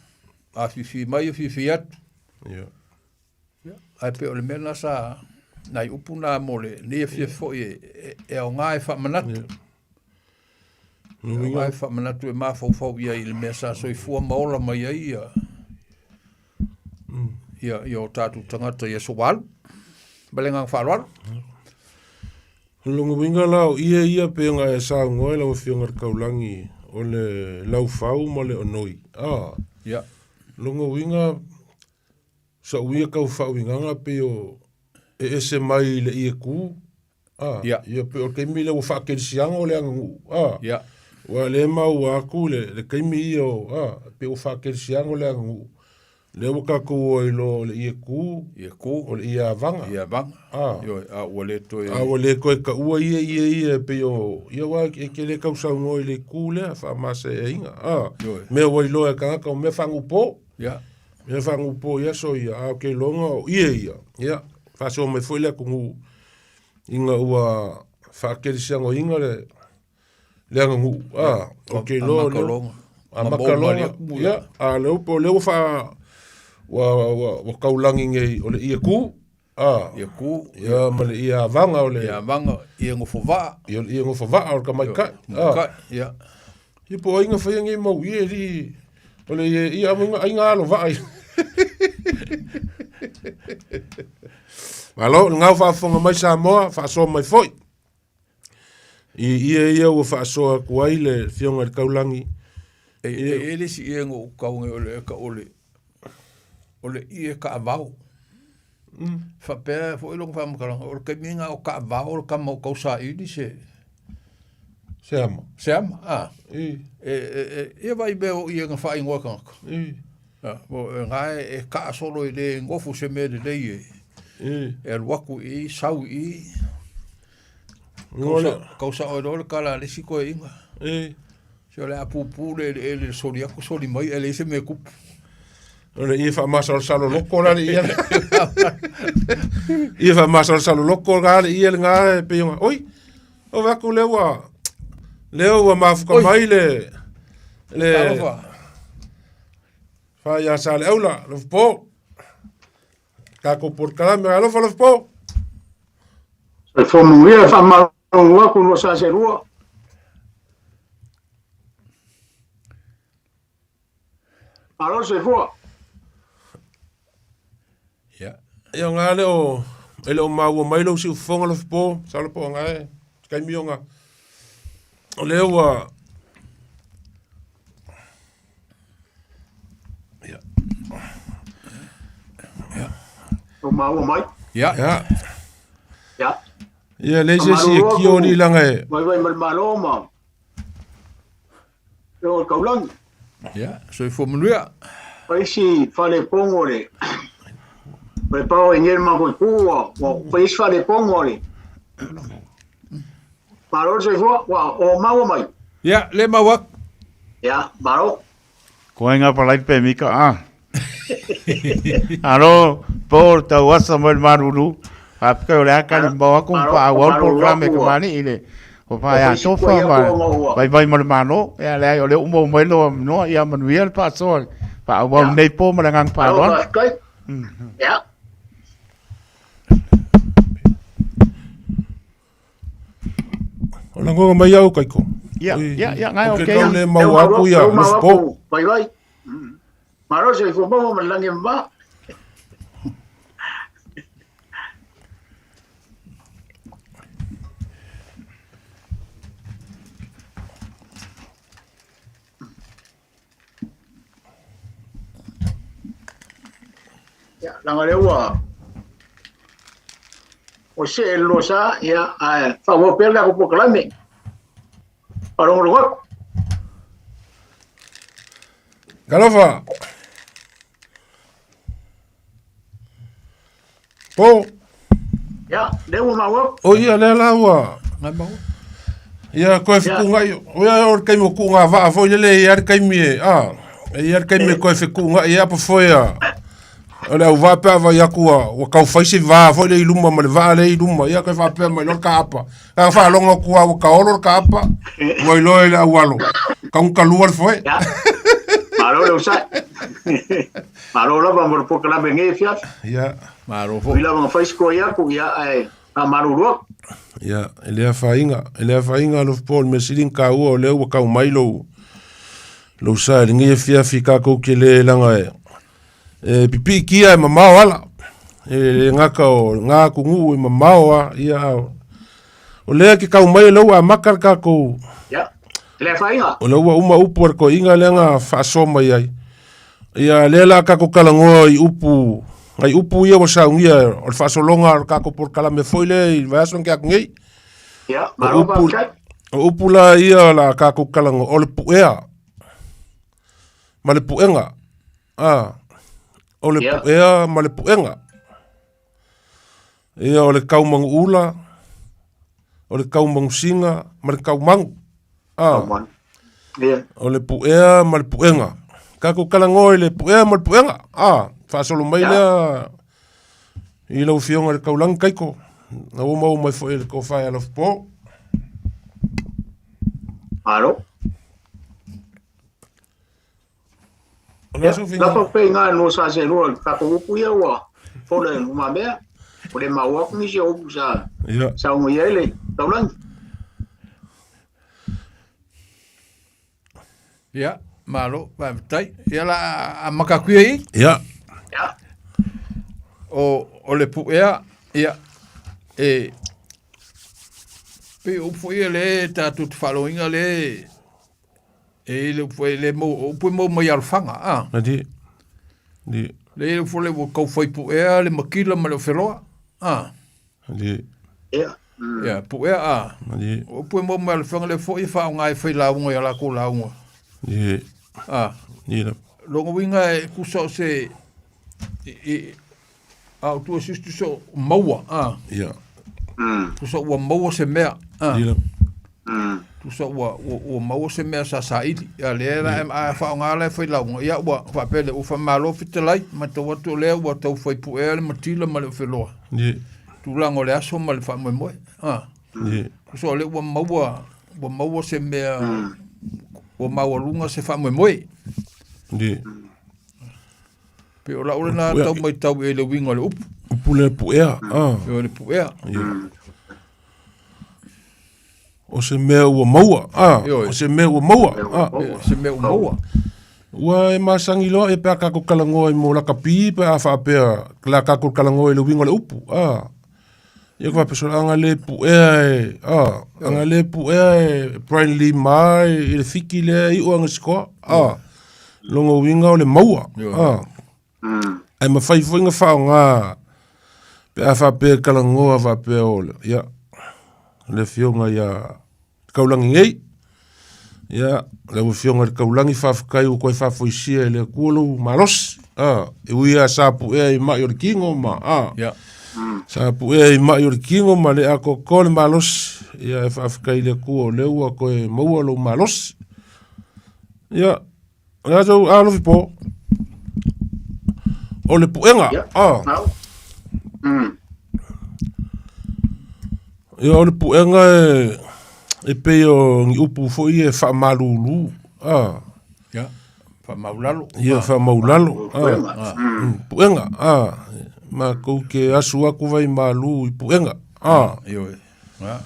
afifi mai afifi atu. Ia. Ae pei o le mea lena sa, nai upu na mo lenei afiafi foi e, e, e aoga e faamanatu. E aoga e faamanatu e mafaufau i ai i le mea sa soifua ma ola mai ai ia, ia, ia o tatou tagata i aso ua alu. Ma le agaga faaaloalo. O lona uiga la o ie ia pei ona e saunoa i lau Afioga i le Taulagi o le laufau ma le onoi, a. Ia. Lona uiga, sa'u ia tau faauigaga pei o e ese mai i le ie ku, a. Ia. Ia pei o le taimi lea ua faakelisiano le aganuu, a. Ia. Aua o lea e maua atu le, le taimi ia o, a, pei ua faakelisiano le aganuu. Lea ua tatou o ai loa o le ie ku, Ie ku. o le ie avaga. Ie avaga. A. Ioe, a ua le toe... A ua le toe taua ia ie ia e pei o, ia aua e te le tau saunoa i le itu lea, faamaseaina. A. Ioe. Mea ua iloa e tagata o mea faanuupo. Ia. Mea faanuupo i aso ia, a ou te iloaina o ie ia. Ia, faasoa mai foi le atunuu ina ua faakelisianoina le le aganuu. A, ou te iloa o lea. Amata loga. Ia, a lea ua, lea ua faa, ua, ua, ua taulagi nei o le ie ku. A. Ie ku. Ia, ma le ie avaga o le. Ie avaga, ie gofovaa. Ia, le ie gofovaa o le tamaitai. A. Ia. Ia po o ai na faia nei mau ie alii o le ie, ia ai ai ga alo vaa ia. Malo, le gau faafofoga mai Samoa, faasoa mai foi. I ie ia ua faasoa atu ai le Afioga i le Taulagi. E, e, e le isi ie na ou tau nei o le eka o le, o le ie kaavao. Faapea foi lona faamatalaga, o le taimi lena o kaavao o le tama o tausaili se, Se ama. Se ama, a. I. E, e, e, ia vaai mea o ie na faaigoa e tagata. I. A, o, e na e, e kaasolo e le gofu se mea lelei e, I. e alu atu i, sau i. Ngole. Kau sao e loa le kala a le isi koeina. I. Se o le a pupū le eleele le soli atu soli mai ae leai se mea e tupu. O le ie faamasalosalo loko la le ia. Ie faamasalosalo loko la le ia lena e pei ona, oi, o vaai atu lea ua, lea ua mafuka mai le, le, Talofa. Fa ia Saleaula, Lofopo. Tatou polokalame, alofa Lofopo. Soifua manuia, faamalulu atu lua sa se lua. Malo le soifua. Ia o ngā le o, e le o maua mai lou siufofoga Lofopo, masalo po o ngā e, taimi o ngā, o lea ua, Ia. Ia. O maua mai. Ia. Ia. Ia. Ia, leai se isi e kio ni langa e. Vai vai ma le malo ma. E o kaulangi. Ia, soifua manuia. Pai si fale pongo le. O le pao e ngel ma koe kua. Ua pai si fale pongo le. Malo le soifua, ua o maua mai. Ia, le maua atu. Ia, malo. Koe ngā palai pe mika a. Alo, po tau asa mai le maruru. A pika o le aka ni mau aku pa au au programe ka mani i le o pa ya tofa ma vai vai ma le mano e le ai o le umo mai lo no ia manuia le pa so pa au au nei po ma le ngang pa lo. Ya. O langoga mai au kaiko. Ia, ia, ia, ngai o ke. Kau le mau aku ia, lofo. Vai vai. Malo se fo mo ma langi ma. Ia, leaga lea ua o see le lua sa, ia, ae faaauau pea le tatou polokalame. Faalogologo atu. Talofa. Po. Ia, lea ua maua atu. O ia, lea la ua. Ia, koe fekuungaʻi, o ia o le taimi o kuʻuga vaa foi lele e i ai le taimi e, a, e i ai le taimi e koe fekuungaʻi ai apa foi a, o le auvaa pe a vaai atu ua, ua tau fai se va foi lea i luma ma le vaa lea i luma, ia koe faapea mai loa le kaapa. Ka faalogo atu lava ua taolo le kaapa, ua iloa i le aualo, taunutalua le foe. Ia, malo le onosai. Malo lava mo le polokalame i lenei afiafi. Ia. Malo foi. Ui lava na fai se koe atu, ia, ae faamalulu atu. Ia, e le afaina, e le afaina alofa po o le mea sili ona taua o lea ua tau mai lou, lou sa i lenei afiafi tatou te le laga e, e pipiitia e mamao ala. E le gata o ngā atunuu e mamao a, ia, a, o lea ke tau mai o lea ua amata le tatou, Ia, e le afaina. o lea ua uma upu a le toeaina lea na faasoa mai ai. Ia, lea la tatou talanoa i upu, nai upu ia ua saunia o le faasologa o le tatou polokalame foi lea i le vaiaso na tea atu nei. Ia, O malo upu, faafetai. o upu la ia o la tatou talanoa, o le puea ma le puega. A, o le Ia. puea ma le puega. Ia, o le kaumanuula, o le kaumanusiga ma le kaumagu. A, Kaumagu. Ia. o le puea ma le puega. Tatou talanoa i le puea ma le puega. A, faasolo mai Ia. lea i lau Afioga i le Taulagi Kaiko. Na ua maua mai foi e le tofa ia Alofapo. Malo. O le aso Ia, lafo pea i ina i lua sa selua i le tatou upu ia ua fola i lumamea. Ua le maua atu nisi o upu sa Ia. saunoa ai le taulagi. Ia, malo, faafetai. Ia la amata atu ia i. Ia. Ia. O, o le puea, ia, e, pei o upu foi ia le tatou te faalogoina le E le upu e le mau, o upu e mau mai alofaga, a. Adi. Di. Le upu le ua kau fai puea le makila ma le ofeloa, a. Adi. Ia. Ia, puea, a. Adi. O upu e mau mai alofaga le foi e faaaoga e fai lauga i a lakou lauga. Di. A. Di la. Lona uiga e tusa o se, i, i, a o tua sisi tusa o maua, a. Ia. Tusa ua maua se mea, a. Di la. Tusa ua, ua, ua maua se mea sa saili. Ia lea la e a faaaoga la e failauga, ia ua faapea lea, ua faamalo fetalai, matau atu o lea ua tau fai puea le matila ma le ofeloa. Tulaga o le aso ma le faamoemoe. Ah. Tusa o lea ua maua, ua maua se mea, ua maualuga se faamoemoe. Pei o lau lena tau matau i le uiga o le upu. Upu lea puea. Ah. O le puea. O se mea ua maua. Ah, o se mea ua maua. Ah. Se mea ua maua. Ua e masani loa e pe a kākou talanoa i mo lakapi pe a faapea la kākou talanoa i le uiga o le upu. Ah. Ia ka faapea anga le puea e, ah, anga le puea e Brian Lee ma i le fiki lea i o anga sikoa. Ah. Longa uiga o le maua. Ah. Ae mafai foi na faaaoga pe a faapea e talanoa faapea o le, ia, le afioga ia Taulagi nei. Ia, lau afioga i le Taulagi, faafetai ua toe faafoisia e le Atua lou malosi. Ah, e ui lava sa puea i mai o le tino ma, ah, yeah. sa puea i mai o le tino ma le atoatoa le malosi. Ia, e faafetai i le Atua o lea ua toe maua lou malosi. Ia, O le aso alofi po. O le puega. Ah. Ia o le puega e e pei o ni upu foi e faamalulu. Ah. Ia, faamaulalo. Ia faamaulalo. Ah. Puega. Ah. Matou te asu atu vai malu i puega. Ah. Ioe. Ah.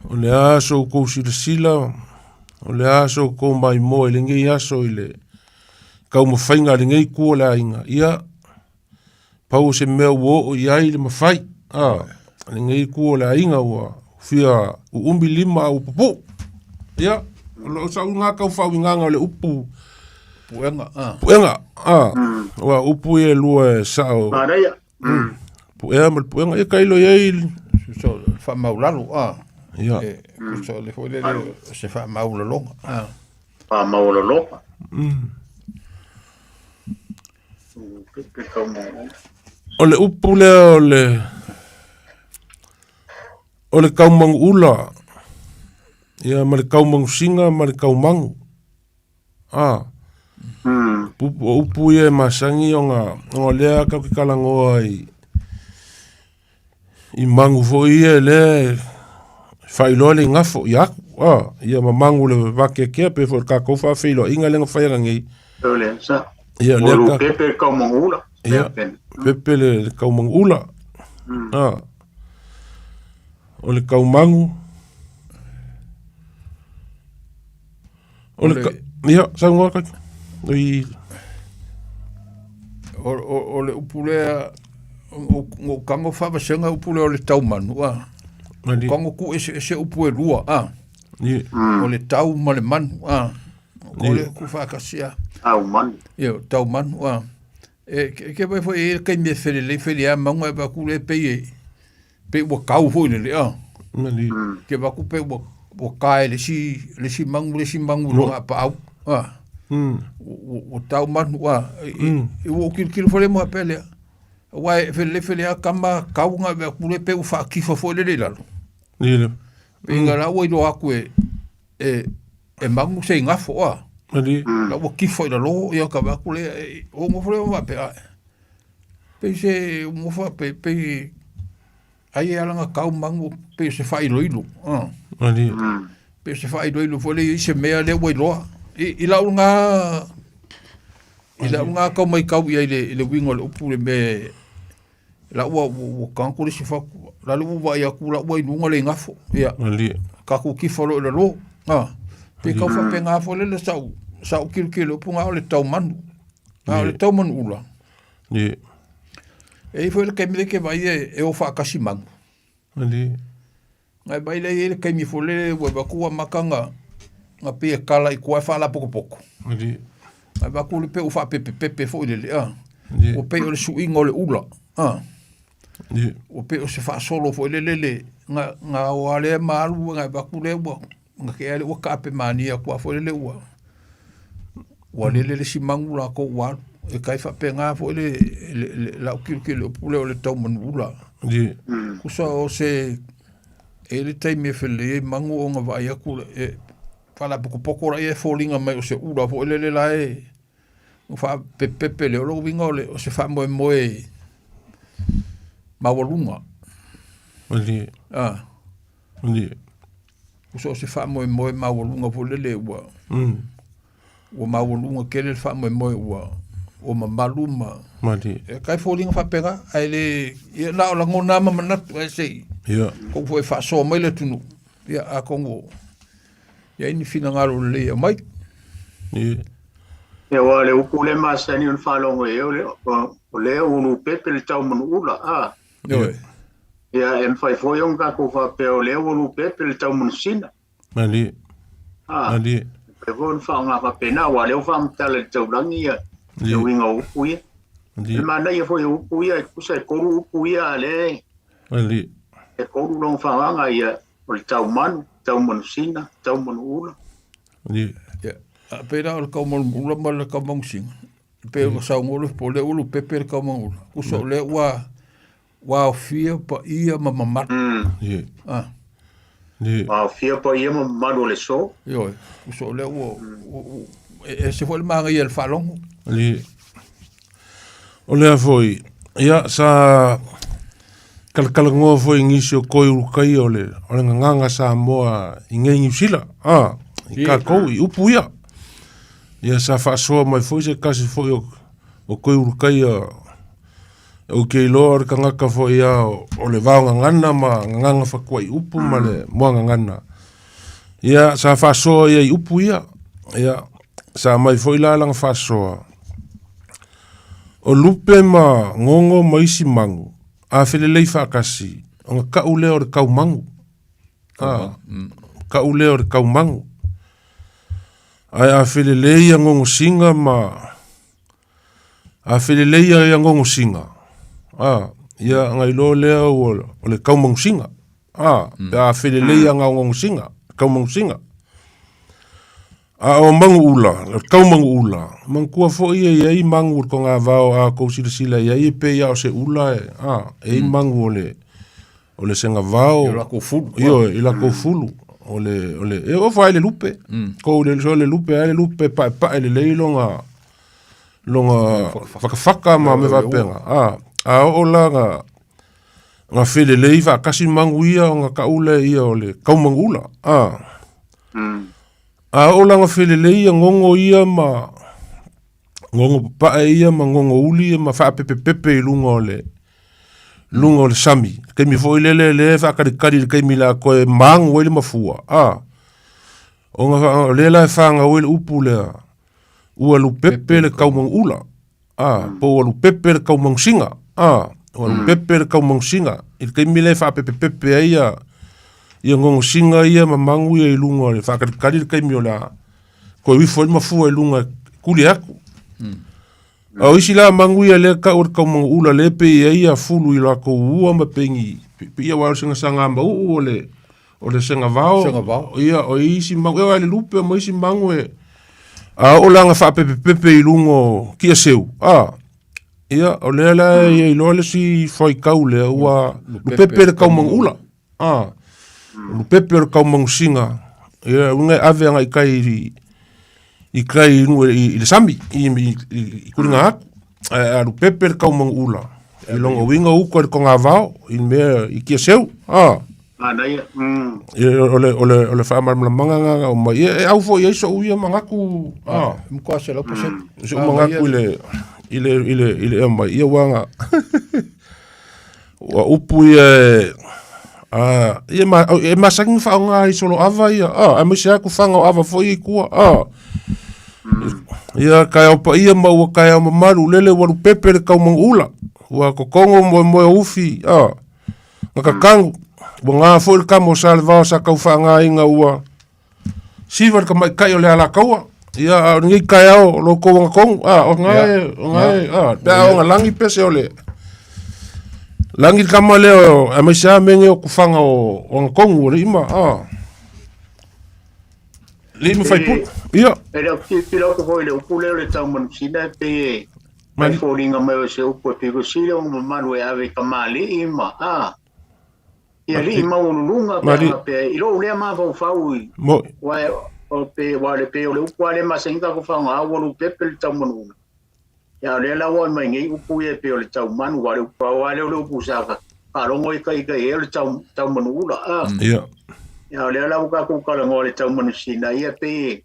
O le aso o kou silasila, o le aso o kou maimoa i lenei aso i le taumafaiga a lenei itu o le aiga, ia, pau o se mea ua oo i ai le mafai, a, lenei itu o le aiga ua fia uumi lima a ua pupuu. Ia, o lo o sau ngā kau faauigaga o le upu Puega, a. Puega, a. Ua upu ia e lua e sao. Manaia. Puea ma le puega, ia tailo i ai. So, faamaulalo, a. Ia. E, so, le foi lele, se faamaulaloga, a. Faamaulaloga. O le upu lea o le o le kaumanuula ia ma le kaumanusiga ma le kaumagu. A. Upu, o upu ia e masani ona, ona lea tatou te talanoa i, i magu foi ia lea e faailoa le igafo ia atu, a, ia ma magu le vakeakea pei foi o le tatou faafeiloaiga lea na fai ananei. O le sa. Ia, lea Ua ta- pepe le kaumanuula. Ia, pepe le, le kaumanuula. A. O le kaumagu. O le, ia, saunoa kai. I... O, o, o le upu lea, o, o kango whaavasenga upu lea o le taumanu, a. Ali. Kango ku ese, ese upu e lua, a. Ie. O le tau ma le manu, a. O le ku whaakasia. Tau manu. Ia, tau manu, a. E, ke, ke vai foi e kai me whele lei whele a maunga e waku le pei e, pei ua kau foi lele, a. Ali. Ke waku pe ua, ua kae le si, le si mangu, le si mangu no. a paau, a. Ua, ua tau manu, a. I, i, ua kilokilo fale mo pele a. Ua e whele whele a kama kau ngā wea kule pe ua whaakifa foi lele i lalo. Ie le. Pe inga la ua iloa aku e, e, e mangu se ingafo, a. Ali. La ua kifa i lalo, ia ka wea kule, e, o ngofo le wa pe a. Pe se ngofa pe, pe, ai e alanga kau mangu, pe se whailoilo, a. Ali. Pe se whailoilo foi le i se mea le ua iloa. I, i lau ngā, i lau ngā kau mai kau ia i le, i le winga o le upu le me, la ua, ua, ua kanko le si whaku, la le ua i aku, la ua i lunga le ingafo, ia. Ali. Ka ku kifa lo i lalo, a. Pe kau whape ngā fo lele sau, sau kilo kilo upu ngā o le tau manu. Ngā o le tau manu ula. Ie. E i foi le kaimi le ke vai e, e o whaakasi mangu. Ali. Ngai vai le i le kaimi fo lele ua waku wa makanga nga pe e kala i kua e whaala poko poko. Ali. Ngai waku le pe o whaapepe pepe fo i lele, a. Ie. O pe o le suinga o le ula, a. Ie. O pe o se whaasolo fo i lele le, nga, nga o ale maalu, ngai waku le ua, nga ke ale ua kaape mania kua fo i lele ua. Ua lele le si mangu la ko ua, e kai whape ngā fo i le, le, le, la o kilo kilo o pule o le tau manu ula. Ie. Kusa o se, e le taimi e whele e mangu o ngā vai aku, e, Faalapokopoko laia e foliga mai o se ula foi lele la e ua faapepepe lea. O lona uiga o le o se faamoemoe maualuga. Malie. Ah. Malie. So o se faamoemoe maualuga foi lele ua ua maualuga tele le faamoemoe ua ua mamalu ma Malie. E kai foliga faapena ae le ia na o lagona ma manatu ae se i Ia. kou foi faasoa mai le atunuu. Ia atonu o i ai ni finagalo lelei e aumai. Ia. Ia aua o le upu lea e masani ona faalogo i ai o le, o lea ua lupepe le taumanuula, a. Ioe. Ia e mafai foi ona tatou faapea o lea ua lupepe le taumanusina. Malie. A. Malie. E mafai foi ona faaaoga faapena, aua o lea ua faamatala i le taulagi ia le uiga o upu ia. Malie. Le manaia foi o upu ia, e tusa e tolu upu ia, a lea e Malie. e tolu lona faaaogaga ia, o le taumanu, taumanusina, taumanuula. Malie. Ia, a pei la o le taumanuula ma le taumanusina, e pei ona saunoa le po o lea ua lupepe le taumanuula, tusa o lea ua ua aofia paia ma mamalu. Ie. Ah. Ie. Ua aofia paia ma mamalu o le aso. Ioe, tusa o lea ua e ese foi le manaia i le faalogo. Ie. O lea foi, ia, sa talatalanoa foi i nisi o koi ulukai o le, o le gagaga Samoa i nei Niu Sila, a, i kākou, i upu ia. Ia, sa faasoa mai foi se tasi foi o, o koi ulukai o, ou te iloa o le tagata foi ia o, o le vaogagana ma gagaga fatuai upu ma le moagagana. Ia, sa faasoa ia i upu ia. Ia, sa mai foi la lana faasoa. O lupe ma gogo ma isi magu, a felelei faatasi, ona ka'u lea o le kaumagu. A, ka'u lea o le kaumagu. Ae a felelei ia gogosiga ma, a felelei ia gogosiga, a, ia ona iloa lea ua o le kaumagusiga. A, pe a felelei ia gogosiga, kaumagusiga. A o magu ula, o le kaumagu ula, manatua foi e i ai magu o le togavao a outou silasila i ai e pei lava o se ula e, a, e i ai magu o le, o le segavao. I o latou fulu. Ioe, i latou fulu. O le, o le, e oo foi lava i le lupe. Kou le, so le lupe, ai le lupe e paepae lelei lona, lona fakafaka ma mea faapena. A, a oo la na, na felelei faatasi magu ia ona ka'u lea ia o le kaumagu ula. A. A oo la na felelei ia gogo ia ma gogo papae ia ma gogo uli ia ma faapepepepe i luga o le luga o le sami. Taimi foi lele lea e faakalikali i le taimi la toe magu ai le mafua. A, ona fa, o lea la e fagau ai le upu lea, ua lupepe le kaumaguula. A, po ua lupepe le kaumagusiga. A, ua lupepe le kaumagusiga. I le taimi lea e faapepepepe ai ia, ia gogosiga ia ma magu ia i luga o le faakalikali le taimi o le a toe ifo ai le mafua i luga e kuli atu. A o isi la magu ia lea e tau o le kaumaguula lea e pei e i ai ia fulu i latou ua ma pei ni, pei ia aua o le segasaga mauu o le, o le segavao. Segavao. Ia, o isi magu, e oo lava i le lupe ma isi magu e, a oo la ina faapepepepe i luga o kiaseu, a, ia, o lea la e iloa le isi faitau lea ua lupepe le kaumaguula. A, o lupepe o le kaumagusiga, ia, uiga e ave agai i tai i, i tai i luga i, i le sami, i, i, i, i kuliga atu. Ae a lupepe le kaumaguula, i lona uiga uka i le togavao, i le mea i kiaseu, a. Manaia. Ia, o le, o le, o le faamalamalamaga lena na aumai. Ia, e au foi i ai so'u ia manatu, a. E matua 100%. So'u manatu i le, i le, i le, i le aumai. Ia, ua na, ua upu ia e, a, ia ma, e masani ona faaaoga i soloava ia, a, aemaise lava tufaga o ava foi ia i tua, a. Ia, taeao paia ma ua taeao mamalu, lele ua lupepe le taumanuula, ua totogo moemoe o ufi, a. Na kakagu, ua ga foi le kama o Salevao sa tau faagaina ua siva le tamaitai o le Alataua. Ia, a o lenei taeao o lo outou agatonu, a, o ga e, o ga e, a, pe a o lagi pese o le lagi le tama lea, aemaise lava mea nei o tufaga o agatonu o le ima, a. Alii ma faipule. Ia. E le o tilotilo atu foi i le upu lea o le taumanusina e pei e mai foliga mai o se upu e pito sili ona mamalu e ave i kamali'i ma a i alii maualuluga pe a faapea i lou lea mafaufau i aua O pe wa le pe o le upu a le masani tatou faaaoga ua lupepe le taumanuula. Ia o lea la ua aumai nei upu ia e pei o le taumanu aua o le upu lava lea o le upu sa faalogo i ita i ai o le taumanuula. Ia. Ia o lea la ua tatou talanoa i le taumanusina ia pei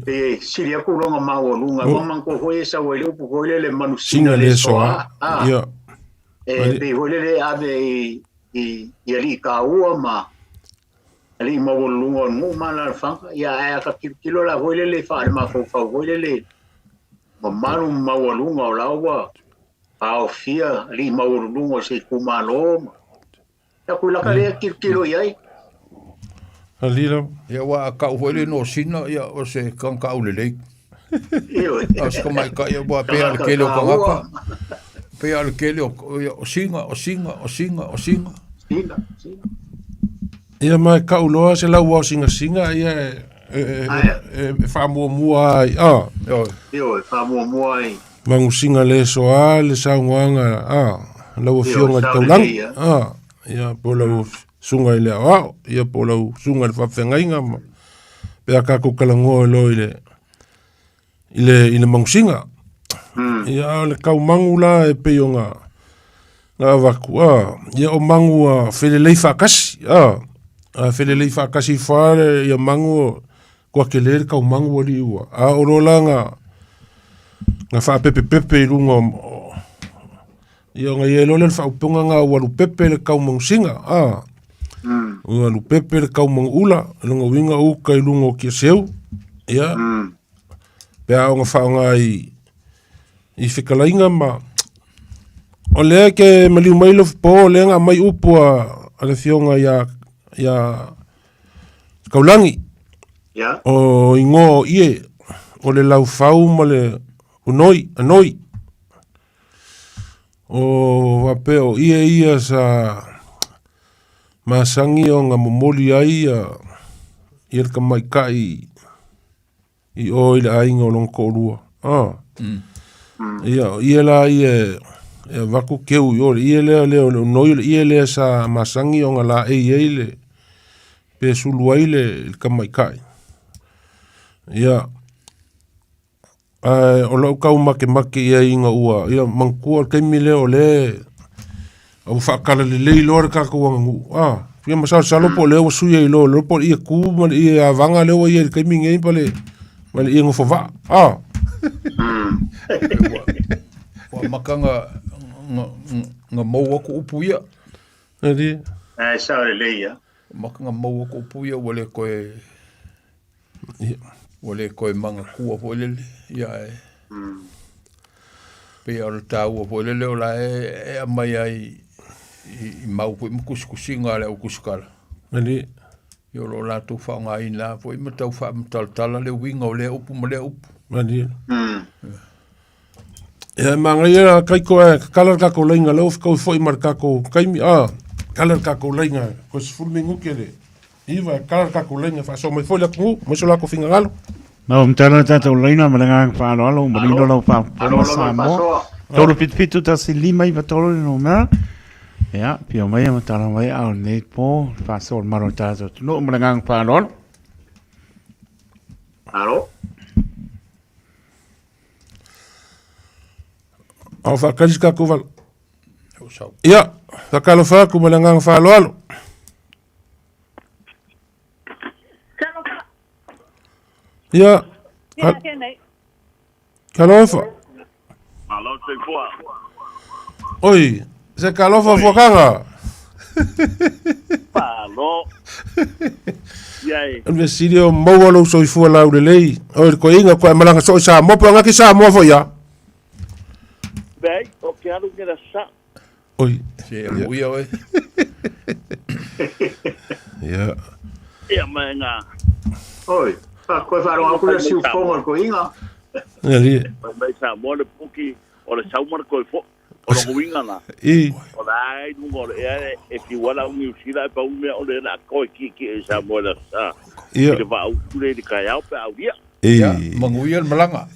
e sili atu lona maualuga. Ua manatua foi e sau ai le upu foi lele manusina Sina le soa. Ia. E pei foi lele e ave i alii taua ma alii maualuluga o nuu ma alaalafaga. Ia ae a ta tilotilo la foi lele faale-mafaufau foi lele mamalu ma maualuga o la ua aofia alii maualuluga o se itumalo ma Ia kui laka lea tilotilo i ai. Alii lava. Ia aua a tau foi le igoa o Sina, ia o se tagata aulelei. A o se tamaitai aua pei lava o le tele o tagata, pei lava o le tele o, ia, o Sina, o Sina, o Sina, o Sina. Sina, Sina. Ia ma e kau loa se lau ao singasinga, ia e faamuamua ai, a. Ioe, e faamuamua ai. Magusiga le soa le saunoaga a lau Afioga i le Taulagi, a, ia po o lau susuga i le aoao, ia po o lau susuga i le faafeagaiga ma pe a tatou talanoa loa i le i le magusiga. Ia a o le kaumagu la e pei ona na avatu, a, ia o magu a felelei faatasi, a, a felelei faatasi fa ia magu kua tele le kaumagu alii ua, a o lo la na na faapepepepe i luga o ia ona i ai loa lea o le faaupuga na ua lupepe le kaumagusiga, a, ua lupepe le kaumaguula, lona uiga uka i luga o Tiaseu, ia, pe a ona faaaoga i fetalaiga ma o lea ke maliu mai le po o lea na aumai upu a le afioga ia Kaulagi o igoa o ie o le laufau ma le unoi anoi o faapea o ie ia sa masani ona momoli ai ia le tamaitai i o i le aiga o lona toalua. Ah. Ia, o ie la ia e avatu keu i o, le ie lea lea o le unoi, o le ie lea sa masani ona laei ai le, pe sulu ai le tamaitai. Ia, ae o lau tau makemake i ai ina ua, ia manatua o le taimi lea o lea ua faatalalelei loa le tatou aganuu, a, ia masalosalo po o lea ua sui ai loa, le iloa po o le ie tu ma le ie avaga lea ua i ai i le taimi lenei ma le, ma le ie nofo vaa, a. Ua amata na mou atu upu ia. Alii. Ae sao lelei ia. Ua amata na mou atu upu ia ua le toe, ua le toe manatua foi lele, ia ae pei o le taua foi lele o la e aumai ai i mau foi ma tusitusiga a le au tusitala. Alii. Ia o lo o latou faaaogaina lava foi ma tau faamatalatala le uiga o lea upu ma lea upu. Alii. Ia e manaia la Kaiko e kakala le tatou laina lea ua fetaui foi ma le tatou taimi a kala le tatou laina toe 10 minute le iva e kala le tatou laina e faasoa mai foi le atunuu aemaise o latou finagalo. Mau matala le tatou laina ma le agaga faaaloalo ua manino lau faafofoga Samoa. 377 1 5 9 3 le numera. Ia, pio mai ma tala mai a o lenei po, faasoa le malo o le tatou atunuu ma le agaga faaaloalo. Alo. A o faatali se tatou vala. Ia, faatalofa atu ma le agaga faaaloalo. Ia, talofa. Malo soifua. Oi, se talofa fuakaga. Malo. Ia e. O le mea sili o maua lou soifua laulelei. Oi, le toeaina koe malaga soo i Samoa, po o gaki Samoa foi a. Bei, o ke alu nge la sa. Oi. Se e muia oe. Ia. Ia mai ngā. Oi, fa koe wharonga aku le siufongo le koinga. Ia li. Mai mai Samoa le puki o le sauma le koe fo. O le uiga na. I. O la ai lunga o le ea e fiu ala au Niu Sila e pau mea o le la koe kiekie i Samoa i le aso sa. Ia. I le vaautu le i le taeao pe a aulia. I. Ia, manuia le malaga.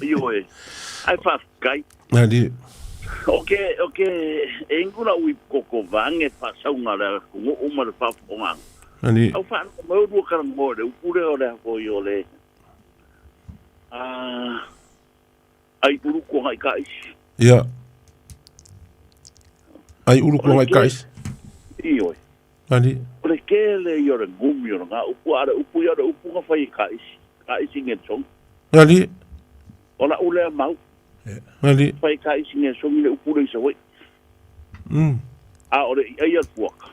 Ioe. Ae faafetai. Ali. O ke, o ke e ingu la ui koko vange whasaunga le atunuu ma le faafofogaga. Ali. Au faalogo mai ulua talanoa i le upu lea o le a foi o le ai uluku agai kaisi. Ia. Ai uluku agai kaisi. Ioe. Ali. O le tele ia o le gumi o lena upu, a o le upu ia o le upu na fai e kaisi, kaisi ngesogi. Ali. O la'u lea mau. Ali. Fai e kaisi ngesogi le upu lea i Savaii. A o le i aia le puaka.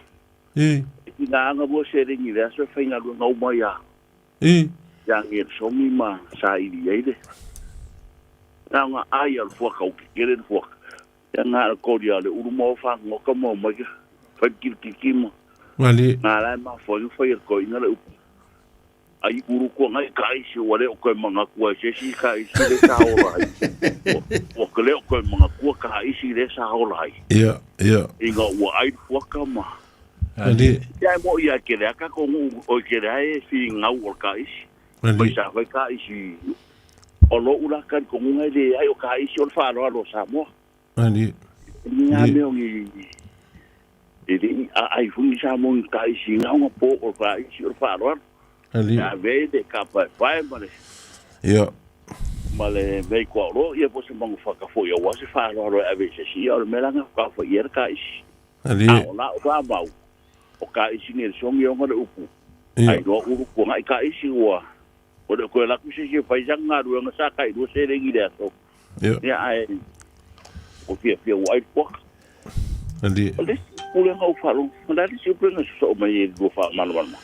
I. E tigaga lua seleni i le aso e faigaluega uma ai a. I. Ia ngesogi ma saili ai le. Na ona ai a le fuaka ua kekele le fuaka. Ia na o le koli a le ulu ma o fagogota ma omai ka fai le kilikiki ma. Ali. Na la e mafua ai ona fai e le toeaina le upu. Ai ulu kuagai kaisi ua le o toe manatua e se isi kaisi le sa ola ai. Ua ua le o toe manatua kaisi le sa ola ai. Ia, ia. Ina ua ai le fuaka ma. Ali. Ia e mo'i ia kele a tatou nuu oi kele a e figau o le kaisi. Ali. Mai sa fai kaisi o lo'u la talitonuga e leai o kaisi o le faaaloalo o Samoa. Ali. Ni a mea o ni e le'i aai foi ni Samoa i ni kaisi ina ona po o le kaisi o le faaaloalo. Ali. E ave ai le kapaepae ma le Ia. ma le mea i tuaolo ia po o se manufaka foi aua se faaaloalo e ave i se isi. Ia o le mea la lena faatoa fai i ai le kaisi. Ali. A o la'u la mau o kaisi ngesogi e ona le upu. Ia. Ai loa ulu kuagai kaisi ua ua le o toe alu atu se isi e fai sana galuega sa tailua seleni i le aso. Ia. Ia ae ua fiafia ua ai le puaka. Ali. O le isi pulega ua faalogo, o le a le isi pulega e sosoo mai ai i le lua faamalamalama?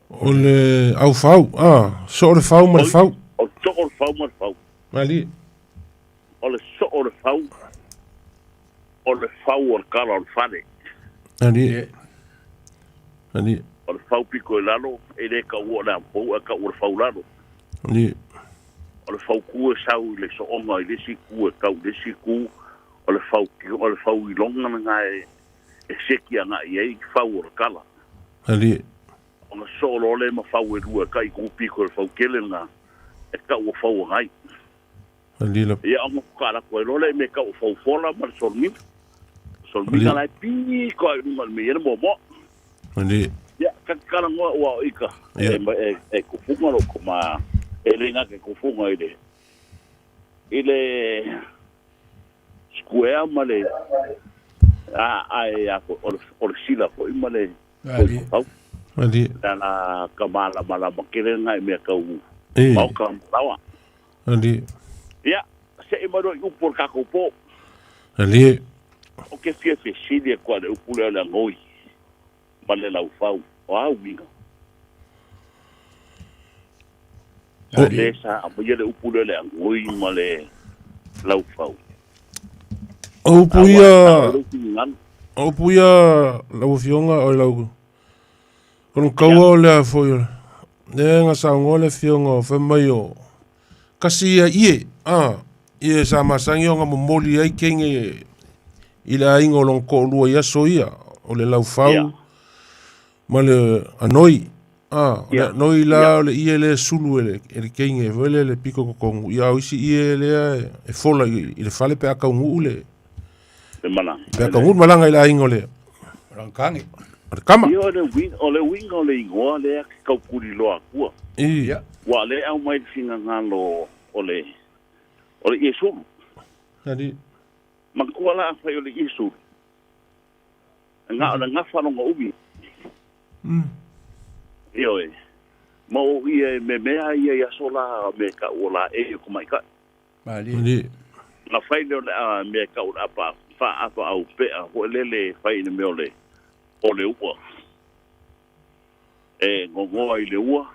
O le aufau, a, soo le fau ma le fau. O le soo o le fau ma le fau. Ali. O le soo o le fau, o le fau o le kala o le fale. Ali. Ali. O le fau piko i lalo, e le taua o le amapou ae taua o le fau lalo. Ali. O le fau ku e sau i le sooga i le isi itu e tau i le isi itu, o le fau o le fau iloga lena e e seki agai i ai i fau o le kala. Ali. Ona soo loa lea ma fau e lua e kai ku piko i le fau tele lena e tau o fau agai. Ali la. Ia ona faatoa alu atu ai loa lea i mea e tau o fau fola ma le solomina. Solomina la e piko lava i luga o le mea e i ai le moamoa. Ali. Ia, ta te talanoa ua o ika e, e, e kufuga lo koma e le ngake kufuga i le i le square ma le a ai a o le o le sila foi ma le Ali. Au. Ali. Tala ka malamalama kele ngai mea kau E. maoka ma lawa. Ali. Ia, se'i mai loa i upu o le tatou po. Ali. O ke fia fesili atu a le upu lea o le agoi ma le laufau. O a uiga? O le sa aumaia le upu lea o le agoi ma le laufau. O upu ia O lou finagalo. O upu ia lau afioga o lau kono kaua o le a foi o le ga saunoa le afioga o fai mai o kasi ia ie a ie sa masagi ona momoli ai kenge i le aiga o lona toalua i aso ia o le laufau ma le anoi a o le anoi la o le ie lea e sulu e le e le kenge foi lea le pito totonu ia o isi ie lea e fola i le fale pe a taunuu le Le malaga. Pe a taunuu le malaga i le aiga o le Rangkangi. O le kama. Ia, o le uiga, o le uiga o le igoa lea ke tautuliloa atua. I. Ua o lea e aumai le finagalo o le, o le Iesulu. Ali. Manatua la afai o le Iesulu, na o le gafa lona umi. Ioe. Ma o ia e memea ia i aso la me tau o laei o tamaitai. Ali. Na fai lea o le a mea tau o le apa faaapa aupea hoʻolele e fai i le mea o le o le ua. E gogoa i le ua,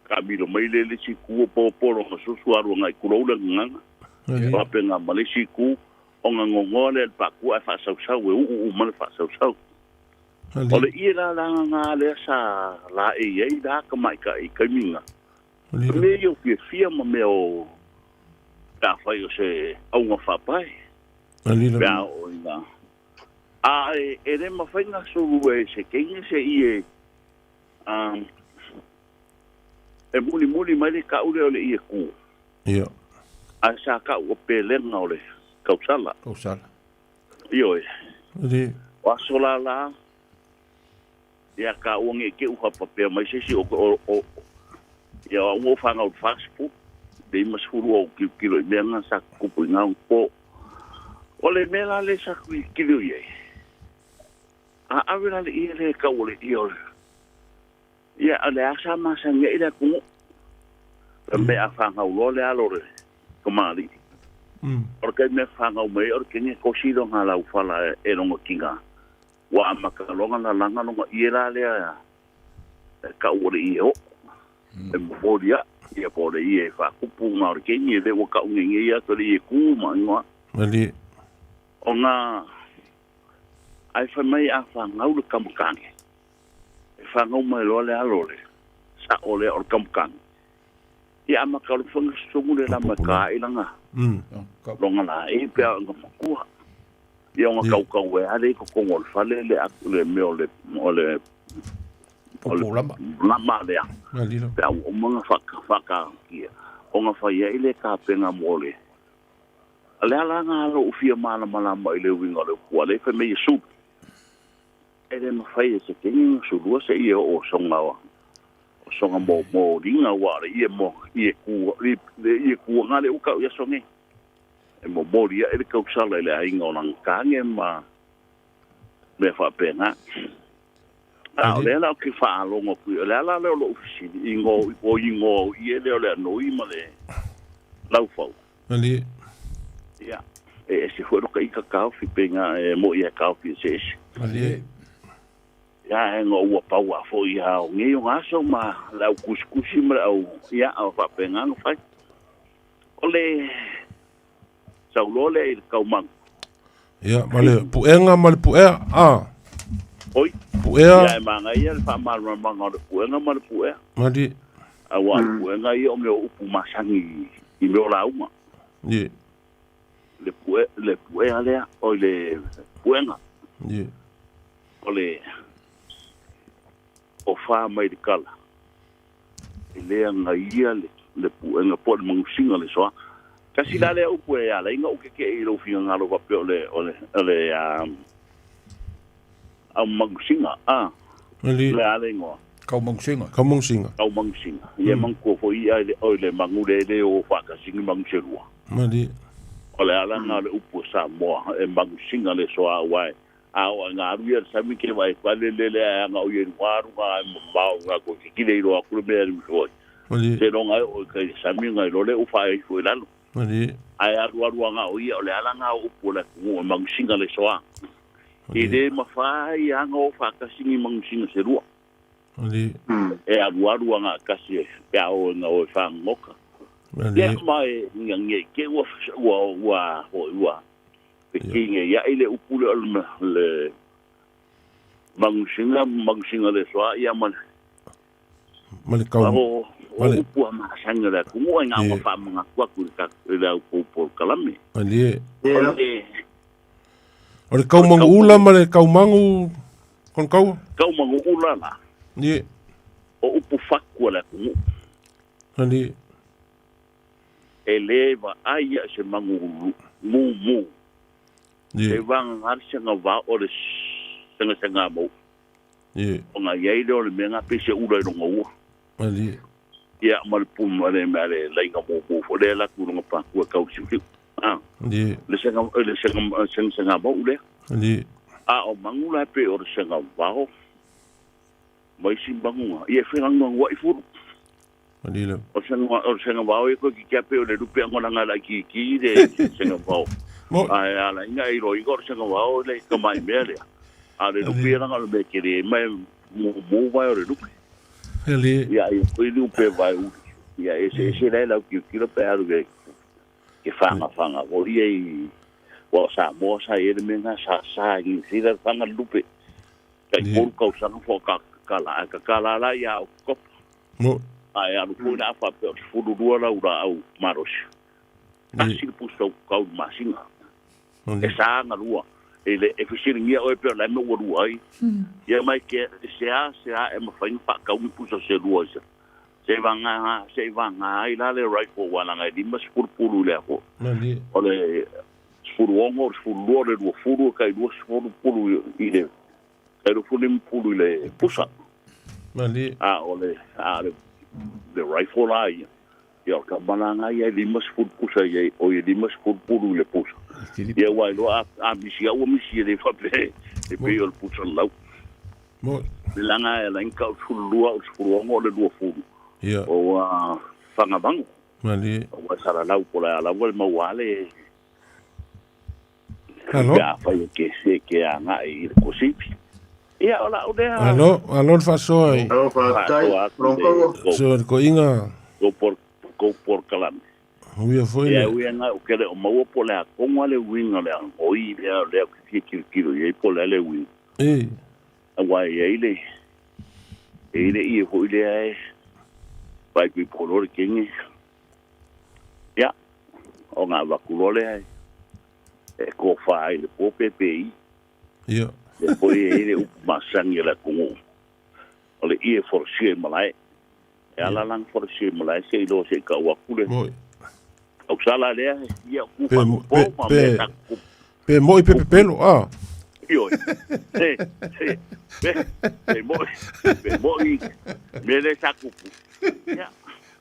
taamilo mai lea i le isi itu o popolo ma susu alu agai tulou le gagaga. Faapena ma le isi itu, ona gogoa lea i le paatua ae faasausau e uu uma le faasausau. O le ie la lagaga lea sa laei ai la tamaitai i taimi na. O mea ia o fiafia ma mea o pe afai o se auga faapae. Pe a oo ina a e, e le mafai ona sulu e se keine se ie um, e mulimuli mai le ka'u lea o le ie ku. Ia. Ae sa ka'u o pelega o le tausala. Tausala. Ioe. Ali. O aso lala, Ia ka ua nge ke uha papea mai se si o o o ia ua whanga o whasipu. Le ima sefulu o kilo kilo i mea ngā sa kupu i ngā po. O le mea la le sa kui kilo i ai. A ave la le ia le kau o le ia o le. Ia o le asa masa nge i le kungu. Me a whanga ulo le alo le kamali. O le kai mea whanga mai o le kenge kosiro ngā lau whala e rongo kinga. Wa amaka longa na langa longa i la lea ka o le ia o. E moria ia po le ia e whakupu ngā o le kengi e le wa ka unge nge ia to le ia ku ma ingoa. Mali. O ngā ai whai mai a whangau le kamukange. E whangau mai loa le alo le. Sa o le o le kamukange. Ia ama ka o le whanga sungu le lama ka i langa. Longa la e pea nga makua. Ia o ngā kaukau e ale i kokongo o le fale le aku le mea o le o le o le lama lea. Pea o mga whaka kia. O ngā whai e le ka penga mō le. Le ala ngā alo ufia mana mana mai le uinga le kua le whai mei e sulu. E le mawhai e se kengi ngā sulua se ia o songa o songa mō mō ringa wā le ia mō ia kua le ia kua ngā le uka o ia songe. E mō mō ria e le kausala i le ainga o nang kānge ma mea whapenga. A o le ala o ke whaalongo kui, o le ala le o lo ufisini, ingo, o ingo, i e le o le anoi ma le laufau. Ali. Ia, e se fue roka i ka kaufi penga e mo ia kaufi se ese. Ali. Ia e ngō ua paua fo ia o ngei o ngaso ma lau kusikusi ma lau ia o whapenga no whai. O le saulole i le kaumangu. Ia, ma le puenga ma le puea, a. Oi. Puea. Ia e manga ia le whaamaramanga o le puenga ma le puea. Mali. Awa le puenga ia o mea upu masangi i mea o launga. Ie. Le pue le puea lea o le puenga. Ie. O le o wha mai le kala. E lea ngā ia le puenga po le mangusinga le soa. Kasi la lea upu e ala inga o ke ke i lau finga ngalo wape o le o le o le au mangusinga a. Le ala ingoa. Kau mangusinga. Kau mangusinga. Kau mangusinga. Ia mangkua fo i ai le o le mangule le o whakasingi manguselua. Mali. O le ala ngā le upu Samoa e mangusinga le soa wae. A o ngā aru ia sami ke vai kwa le le le a ngā ui ngā ngā mao ngā ko ki kile i roa kure mea ru hoi. Mali. Te ronga o kai sami ngā lole u whae i fue lalo. Mali. Ai aru aru ngā o ia o le ala ngā upu le kungu e mangusinga le soa. I le mawhai a ngā o whakasingi mangusinga se rua. Mali. E aru aru ngā kasi e pea o ngā o e whangoka. Mali. Ia mai ngā nge ke ua ua ua ua. Te kinge ia i le upu le o le mangusinga mangusinga le soa ia ma Ma le kau. O upu a masanga le kungu ai ngā whaamanga kua kuri ka le au poupo kalame. Ali. O le O le kau mangu ula ma le kau mangu kon kau? Kau mangu ula la. Ie. O upu whakua le kungu. Ali. E le wa ai ia se mangu mu mu. Ie. E wanga ngari se ngā wā o le senga senga mou. Ie. O ngā iei le o le mea ngā pese ula i ronga ua. Ali. Ia ma le pumu le mea le lainga mou mou fo le la ku ronga pākua kau siu. Ah. Ie. Le senga le senga senga senga mou le. Ali. A o mangu la pe o le senga wao. Mai si mangunga. Ia whenga ngā ngua i furu. Ali le. O senga wao e koe ki kia pe o le rupe angona ngā lai ki ki le senga wao. Ai ala inga i roi o senga wao le ka mai mea lea. A le rupe ranga le me kere mai mō vai o le rupe. Ali. Ia i koe rupe vai uri. Ia e se se lai lau ki kilo pe aru ke ke whanga whanga. O ia i wa sa moa sa e le mea sa sa i sira whanga lupe. Kai koru kau sanga fo ka ka la ka ka la la ia o kopa. Mo. Ai alu koe na awha pe o te fururua lau ra au marosi. Kasi le pusa kau masinga. E sa ngā rua. E le e whisiringia oe pe o lai me ua rua ai. Ia mai ke se a e mawhainga whakau ni pusa se rua isa. Se wanga ai la le rifle wana ngai lima sipurupuru le ako. Mali. O le sipuru ongo, o sipuru rua, le rua furu, kai rua sipurupuru i le Tai 25 pulu i le pusa. Malie. A o le, a o le, le rifle la ia. Ia o le tamalāga ia e 50 pusa i ai, oi e 50 pulu i le pusa. Ia ua iloa a, a misi au ua misi e le faapea e pei o le pusa lau. Mo. Le laga e ala ai ona tau 12 o le 16 o le 20. Ia. O ua fagavago. Malie. Ua salalau po o le a lava le maua a le Alo. Pe afai e ke, e ke agai i le kosipi. Ia, o lau lea. Alo, alo le faasoa i. Alo, faafetai. Faasoa atu le So le koiga. kou por, kou porokalame. Uia foi Ia, le. uia nga o kele o maua po le a konga le uiga le a ngoi lea, lea o ke fia kilokilo i ai po o le a le uiga. E. Aua e ai le, e i le ie foi lea e vaai pei po loa le kege. Ia, o ngā avatu loa lea e, e tofa ai le po pe pe i. Ia. Lea foi e i le upu masani a le atunuu. O le ie folasia i malae. E ala la ona folasia i malae se i loa se i tau atu le tausala lea, ia ku Pe, faapopo pe, ma pe, mea tatou pe moi pe pepelo, a. Ioe. He, he, pe, pe moi, pe moi, mea lea sa tupu. Ia.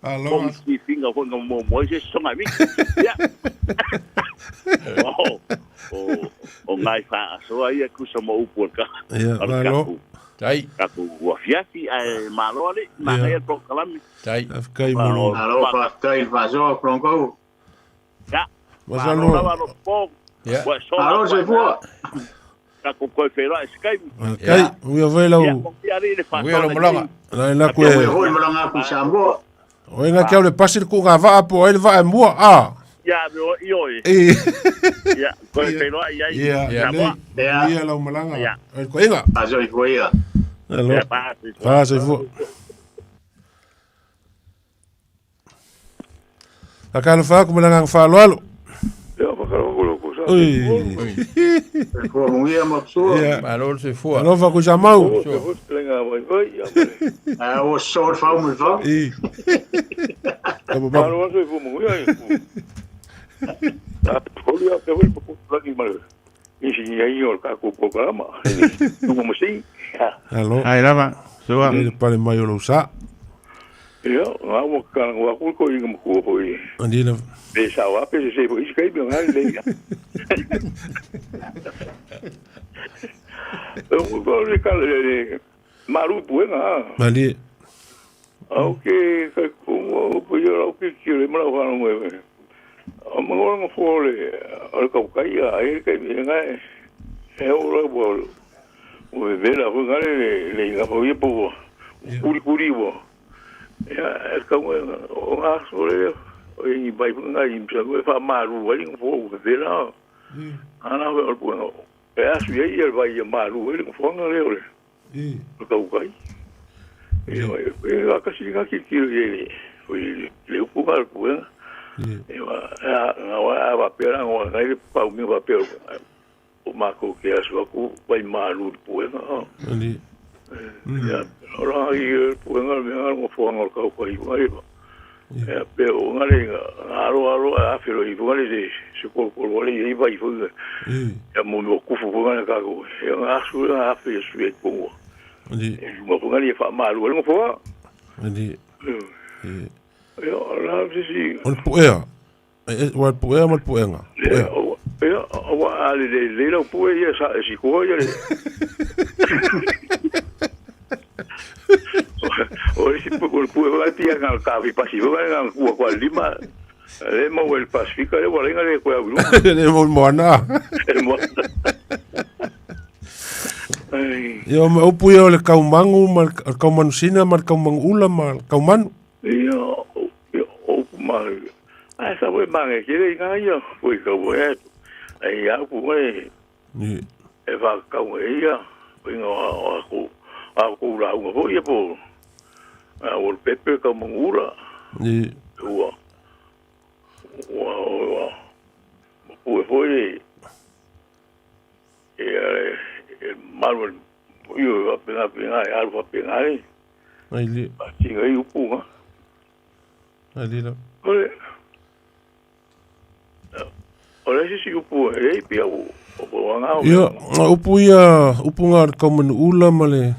Alo. Po i finga foi nga mo mo se songa mi. Ia. O, o, o ngai fa asoa ia kusa mo upu o le ka. Ia, o le malo. kaku. Tai. Kaku afiafi ae malo ale, manaia le polokalame. Tai. Faafetai mo lo. Alo, faafetai i le faasoa, Kolonkau. Ia. Masalo. Malo lava lo po. Ia. Ua sola Malo, ua soifua. Kaku koe whenua e se kaimi. Kai, uia foi lau. Ia, mo ki ari le Uia lau malaga. La la koe. Ia foi malaga aku i Samoa. O inga kia o le pasi le kuga vaa po ai le vaa e mua, a. Ia, me o i oe. E. Ia, koe whenua i ai. Ia, Samoa. lei. Ia lau malaga. Ia. O le koiga. Soifua ia. Alo. Ia, pā, soifua. Pā, soifua. Fakalofa atu ma le agaga faaaloalo. Ui. Soifua manuia ma sua. Ia. Malo le soifua. Alofa Kuisamau. Ah, ua sosoo le fau ma le fau. I. Alo. Ai lava. Sua. Le pale mai o lou sa. Ia, ngā ua kāna ngā kua ko inga makua hoi. Andi la. E sao ape se se hoi skai me ngā le ia. E ko le ka le le maru puenga. Mali. Au ke ka ko po ia au ke ki le mala whana mo e. O mga ngā fōle o le kaukai a e kai me ngā e o la bo o e vela ho ngā le le ngā po ia po kuri kuri bo. Ia e kau o ngā sole o i bai ngā i msa ko e wha maru wali ngā fō o vela. Ana ho o puenga. E asu ia ia vai ia maru wali ngā fō ngā leo le. O kaukai. E e a kasi ngā ki ki le o i le upu ngā puenga. E wa ngā wa a wa pera ngā wa ngai pau mi wa pera o mako ke asu aku vai maru puenga. Andi. Ia ora i puenga me ngā ngā fō ngā kaukai ngā e. Ia pe o ngā le ngā aro aro a whiro i ngā le se koro koro wale i vai fo ia mo mo kufu fo ngā kako. Ia ngā asu ngā afe e sui e pongo. Andi. E ngā fo ngā le wha maru ngā fo. Andi. Ia ora se si O le puea. E o le puea ma le puenga. Ia, ia, ua a le le le lau pue ia sa e sikoa ia le. O le si o le pue vai pia ngā kafi pasi vai ngā kua kua lima. Le mau el Pasifika le wala le kua ulu. Le mo moana. Le moana. Ai, Ia ma upu ia o le kaumangu ma le kaumanusina ma le kaumangula ma le kaumanu. ia, ia, o ma. Ai sa we mange ke le ngā ia, pui ka we. Ai ia ku we. Ni. E wha kau e ia, pui ngā o ku a ku la unga ho ia po. A o le pepe ka mangura. Ni. Ua. Ua ua. Pue foi e e maru io a penga penga e aru a penga e. Ai le. Tinga i upu nga. Ai le la. Ole. Ole si si upu e pia u. Ia, o upu ia, upu ngā le kaumanu ula ma le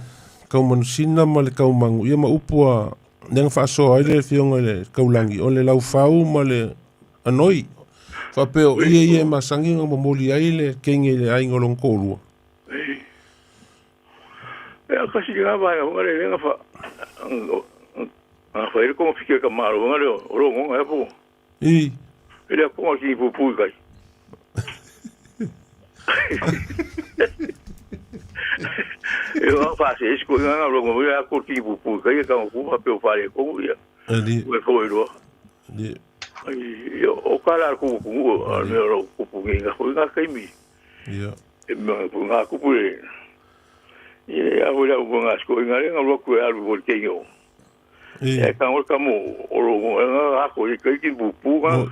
kaumanu sina ma le kaumagu, ia ma upu a lea na faasoa ai le afioga i le Kaulangi, o le laufau ma le anoi. Faapea o ie ia e masani ona momoli ai le kenge i le aiga o lona toalua. Ia, kasi lena vaega foi lea na fa na fai le togafiti a le tamaloa foi lea o Logoga ea po I. E le akoga ki pupu i kai. E o fa se ko nga lo ngo ya ko ki pupu i kai ka ku fa pe o fa le ko ia. Ali. Ue fo i loa. Ali. Ai o ka la ku ku a me ro ku pu ngi nga ko nga kai mi. Ia. E me ku nga ku pu e. Ia a la ku nga sko nga nga lo ku alu ko ke yo. E ka ngo ka mo o lo nga ko i kai ki pupu nga.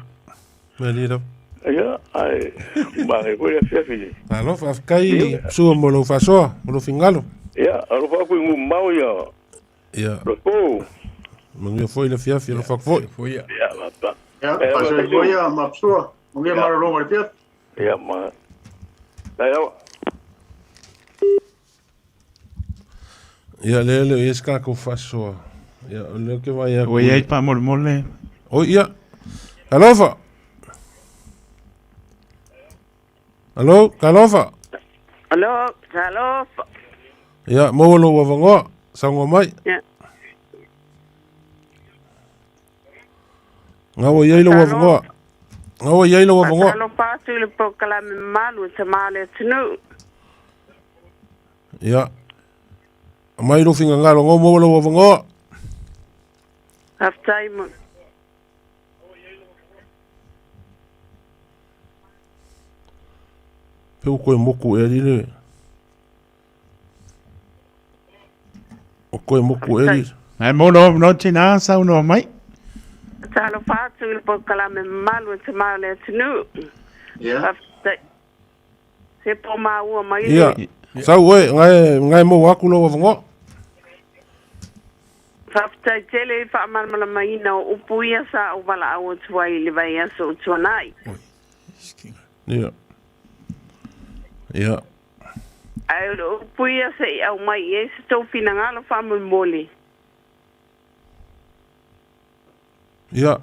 Mali lava. Ia, ai, ma e koe le afiafi. Malo, faafetai sua mo lou faasoa, mo lou fingalo. Ia, alofa aku i ngumau ia. Ia. Lopo. Manuia foi le afiafi, alofa aku foi. Ia, lapa. Ia, faasoifua ia mapsua. Manuia malologa i le afiafi. Ia, ma. Tai lava. Ia, lea le o i ai se tatou faasoa. Ia, o lea ou te vaai atu. Ua i ai faamolemole. Oi, ia. Talofa. Alo, talofa. Alo, talofa. Ia, maua lou avanoa. Saunoa mai. Ia. Nga ua i ai lou avanoa. Nga ua i ai lou avanoa. Faatalofa atu i le polokalame mamalu e tama le atunuu. Ia. Aumai lou finagalo, nga ua maua lou avanoa. Faafetai mo. Pe ua toe motu ea le O toe motu ea le Ae mo lou avanoa tina, saunoa mai. Talofa atu i le polokalame mamalu e tama le atunuu. Ia. Faafetai. Se po maua mai le. Ia, sau oe, nga e maua atu lou avanoa. Faafetai tele i faamalamalamaina o upu ia sa ou valaau atu ai i le vaiaso ua tuanai. Ia. Ia. Ae o le upu ia se i aumai i ai se tou finagalo faamolemole. Ia.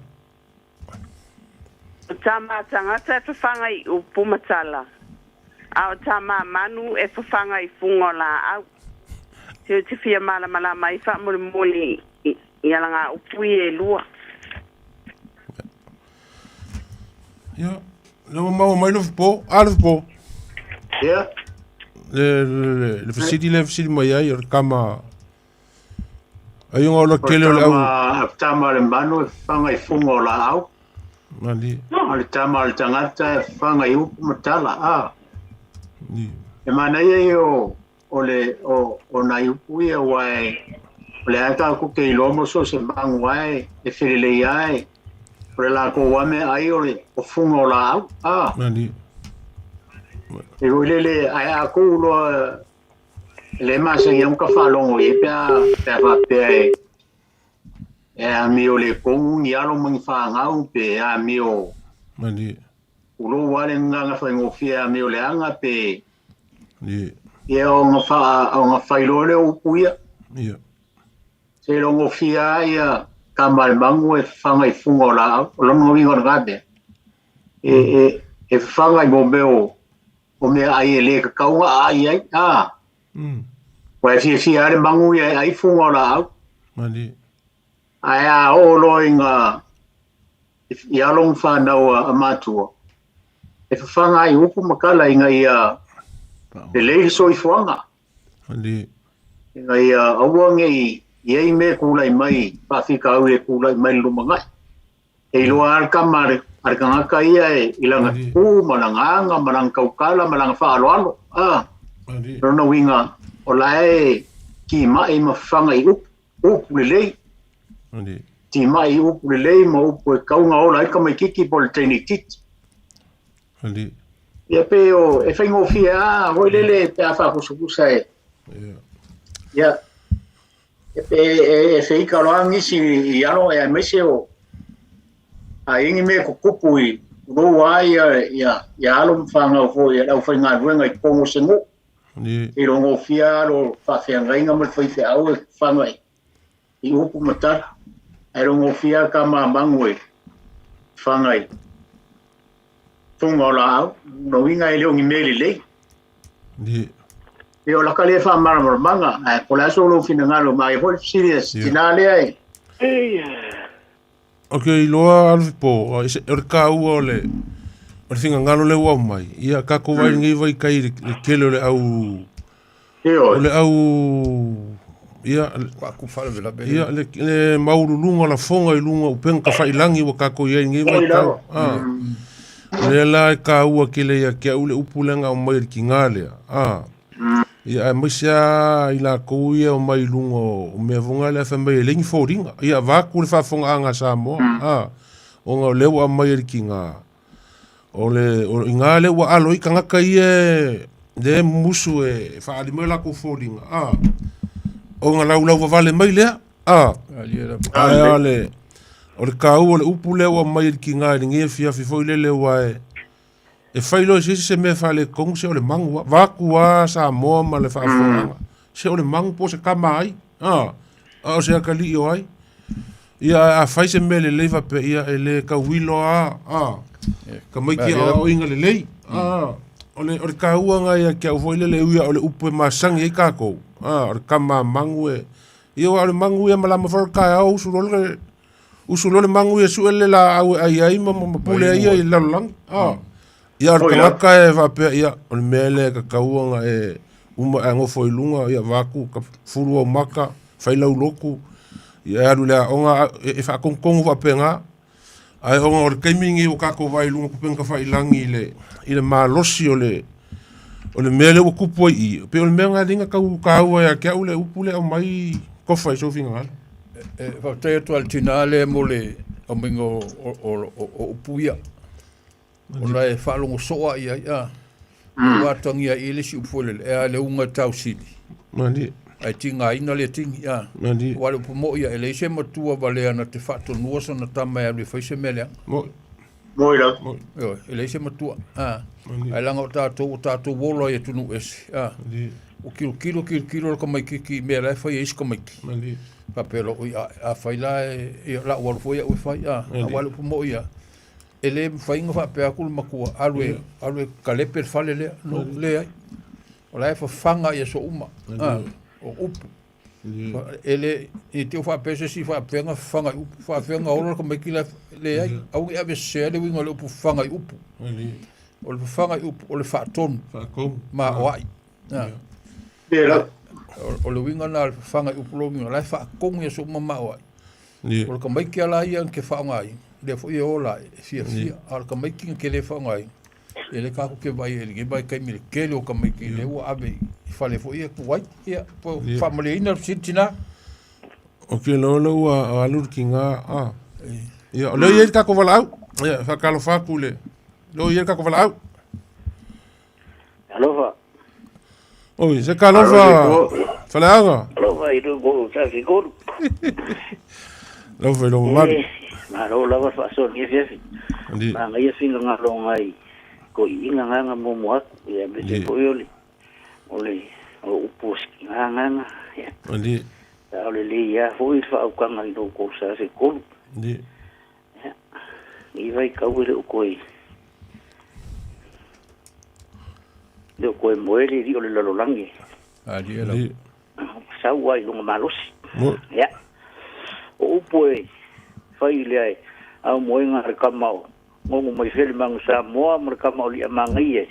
O tama a tagata e fafaga i upu ma tala, a o tama a manu e fafaga i fuga o laau. Se ou te fia malamalama ai faamolemole i ala upu ia e lua. Ia, lea ua maua mai Lofipo. A Lofipo. Ia. Le, le, le, le fesili lea e fesili mai ai o le kama ai ona o le tele o le au. O le tama a le manu e fafaga i fuga o laau. Mali. O le tama a le tagata e fafaga i upu ma tala. A. E manaia ia o o le o o nai upu ia aua e o le a tatou te iloa mo so o se magu lava e e felelei lava e o le latou lava meaai o le o fuga o laau. A. Mali. E foi lele ae a tou loa le masani ai ona ta faalogo i ai pe a pe a faapea e e amio le tonu ni alo ma ni fanau pe amio Mali. Tulou lava le gagana faigofie e amio leaga pe Ia. Ia ona faa ona fai loa lea o upu ia. Ia. Seiloga lava ia tama a le magu e fafaga i fuga o laau. O lona uiga o lena mea, e, e, e fafaga i mea o, o meaai e le tatau ona aai ai. A. Ua e fiafia lava le magu ia e ai fuga o laau. Mali. Ae a oo loa i ngā i alo ma fanau a matua, e fafaga ai i upu ma tala ina ia lelei le soifuaga. Ali. Ina ia aua ne i i ai mea e tulai mai, faafitauli e tulai mai i le lumanai. E iloa lava le tama a le, a le tagata ia e, i lana tu ma lana aga ma lana tautala ma lana faaaloalo. A, lona uiga, o la e timai ma fafaga i upu, upu lelei. Timai i upu lelei ma upu e tatau ona ola ai le tamaitiiti po o le teine itiiti. Ia pei o, e faigofie lava foi lele pe a faapusapusa e, ia, e, e, e feika loa nisi i alo aemaise o a i ai ni mea e tutupu i, Tulou lava ia ia alo ma fanau foi a le aufaigaluega i totonu o se nuu. E logofia alo o faafeagaiga ma le faifeau e faga i upu ma tala. Ae logofia tama a magu e faga i fuga o laau. Lona uiga e le o ni mea lelei. Ia o laka lea faamalamalamaga, ae po o le a so lou finagalo, maia foi le fesili a si tinā lea e. O ke iloa alofi po, o le kāua o le o le finagalo lea ua aumai, ia kākou vaai i lenei vaitaimi i le tele o le au o le au ia ia le le maualuluga o lafoga i luga o upega tafailagi ua tatou i ai i lenei vaitau. A lea la e taua tele ia te au le upu lea na aumai e le tinā lea. A ia aemaise lava i latou ia e omai i luga o mea foi na lea fai mai e leai ni foliga. Ia vaeatu le faafofogaaga a Samoa. A ona o lea ua aumai e le tinā O le o i ina lea ua alo ai tagata ia lea e mumusu e faaali mai o latou foliga, a, ona laulau vavale mai lea, a. Ae o le, o le taua o le upu lea ua aumai e le tiga i lenei afiafi foi lele aua e, e fai loa e se isi se mea faaletonu, se o le magu lava. Vaeatu lava Samoa ma le faafofogaaga, se o le magu po o se tama a ai, a, a o se atalii o ai. Ia ae a fai se mea lelei faapea, ia e le tauilo lava, a, tamaiti e aoaoina lelei, a, o le, o le taua lena ia te au foi lele, e ui lava o le upu e masani ai tatou, a, o le tama a magu e, ia aua o le magu ia e malama foi le taeao usu loa le, usu loa le magu ia sue le laau e ai ai ma, ma pule ai ia i le lalolagi, a. Ia o le tagata e faapea, ia, o le mea lea e tatau ona e uma ae nofo i luga, ia vaeatu ka fulu au maka, fai lau lotu, ia e alu i le aoga, e faatonutonu faapena. Ae ona o le taimi lenei ua tatou vaai i luga o upega tafailagi i le, i le malosi o le, o le mea lea ua tupu ai i i, pei o le mea lena e lei ona tau taua ia te au le upu lea e aumai tofa i sou finagalo. E faafetai atu lava i le tinā lea mo le aumaiga o upu ia. Ona e faalogo soo lava i ai, a. Ua atagia ai i le isi upu foi lele, e a le uga e tausili. Malie. Ae tigaina le tigi, a. Malie. Aua o le upu moi ia, e leai se matua valea na te faatonua sana tama e alu e fai se mea leaga. Moi. Moi lava. Ioe, e leai se matua, a. Ae leaga o tatou, ua tatou ola i atunuu ese, a. Ua tilotilo, tilotilo le tamaititi i mea la e fai e isi tamaiti. Malie. Faapea loa, oi, a fai la e, ia, o le a ou alu foi au e fai, a. Aua o le upu moi ia, E le mafai ona faapea atu le matua, alu e, alu e kalepe le fale lea. No, leai. O la e fafaga i aso uma. Ah, o upu. E le, i te o faapea se isi faapea na fafaga i upu, faapea na ola le tamaiti la, leai. Aua ne i avesese le uiga o le upu fafaga i upu. O le fafaga i upu, o le faatonu. Ma o ai. Ah. O le uiga lena o le fafaga i upu lona uiga, o la e faatonu i aso uma ma o ai. O le tamaiti lava la ia na te faaaogaina, lea foi e ola e fiafia, a o le tamaiti na te le faaaogaina, ia lea tatou te vaai ai i lenei vaitaimi i le tele o tamaiti lea ua ave i fale foi ia tuai. Ia, po o faamalieina le fesili tina? Ou te iloa lea ua alu le tiga. Ah. Ia, o lea e i ai le tatou valaau. Ia, faatalofa atu i le... O lea e i ai le tatou valaau. Alofa. Oi, se talofa Faleaga. Alofa i lou kou tasi kolu. Alofa i lou mamalu. Malo lava le faasoa i lenei afiafi. Manaia finagalo nai toeaiina na na muamua atu ia aemaise foi o le o le o upu o gagaga ia. A o lelei lava foi le faautaga i lou kou sa se tolu. Ia, i vaitau e le o toe le o toe moe le alii o le lalolagi. Alie lau. Sau lava i luga malosi. Ia, o upu e fai lea e au moega a le tama o Gogo mai fea le Magu Samoa ma le tama o Li'amagaia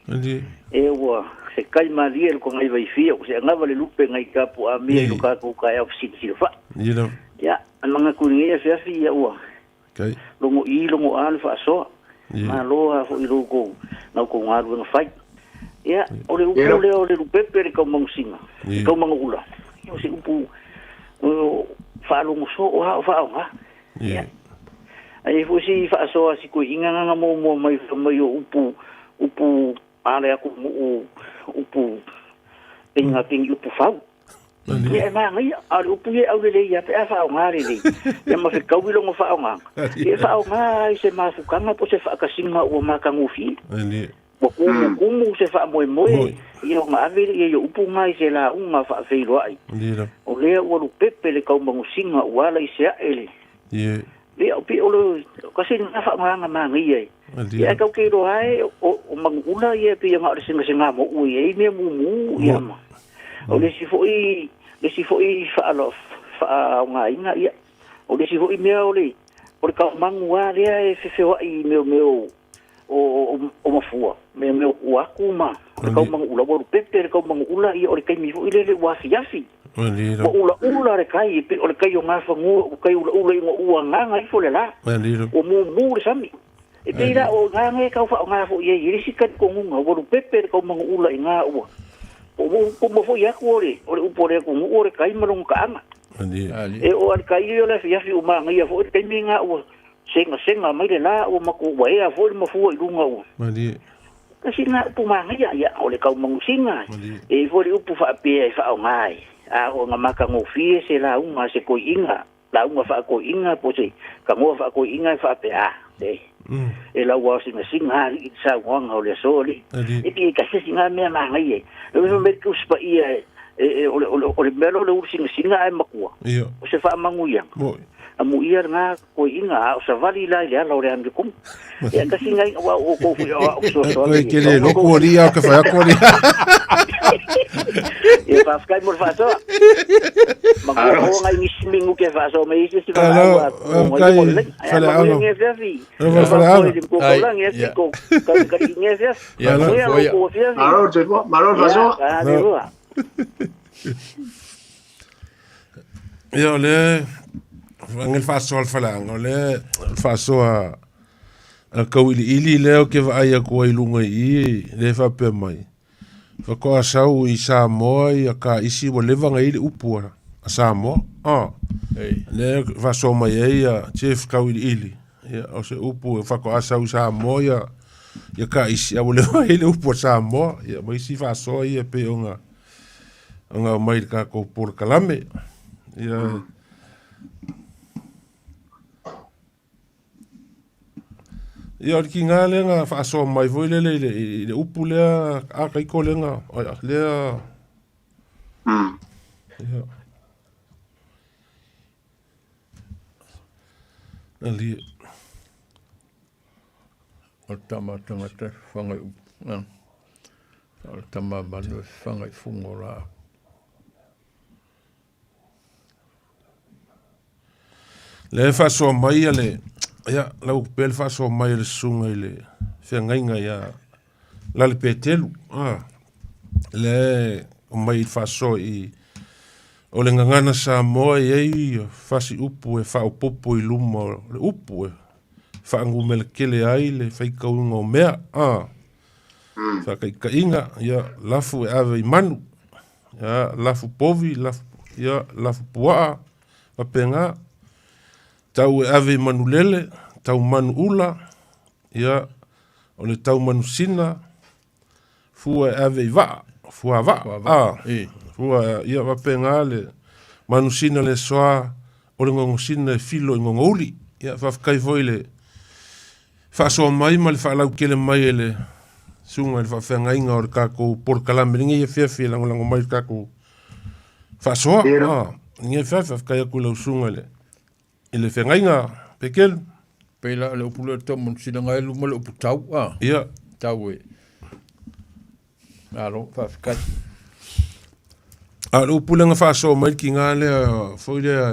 e. E ua se kai malie le kongai vaifia ua se anava le lupe ngai tapu amia i lo tatou taeao fesilisilifa'i. Ia, e manatu i lenei afiafi ia ua logo i logo a le faasoa. Malo lava foi i lo outou la outou galuega fai. Ia, o le upu lea o le lupepe le taumagusina, le taumaguula, ia o se upu faalogo soo lava o faaaoga. Ia. Ae i ai foi si faasoa a si toeaina na na muamua mai fai mai o upu upu a le atunuu upu pei na pei ni upu fau. Ia e manaia, a o le upu ia e aulelei lava pe a faaaoga lelei, ia ma fetaui lona faaaogaga, ia e faaaoga lava i se mafutaga po o se faatasiga ua matagofie. Ua kumukumu se faamoemoe, ia ona ave lea i o upu na i se lauga faafeiloai. O lea ua lupepe le taumanusiga ua ala i se ae le Ia, pei o le tasi lena faaaogaga manaia e. Ia ae tatou te iloa lava e o manu ula ia pei na o le segasega mou e i ai mea mumu ia ma. O le isi foi, le isi foi faaaogaina, ia, o le isi foi mea o le o le taumanu lava lea e fefeoai i mea o o mafua, mea o tua atu ma o le taumanu ula, ua lupepe le taumanu ula, ia o le taimi foi lele ua afiafi. Ua ulaula le tai, e pei o le tai o Gafanua ua tai ulaula ina ua agaga ifo le la. Ua mumu le sami. E pei la o i ina e tau faaaoga foi i ai i le isi talitonuga, ua lupepe le taumanu ula i ina ua uma foi atu o le upu a le atunuu o le tai ma lona taaga. E oo lava i le tai ia o le afiafi ua manaia foi le taimi lena ua segasega mai le la ua matou ua ea foi le mafua i luga ua. Tasi lena upu manaia, ia, o le taumanusiga, e i ai foi le upu faapea e faaaoga ai, a oo ina matagofie se lauga a se toeaina, lauga faatoeaina po o se tanoa faatoeaina e faapea, a, e, e lau aosinasina alii i le saunoaga o le aso alii. E pei e tasi sina mea manaia. E fai mai le Tusi Paia e, e, o le, o le, o le mea lea o le ulu sinasina ae matua, o se faamanuiaga. Amuia lena Toeaina, a o savali la i le ala o le amiotonu. Ia tasi nai aua o outou foi o au fesoasoani. Koe ke le loku o lia o ke whai ako lia. Ia faafetai mo le faasoa. Matua maua ngai nisi minute e faasoa mai ai se isi Alo, valaau a mo faafetai, ngai mo lelei. Ai a manuia Faleaoga. lenei afiafi. Alo, Ia Faleaoga. faafoe i le matua taulagi e pito kalikali i lenei afiafi. Ia, Manuia lo soifua ia. outou afiafi. Malo, soifua. Malo le Ia, faasoa. galulue. Ia o le age le faasoa a le faleaga o le faasoa a kauiliili lea ou te vaai atu ai i luga i i lea e faapea mai faatoa sau i Samoa ia kaisi ua leva ona i ai le upu a Samoa a lea e faasoa mai ai ia Jeff Kauiliili ia o se upu e faatoa sau i Samoa ia ia kaisi a ua leva ona i ai le upu a Samoa ia ma isi faasoa ia e pei ona ona aumai i le tatou polokalame. Ia, ia o le kiga lea na faasoa mai foi lele i le, i le upu lea a kaiko lea na, lea ia. Ali. O le tama tagata e fafaga i upu. O le tama manu e fafaga i fuga o laau. Lea e faasoa mai le, ia, lau pea le faasoa mai a le susuga i le feagaiga ia Lale Petelu. Ah, lea e aumai i le faasoa i o le gagana Samoa e i ai fasi upu e faaopoopo i luma o le upu e faanumera ai le faitauina o mea. Ah, faataitaiga, ia, lafu e ave i manu, ia, lafu povi, lafu, ia, lafu puaa, faapena. Tau e ave i manulele, tau manu ula, ia, o le tau manusina, fua e ave i vaa, fua vaa, a, fua, ia, faapena le manusina le soa, o le gogosina e filo i gogouli. Ia, faafetai foi i le faasoa mai ma le faalautele mai e le susuga i le faafeagaiga o le tatou polokalame i lenei afiafi e lagolago mai i le tatou faasoa. Ah, lenei afiafi, faafetai atu i lau susuga i le, i le feagaiga Pekelu. Pei la o le upu lea o le tau manusina ngai luma le upu tau, ah. Ia. Tau e. Malo, faafetai. A o le upu lea na faasoa mai le tiga lea foi lea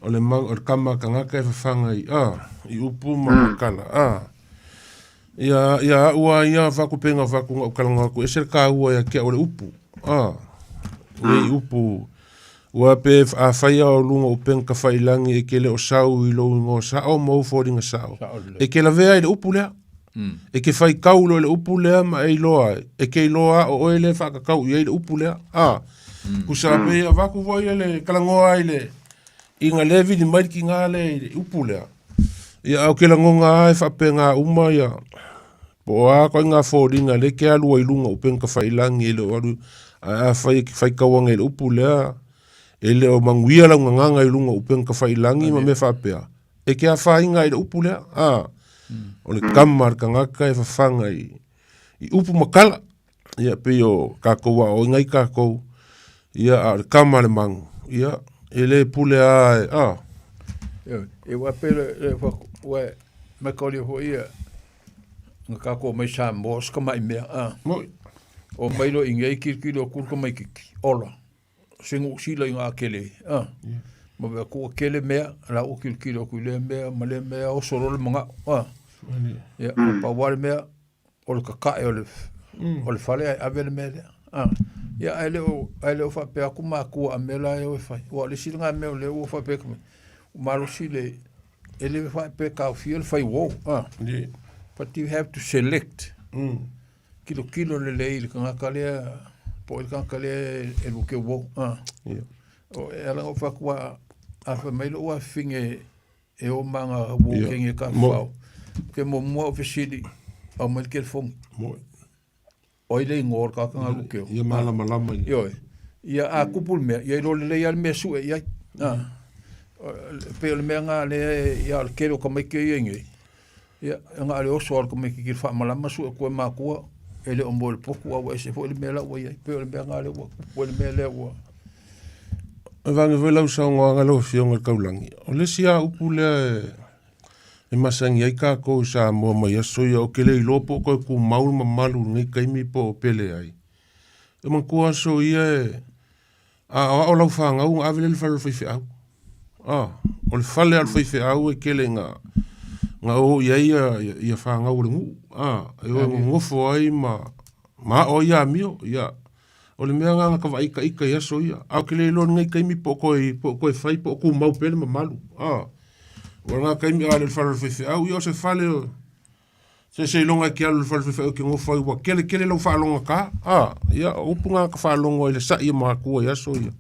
o le mau o le kama tagata e fafaga i a i upu ma makala a ia ia au a ia faakupenga faakuga o kalanga atu ese le taua ia te au o le upu a nei upu ua pe a fai a o luga o upega tafailagi e ke le o sau i lou igoa sao ma ou foliga sao e ke lavea ai i le upu lea E ke faitau loa i le upu lea ma e iloa ai, e ke iloa a o oe lea e faatatau i ai le upu lea. A, kusa pei e avatu foi le talanoa ai le ina lea e vili mai le tiga lea i le upu lea. Ia, a o ke lagona lava e faapena uma ia. Po o a ituaiga foliga lea e te alu ai i luga o upega tafailagi e le o alu, ae afai e te faitau ane i le upu lea, e le o manuia lau gagana i luga o upega tafailagi ma mea faapea, e te afaina ai i le upu lea, a, o le tama a le tagata e fafaga i, i upu ma tala. Ia, pei o tatou aoaoina ai tatou, ia, a o le tama a le manu, ia, e le pule lava e, a. Ioe, ia ua pei le, le ua mataulia foi ia, na tatou omai Samoa o se tamai mea, a. Moi. Omai loa i inei tilotilo atu le tamaititi, ola, se Niu Sila i gā tele, a. Ma vaai atu ua tele mea, la ua tilotilo atu i lea mea ma lea mea, oso loa le manao, a. Ia, na pau lava le mea, o le tatae o le, o le fale ae ave le mea lea. A. Ia, ae le o, ae le o faapea atu matua a mea la e o e fai. Aua o le isi lena mea o lea ua faapea atu mai, ua malosi le, e le faapea e taofia le fai uo, a. But you have to select. Tilotilo lelei i le tagata lea, po o ai le tagata lea e lua te uo, a. O, e ala ona ou fai atu, a, a fai mai lou afafine e o ma ngā wōkenge ka whao. Ke muamua o fesili, au mai le telefoni. O ai le ingoa o le tagata ngā lukeo. Ia malamalama i. Ioe. Ia a kupu le mea, ia iloa lelei lava le mea e sue i ai. Pei o le mea ngā lea e, ia o le tele o tamaiti ia i nei, ia e na o le oso lava o le tamaititi i le faamalama sue atu e matua, e le o moe i le potu a ua ese foi le mea la ua i ai. Pei o le mea ngā lea ua tupu ai le mea lea ua. E vave foi lau saunoaga lau Afioga i le Taulagi, o le isi lava upu lea e masani ai tatou i Samoa mai aso ia, ou te le iloa po o toe tumau le mamalu i lenei taimi po o pele ai. E manatua aso ia e a aoao lau fanau ona ave lea i le fale o le faifeau. A, o le fale lava o le faifeau e tele ina na o i ai ia fanau a le nuu. A, e o e nonofo ai ma aao ai amio. Ia, O le mea lena na ka vaai itaita i aso ia. A ou te le iloa i lenei taimi po o toe, po o toe fai po o tumau pea le mamalu. A, o lena taimi a le fale o le faifeau, ia o se fale o, se seiloga e te alu i le fale o le faifeau e te nofo ai ua tele tele lau faalogogata. A, ia o upu na ka faalogo ai i le sai a matua i aso ia.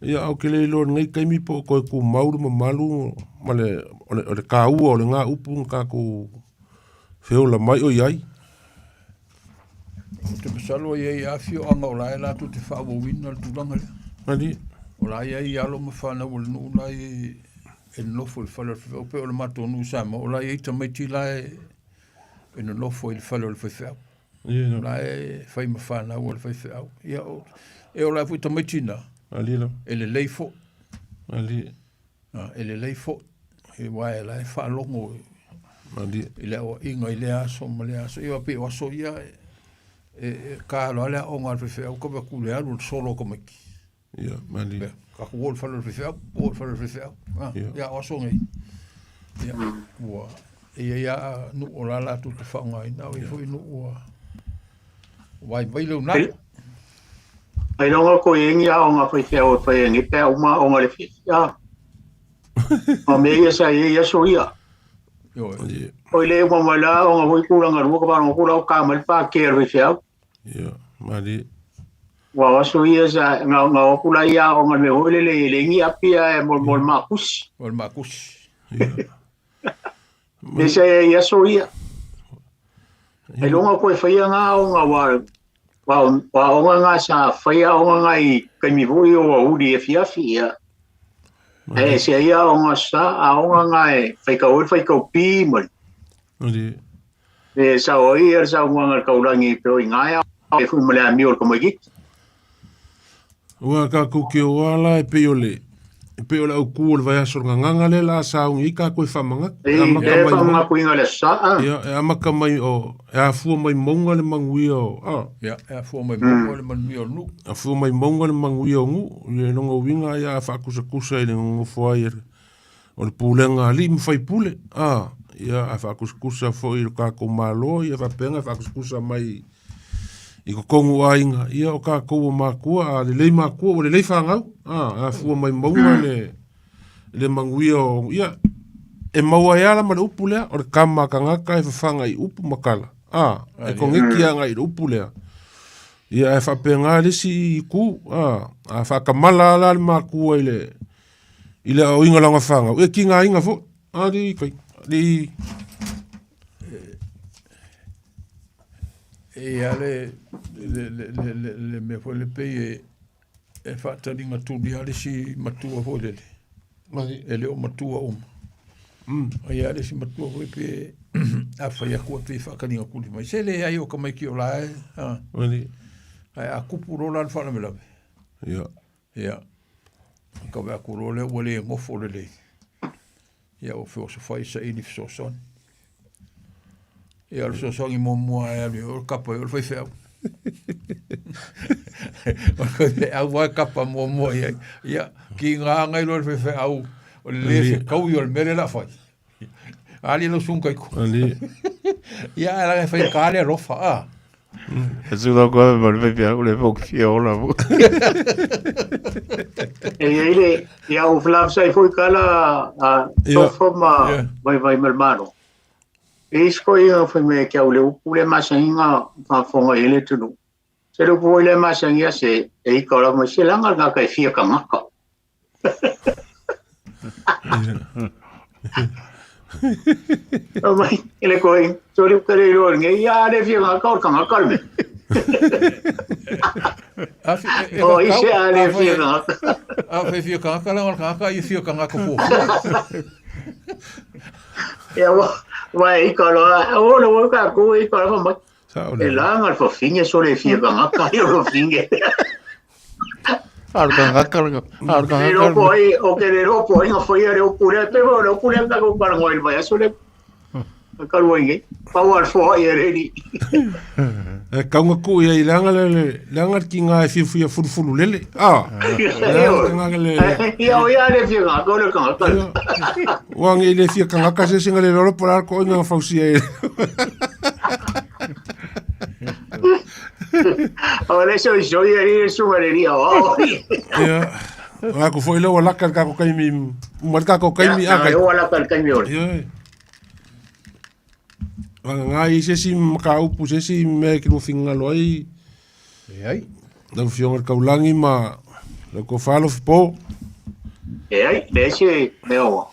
Ia a ou te le iloa i lenei taimi po o toe tumau le mamalu ma le, o le, o le taua o lena upu na tatou feola mai o i ai. Ou te masalo e i ai afioaga o la e latou te faaauauina le tulaga lea. Mani. O la e i ai alo ma fanau o le nuu la e e nonofo i le fale o le faifeau, pei o le matou nuu i Samoa, o la e i ai tamaiti la e e nonofo i le fale o le faifeau. Yeah. La e fai ma fanau a le faifeau. Ia, o, e ola ai foi tamaiti na. Ali la. E lelei foi. Ali. E lelei foi, aua e la e faalogo i le aoaiga i lea aso ma lea aso. Ia pei o aso ia e ka loa le aoga a le faifeau ka vaai atu i le alu o le solo o tamaiti. Ia, malie. Tatou o i le fale o le faifeau, o i le fale o le faifeau. Ia, o aso nei. Ia, ua e i ai lava nuu o la latou te faaaogaina, a o i ai foi nuu ua vaivai le uunai. Ailoga ko i engi aoga faifeau e fai ai pe a uma aoga i le fiafia. Ma mea ia sa i ai aso ia. O i le uma mai la aoga foi tulaga lua ka faalogo atu la o ka mai le pākē a le faifeau. Ia, malie. Ua o aso ia sa nga nga o atu la ia aoga le mea foi lele i le ingi api ae mo mo le makusi. Mo le makusi. Le sa i ai aso ia. Ailoga koe faia ngā aoga ua Ua aoga ngā sa whai aoga ngā i kaimi foi o ua huri afiafi ia. E se ai aoga sa aoga ngā e whai kau oi whai kau pī mai. E sa o ai ar sa unga ngā kaurangi pe oi ngā e fui ma le amio o le kamaikiki. Ua kākou ke o ala e pei o le e pei o le aukū o le vaiaso o le gagaga lea la sauni ai kākou e faamanatu. E amata E mai faamanatuina le saa. Ia, e amata mai o e afua mai mauga le manuia o a. Ia, e afua mai mauga le manuia o nuu. Afua mai mauga le manuia o nuu. Ia, lona uiga ia a faakusakusa i le nonofo ai o le pulega a alii ma faipule. A, ia a faakusakusa foi i lo tatou Malo, ia faapena e faakusakusa mai i totonu o aiga, ia o tatou o matua, a lelei matua ua lelei fanau, a, afua mai mauga le, le manuia o, ia, e maua ai lava ma le upu lea, o le tama a tagata e fafaga i upu ma tala, a, e koneti agai i le upu lea. Ia, ae faapena le isi itu, a, a faatamala lava la le matua i le, i le aoaoina o lana fanau, e tigaina foi, alii fai, alii. E i a le, le, le, le, le, le mea foi le pei e, e faataliga tuli lava le isi matua foi lele. E le o matua uma. A i a le isi matua foi pe a fai atu e pei faataliga tuli mai. Se leai o tamaiti o la e, a. Ae a tupu loa la le faalavelave. Ia. Ia. Ka vaai atu loa lea ua le nofo lelei. Ia ua feosofai saili fesoasoani. Ia o le fesoasoani muamua e alu i ai o le kapa i o le faifeau. O le faifeau lava e kapa muamua i ai. Ia, tiga nai loa le faifeau o le le fetaui o le mea lea o le a fai. Ali lau susuga taiko. Ali. Ia, ae leaga e faigata le alofa, a. E sula koe ma le faifeau le foki fia ola mo. E i ai le, ia o flavsai foi kala a tofo ma vaivai ma le malo. E isi ko ia fai me ke au le upu le masangiga faafofoga i ai le atunuu. Se le upu foi le masangia se e ika o lava mai se laga le gaka e fia kagaka. O mai, e le koi, sori ka le iloa nei, ia le fia kagaka o le kagaka le mea. O i se a le fia kagaka. A fai fia kagaka la o le kagaka ia fia kagaka fuafua. Ia wa, wa e ika loa, o le wa ka ku e ika loa mai. E laga le fafine so le fia kagaka i o le fafine. Alu kagaka, alu kagaka. Le lopo ai, o ke le lopo ai nga faia le upu lea, pe o le upu lea ka ku palangoa i le vaiaso lea. Ka lua i pau al foa i le ni. E kaunga ku ia i leanga le le leanga le kinga e fia fia fulu fulu lele. Ah. Leanga le Ia o ia le fia kagaka o le kagaka. Ua ngi le fia kagaka se singa le lolo pola ko inga fausia e. O le so so ia le sunga le ria o. Ia. Ua ku foi le ua laka le kako kaimi uma le kako kaimi a kai. Ua laka le kaimi ole. Ia. Wanga ngā i se si makaupu se si mea ki lua fingalo ai. E ai. Lau fionga le kaulangi ma lau ko whalo whipo. E ai, le se mea o.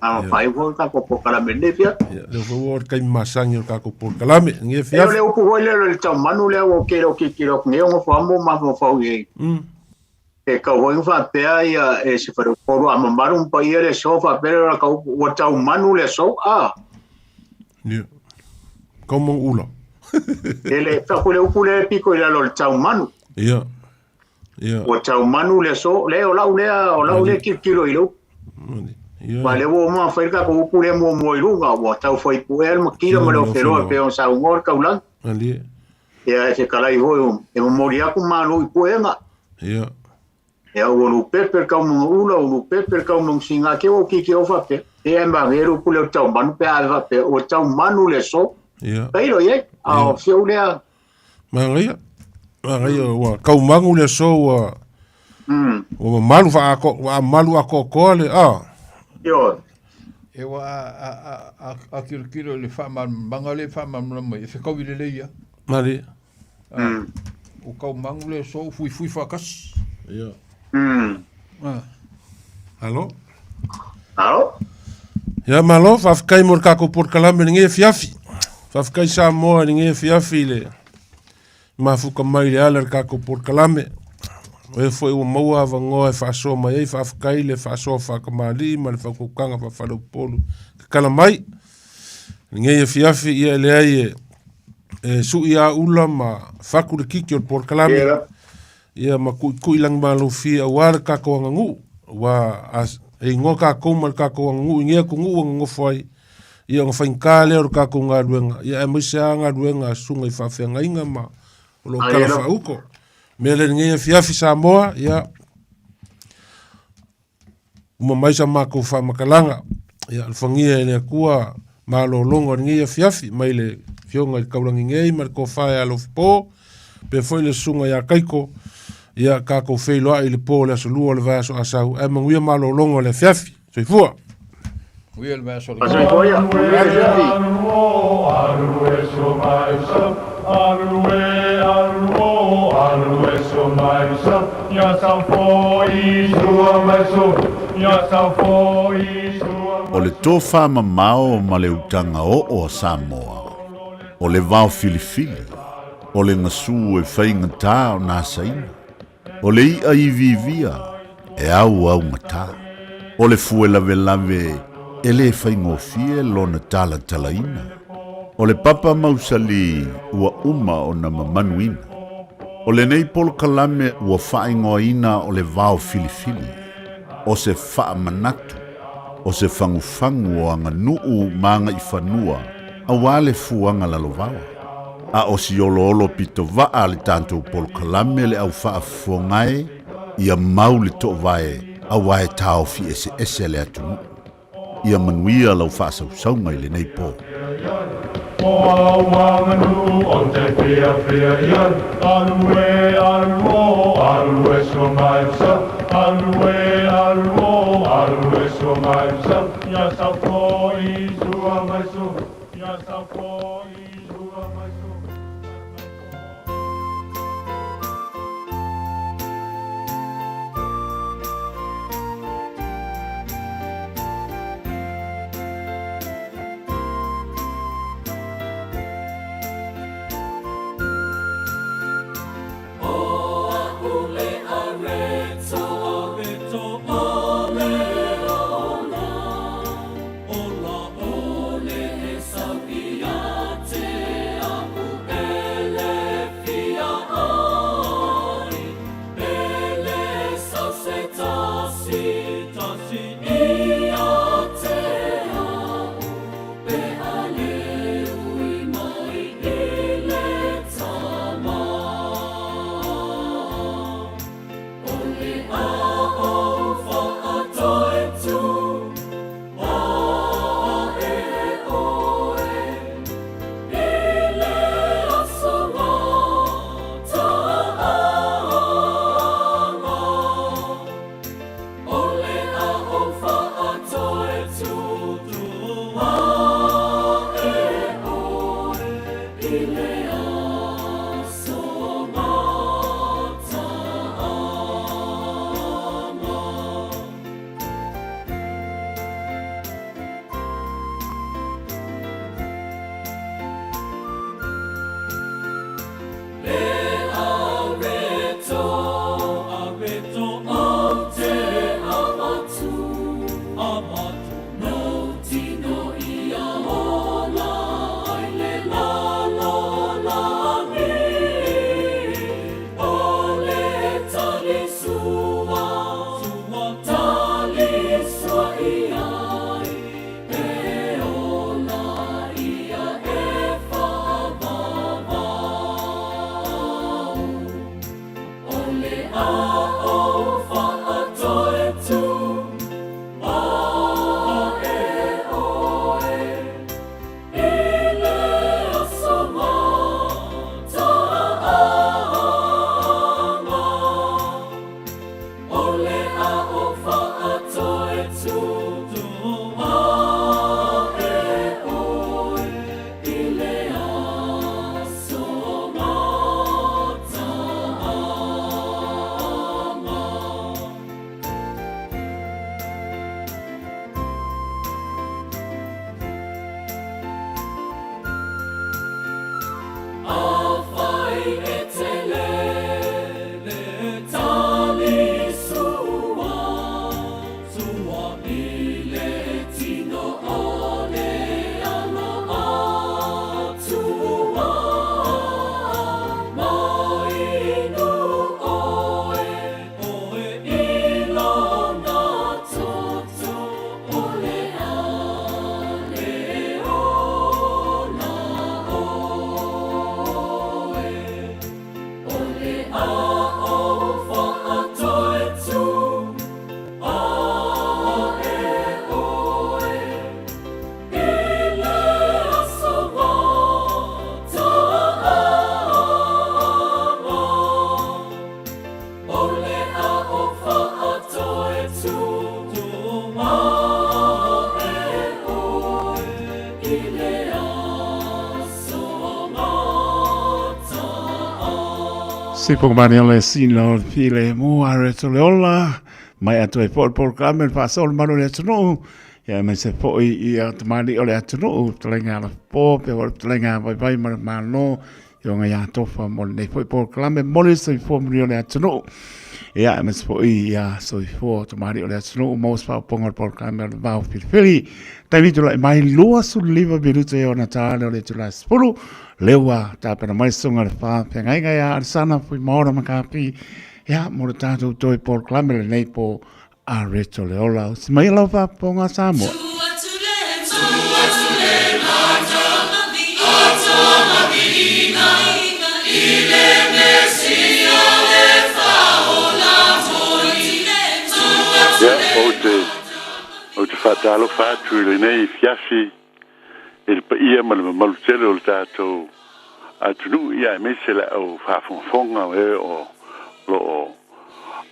A fai foi ka ko kalame ne fia. Ia, le foi o kai masangi o ka ko por kalame, nge fia. E le upu foi le le tau manu le o ke ro ki ki ro nge o fo mo ma fo fo i. E ka hoi fa pea ia e se fa ko ro ama maru pa ia le so fa pea ra ka o tau manu le so a. Ia. Kau mong ula. E le fa ko le upu le piko i lo le tau manu. Ia. Ia. O tau manu le so le o lau le o lau le ki ki ro i lo. Ia. Ma le ua ma fai ka ko upu le mo mo i lunga ua tau fai pu el ma kila ma le o wheroa pe o sa ungor kau lang. Ali. Ia e se kalai hoi o e mo mori aku manu i puenga. Ia. Ia ua lu pepe kau mga ula, ua lu pepe kau mga singa ke o kiki o fape. Ia e ma ngeru pu le o tau manu pe a fape o tau manu le so. Ia. Peiro ie, a o fiu lea. Ma ngai. Ma ngai ua kau mangu le so ua. Ua malu fa ako, ua malu ako ko le a. Io. E ua a a a kirokiro le fa ma manga le fa ma mla mai e whekau i le leia. Mari. O kau mangu le so fui fui whakasi. Ia. Alo? Alo? Ia malo, faafetai mo le tatou polokalame i lenei afiafi. Faafetai Samoa i lenei afiafi i le mafuta mai i le ala i le tatou polokalame. O ea foi ua maua avanoa e faasoa mai ai, faafetai le faasoa faatamalii ma le faautautaga faafaleupolu tatala mai. Lenei afiafi ia e leai e, e sui a ula ma fatu le kiki o le polokalame. Ia ma kuʻikuʻi lagimalofie aua le tatou aganuu, ua e igoa tatou ma le tatou aganuu i nei atunuu ua nonofo ai, ia ona faigata lea o le tatou galuega, ia aemaise lava galuega a susuga i faafeagaiga ma o lo o tala faauto. Mea lea i lenei afiafi Samoa, ia uma mai sa matou faamatalaga, ia alofagia e le Atua malologa o lenei afiafi mai le Afioga i le Taulagi nei ma le Tofa ia Alofipo, pea foi le Susuga ia Kaiko, ia tatou feiloai i le po o le aso Lua o le vaiaso Asau, ae manuia malologa o le afiafi. Soifua. Manuia le vaiaso Soifua ia. Manuia le afiafi. O le tofa mamao ma le utaga oo a Samoa, o le vaofilifili. O le gasū e faigata ona asaina. O le i'a iviivia e auaugatā. O le fue lavelave e lē faigofie lona talatalaina. O le papa mausali ua uma ona mamanuina. O lenei polokalame ua faaigoaina o le vao filifili, o se faamanatu, o se fagufagu o aganuu ma agaifanua auā le fuaga lalovaoa. A o si oloolo pitovaa a le tatou polokalame le au faafofoga e, ia mau le toovae auā e taofi eseese le atunuu. Ia manuia lau faasausauga i lenei po. Sipo mani o le sina o le file mo are to le ola mai atu e po polokalame le faasolo malu o le atunuu ia aemaise foʻi i a tamalii o le atunuu fetalaiga alapo pea foʻi le fetalaiga vaivai ma le malo. Afioga ia Tofa mo lenei foi polokalame mo le soifua manuia o le atunuu. Ia, aemaise foi ia soifua tamalii o le atunuu maua se faaopoopoga o le polokalame o le Vao Filifili. Taimi tulai mai 25 minute e ona ta le o le itula 10. Lea ua tapena mai le susuga i le faafeagaiga ia Alesana Fuimaono Makapi. Ia, mo le tatou toe polokalame lenei po a Reto le Ola. Usi mai lau faafofoga Samoa. Ia, ou te, ou te faatalofa atu i lenei afiafi i le paia ma le mamalu tele o le tatou atunuu, ia aemaise le au faafogafoga o e o lo o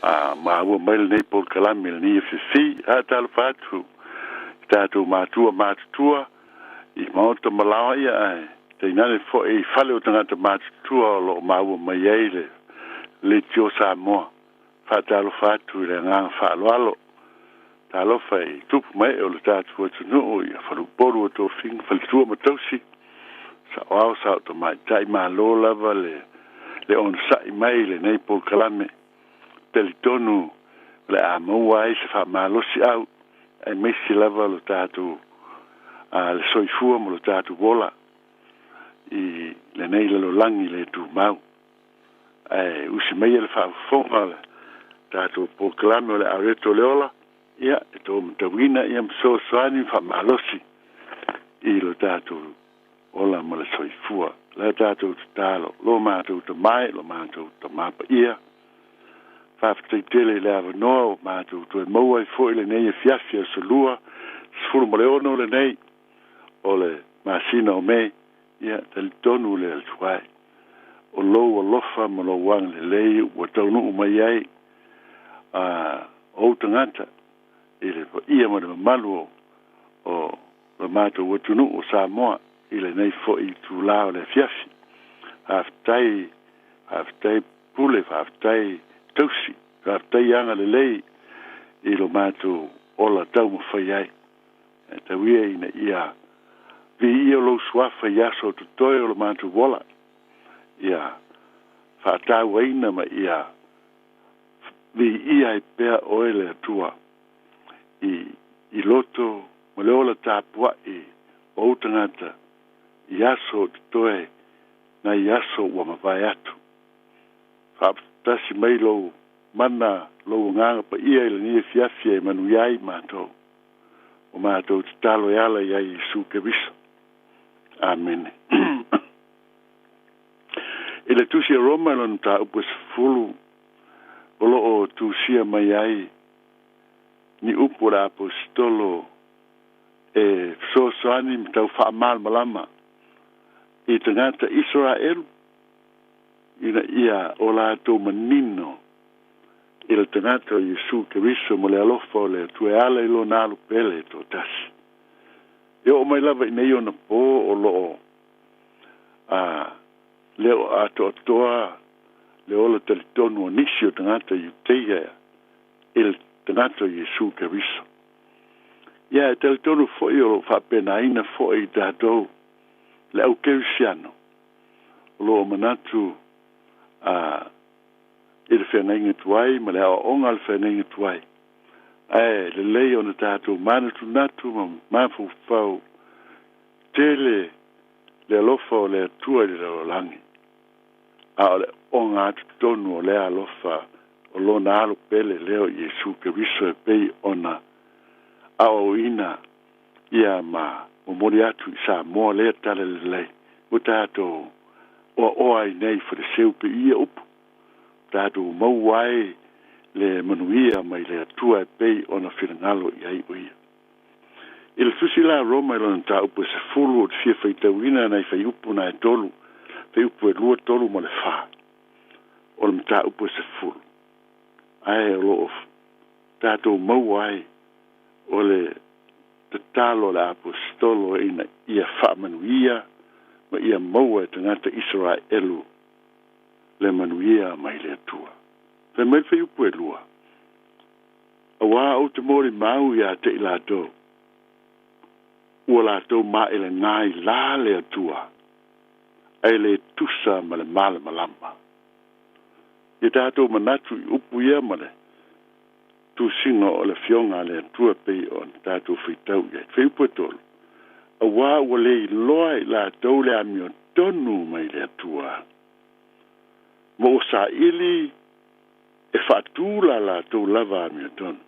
a maua mai lenei polokalame i lenei afiafi. Faatalofa atu i tatou matua matutua i maota ma laoa, ia ae tainane foi i fale o tagata matutua o lo o maua mai ai le Leitio Samoa. Faatalofa atu i le agaga faaaloalo. Talofa i tupu ma ee o le tatou atunuu, ia faleupolu o tofiga, faletua ma tausi, saoao sao tamaitai, malo lava le le onosai mai i lenei polokalame. Talitonu o le a maua ai se faamalosiau, aemaise lava lo tatou a le soifua ma lo tatou ola i lenei lalolagi le tumau. Ae usi maia le faafofoga o le tatou polokalame o le Areto o le Ola, ia, e tou matauina ia ma fesoasoani ma faamalosi i lo tatou ola ma le soifua. La tatou tatalo, lo matou Tama e, lo matou Tama Paia, faafetai tele i le avanoa ua matou toe maua ai foi lenei afiafi aso Lua, 16 lenei o le masina o Me. Ia, talitonu le Atua e, o lou alofa ma lou agalelei ua taunuu mai ai a ou tagata i le paia ma le mamalu o o lo matou atunuu o Samoa i lenei foi itulā o le afiafi. Faafetai, faafetai pule, faafetai tausi, faafetai agalelei i lo matou ola taumafai ai. E tau ia ina ia viia lou suafa i aso o totoe o lo matou ola, ia faatauaina ma ia viia ai pea oe le Atua i i loto ma le ola tapuai o ou tagata i aso o totoe nai aso ua mavae atu. Faapatasi mai lou mana, lou agaga paia i lenei afiafi e manuia ai matou. O matou tatalo e ala ia Iesu Keriso. Amene. I le tusi a Roma i lona mataupu e 10, o lo o tusia mai ai ni upu o le aposetolo e fesoasoani ma tau faamalamalama i tagata Isaraelu ina ia o latou manino i le tagata o Iesu Keriso ma le alofa o le Atua e ala i lona alo pele e toatasi. E oo mai lava i nei ona po o lo o a le o atoatoa le ola talitonu o nisi o tagata Iuteia i le tagata o Iesu Keriso. Ia e talitonu foi o lo o faapenaina foi i tatou le au kerisiano o lo o manatu a i le feagaiga tuai ma le aoaoga a le feagaiga tuai. Ae lelei ona tatou manatunatu ma mafaufau tele le alofa o le Atua i le lalolagi, a o le oga atu tonu o lea alofa o lona alo pele lea o Iesu Keriso e pei ona aoaoina ia ma momoli atu i Samoa lea tala lelei ua tatou oaoa ai nei faleseu pe ia upu tatou maua ai le manuia mai le Atua e pei ona finagalo i ai o ia. I le tusi la a Roma i lona mataupu e 10, ou te fia faitauina nai fuaiupu na e tolu, fuaiupu e 2, 3 ma le 4 o le mataupu e 10. Ae o lo o tatou maua ai o le tatalo a le aposetolo ina ia faamanuia ma ia maua e tagata Isaraelu le manuia mai le Atua. Fai mai le fuaiupu e 2, Auā ou te molimau iā te i latou, ua latou maʻelegā i la le Atua, Ae le tusa ma le malamalama. Ia tatou manatu i upu ia ma le tusiga o le Afioga a le Atua pei ona tatou faitau i ai. Fuaiupu e tolu, Auā ua le iloa e i latou le amiotonu mai le Atua, ma ua saili e faatū la latou lava amiotonu.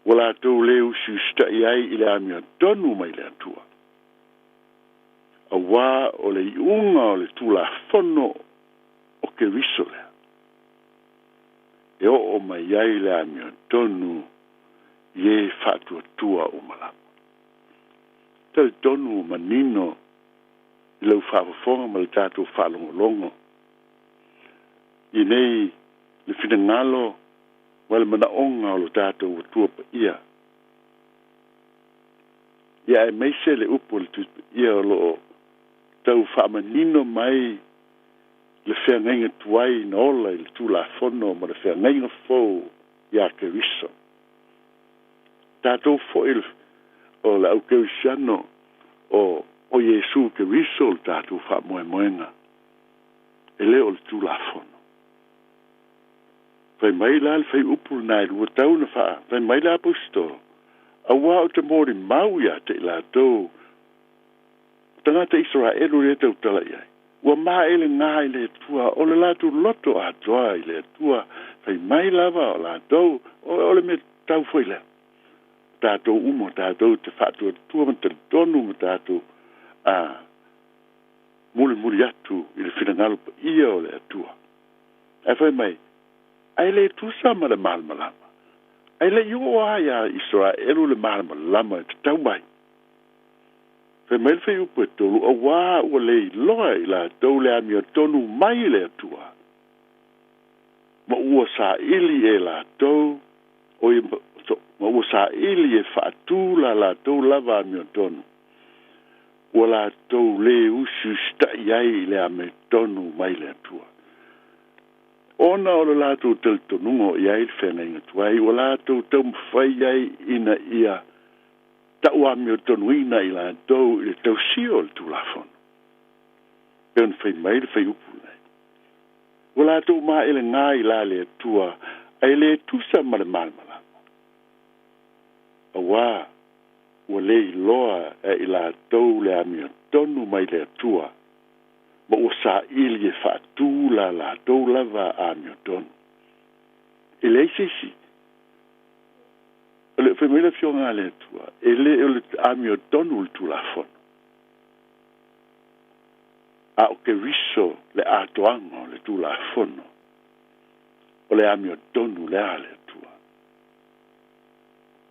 Ua latou lē usiusitaʻi ai i le amiotonu mai le Atua. Auā o le iuga o le Tulafono o Keriso lea e oo mai ai le amiotonu i e faatuatua uma lava. Talitonu ua manino i lau faafofoga ma le tatou faalogologo i nei le finagalo ma le manaoga o lo tatou Atua Paia. Ia aemaise le upu a le Tusi Paia o lo o tau faamanino mai le feagaiga tuai na ola i le Tulafono ma le feagaiga fou iā Keriso. Tatou foi o le au Kerisiano o o Iesu Keriso le tatou faamoemoega, e le o le Tulafono. Fai mai la le faiupu lenā e lua tau na faa fai mai le Aposetolo, Auā ou te molimau iā te i latou o tagata Isaraelu lea e tautala i ai, ua maʻelegā i le Atua, o le latou loto atoa i le Atua, fai mai lava o latou, o le mea tatau foi lea. O tatou uma, o tatou te faatuatua ma talitonu ma tatou a mulimuli atu i le finagalo paia o le Atua. Ae fai mai, Ae le tusa ma le malamalama. Ae le i oo lava iā Isaraelu le malamalama e tatau mai. Fai mai le fuaiupu e tolu, Auā ua le iloa e i latou le amiotonu mai i le Atua, ma ua saili e latou, oi, ma ua saili e faatū la latou lava amiotonu, ua latou lē usiusitaʻi ai i le amiotonu mai le Atua. Ona o le latou talitonuga o i ai le feagaiga tuai, ua latou taumafai ai ina ia tauamiotonuina i latou i le tausia o le Tulafono. Pei ona fai mai le faiupu lenei, Ua latou maelegā i la le Atua, ae le tusa ma le malamalama, auā ua le iloa e i latou le amiotonu mai le Atua, ma ua saili e faatū la latou lava amiotonu. E leai se isi O le fai mai le Afioga a le Atua, e le o le amiotonu le Tulafono, a o Keriso le atoaga o le Tulafono, o le amiotonu lea a le Atua.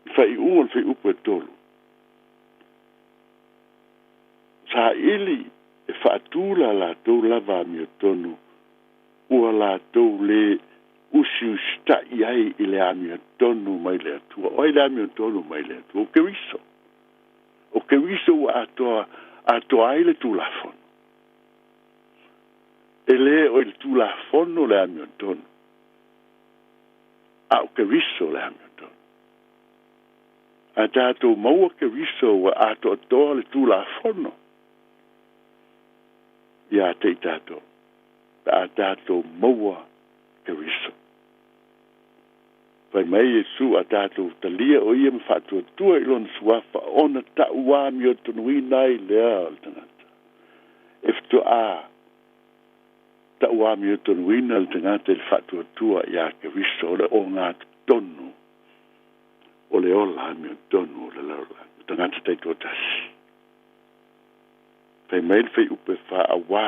I faaiuga o le fuaiupu e tolu, saili e faatū la latou lava amiotonu ua latou lē usiusitaʻi ai i le amiotonu mai le Atua. O ai le amiotonu mai le Atua? O Keriso. O Keriso ua atoa, atoa ai le Tulafono. E lē o i le Tulafono le amiotonu, a o Keriso le amiotonu. A tatou maua Keriso ua atoatoa le Tulafono iā te i tatou, pe a tatou maua Keriso. Fai mai Iesu a tatou talia o ia ma faatuatua i lona suafa ona taʻuamiotonuina ai lea o le tagata. E faatoa taʻuamiotonuina le tagata i le faatuatua iā Keriso o le ogatotonu o le ola amiotonu o le lalolagi, o tagata taitoatasi. Fai mai le faiupu e fa auā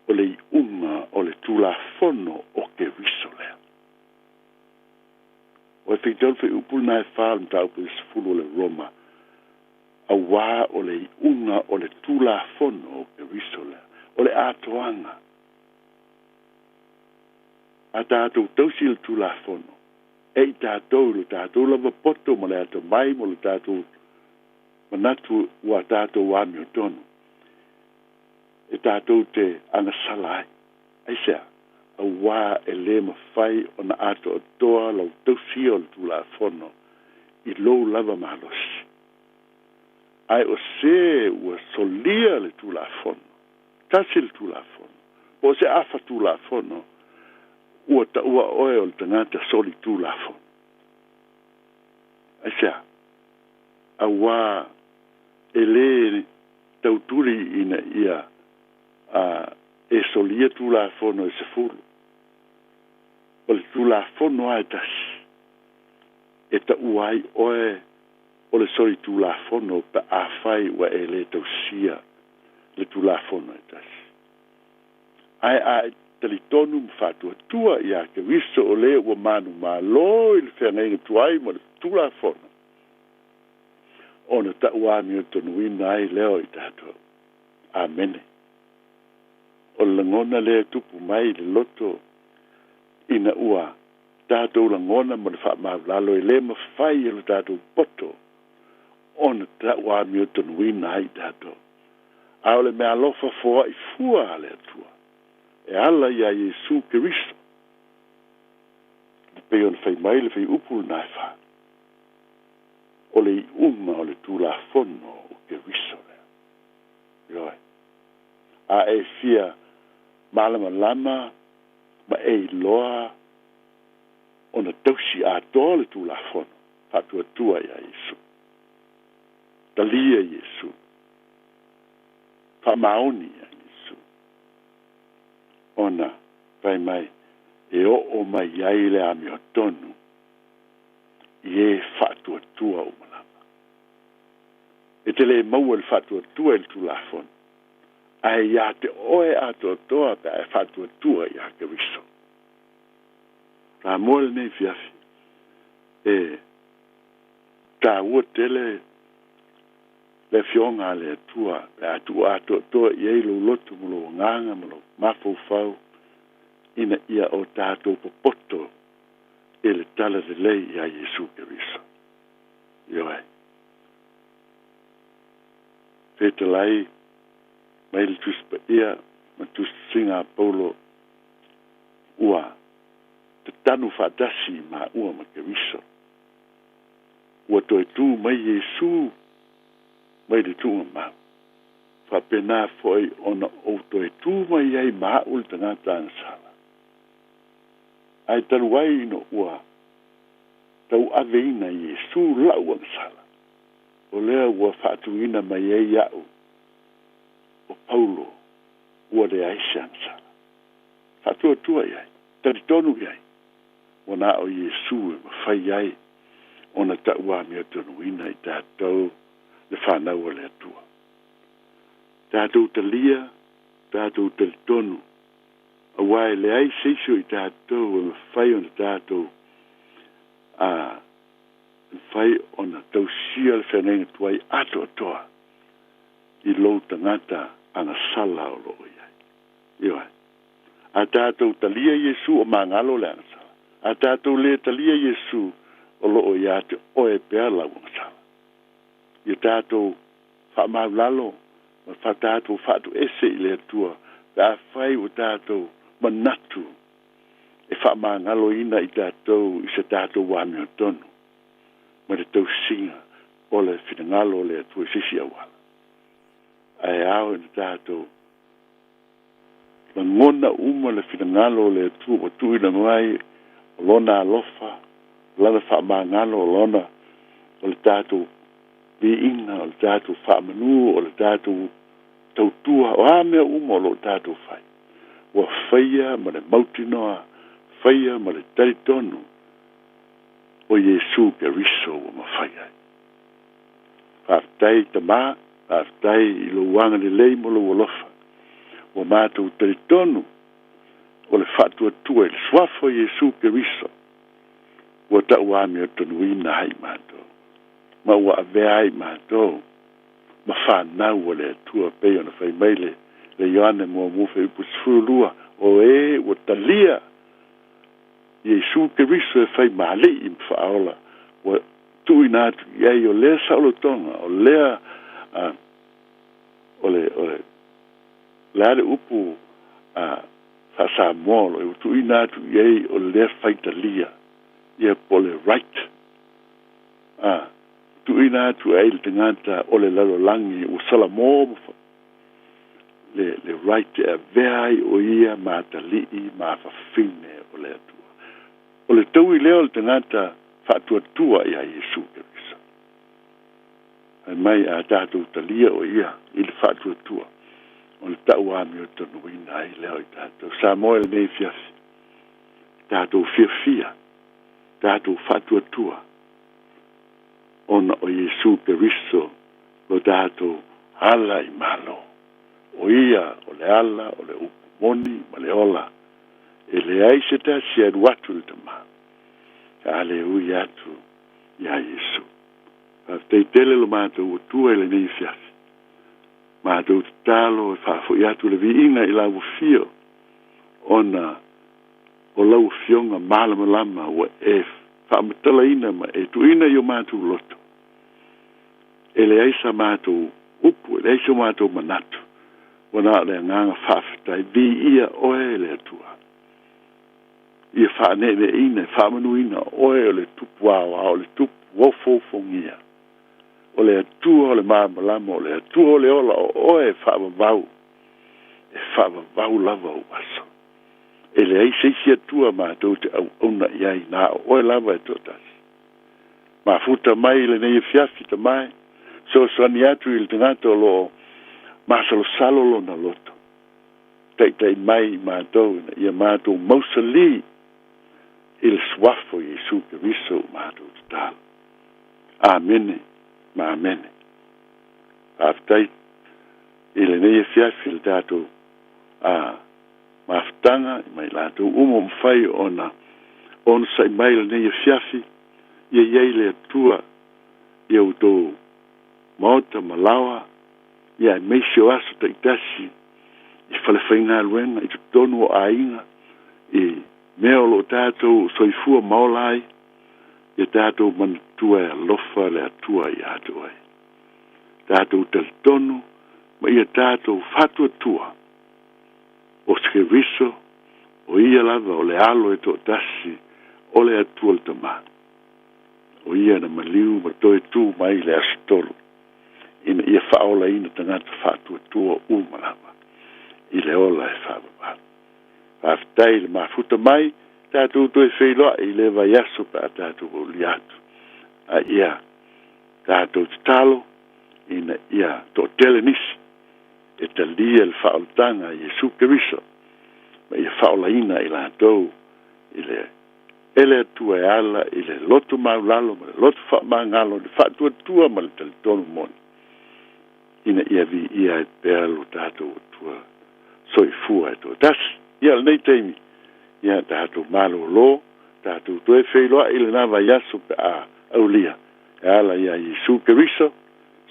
o le iuga o le Tulafono o Keriso lea. Ua e faitau le fuaiupu lenā e fa o le mataupu e 10 o le Roma, auā o le iuga o le Tulafono o Keriso lea, o le atoaga. A tatou tausi i le Tulafono, e i tatou i lo tatou lava poto ma le atamai ma lo tatou manatu ua tatou amiotonu, e tatou te agasala ai. Aisea? Auā e lē mafai ona atoatoa lau tausia o le Tulafono i lou lava malosi. Ae o se ua solia le Tulafono, tasi le Tulafono, po o se afa Tulafono, ua taua oe o le tagata soli Tulafono. Aisea? Auā e lē tautuli ina ia a e solia Tulafono e 10. O le Tulafono lava e tasi e taua ai oe o le soli Tulafono pe afai ua e lē tausia le Tulafono e tasi. Ae a e talitonu ma faatuatua iā Keriso o lē ua manumalo i le feagaiga tuai ma le Tulafono, ona ta'u amiotonuina ai lea o i tatou. Amene. O le lagona lea e tupu mai i le loto ina ua tatou lagona ma le faamaulalo e lē mafai e lo tatou poto ona ta'u amiotonuina ai i tatou. A o le meaalofa foa'i fua a le Atua e ala iā Iesu Keriso, e pei ona fai mai le faiupu lenā e fa, o le iʻuga o le Tulafono o Keriso lea. Ioe. A e fia malamalama ma e iloa ona tausi atoa le Tulafono, faatuatua iā Iesu. Talia Iesu. Faamaoni iā Iesu. Ona fai mai e oo mai ai le amiotonu i e faatuatua uma lava. E te lē maua le faatuatua i le Tulafono, ae iā te oe atoatoa pe a e faatuatua iā Keriso. Samoa lenei afiafi e tāua tele le Afioga a le Atua pe a tuu atoatoa i ai lou loto ma lou agaga ma lou mafaufau ina ia o tatou popoto i le tala lelei iā Iesu Keriso. Ioe. Fetalai mai le Tusi Paia ma Tusitusiga a Paulo ua tatanu faatasi i maua ma Keriso. Ua toe tū mai Iesu mai le tuugamau. Faapena foi ona ou toe tū mai ai ma a'u le tagata agasala. Ae talu ai ina ua tauaveina e Iesu la'u agasala, o lea ua faatuina mai ai a'u o Paulo ua leai se agasala. Faatuatua i ai, talitonu i ai, ua na o Iesu e mafai ai ona ta'uamiotonuina i tatou le fanau a le Atua. Tatou talia, tatou talitonu, auā e leai se isi o i tatou e mafai ona tatou a mafai ona tausia le feagaiga tuai atoatoa i lou tagata agasala o loo i ai. Ioe. A tatou talia Iesu o magalo le agasala. A tatou lē talia Iesu o loo iā te oe pea lau agasala. Ia tatou faamaulalo ma fa tatou faatoese i le Atua pe afai ua tatou manatu e faamagaloina i tatou i se tatou amiotonu ma le tausiga o le finagalo o le Atua i se isi auala. Ae ao ina tatou lagona uma le finagalo o le Atua ua tuuina mai o Lona alofa, o Lana faamagalo, o Lona, o le tatou viiga, o le tatou faamanū, o le tatou tautua, o a mea uma o loo tatou fai, ua faia ma le mautinoa, faia ma le talitonu o Iesu Keriso ua mafai ai. Faafetai Tamā, faafetai i lou agalelei ma lou alofa. Ua matou talitonu o le faatuatua i le Suafa o Iesu Keriso ua ta'uamiotonuina ai matou ma ua avea ai matou ma fanau a le Atua pei ona fai mai le le Ioane muamua fuaiupu 12, o e ua talia Iesu Keriso e fai ma Alii ma Faaola, ua tuuina atu i ai o lea saolotoga, o lea a, o le, o le, le a le upu a, faa-Samoa o lo o ua tuuina atu i ai o lea faitalia, ia po o le right, a, tuuina atu ai le tagata o le lalolagi ua salamo ma le, le right e avea ai o ia ma atalii ma afafine o le Atua. O le taui lea o le tagata faatuatua iā Iesu Keriso. Fai mai a tatou talia o ia i le faatuatua, o le tauamiotonuina ai lea o i tatou. Samoa i lenei afiafi, tatou fiafia, tatou faatuatua, ona o Iesu Keriso lo tatou ala i Malo. O ia o le ala, o le upu moni ma le ola. E leai se tasi e alu atu i le Tama, a le ui atu iā Iesu. Faafetai tele lo matou Atua i lenei afiafi. Matou tatalo e faafoi atu le viiga i lau Afio, ona o lau Afioga malamalama ua e faamatalaina ma e tuuina i o matou loto. E leai sa matou upu, e leai so matou manatu, ua na o le agaga faafetai, viia oe e le Atua. Ia faaneeneeina e faamanuina oe o le Tupu aoao, o le Tupu ofoofogia, o le Atua o le malamalama, o le Atua o le ola, o oe e faavavau, e faavavau lava ou aso. E leai se isi Atua matou te auauna i ai, na o oe lava e toatasi. Mafuta mai i lenei afiafi, Tama e, fesoasoani atu i le tagata o lo o masalosalo lona loto. Taitai mai i matou ina ia matou mausali i le Suafa o Iesu Keriso ua matou tatalo. Amene ma amene. Faafetai i lenei afiafi i le tatou a mafutaga ma i latou uma ua mafai ona onosai mai i lenei afiafi, ia i ai le Atua i outou maota ma laoa, ia aemaise o aso taitasi i falefaigaluega, i totonu o aiga, i mea o lo o tatou soifua ma ola ai, ia tatou manatua e alofa le Atua ia te oe. Tatou talitonu ma ia tatou faatuatua o Keriso, o ia lava o le Alo e toatasi o le Atua le Tama, o ia na maliu ma toe tu mai i le aso tolu, ina ia faaolaina tagata faatuatua uma lava i le ola e faavavau. Faafetai i le mafuta mai, tatou toe feiloai i le vaiaso pe a tatou aulia atu. A ia tatou tatalo ina ia toatele nisi e talia le faaolataga a Iesu Keriso ma ia faaolaina i latou i le e le Atua e ala i le loto maulalo ma le loto faamagalo, le faatuatua ma le talitonu moni, ina ia viia ai pea lo tatou Atua soifua e toatasi. Ia, lenei taimi, ia tatou malōlō, tatou toe feiloai i lena vaiaso pe a aulia e ala iā Iesu Keriso,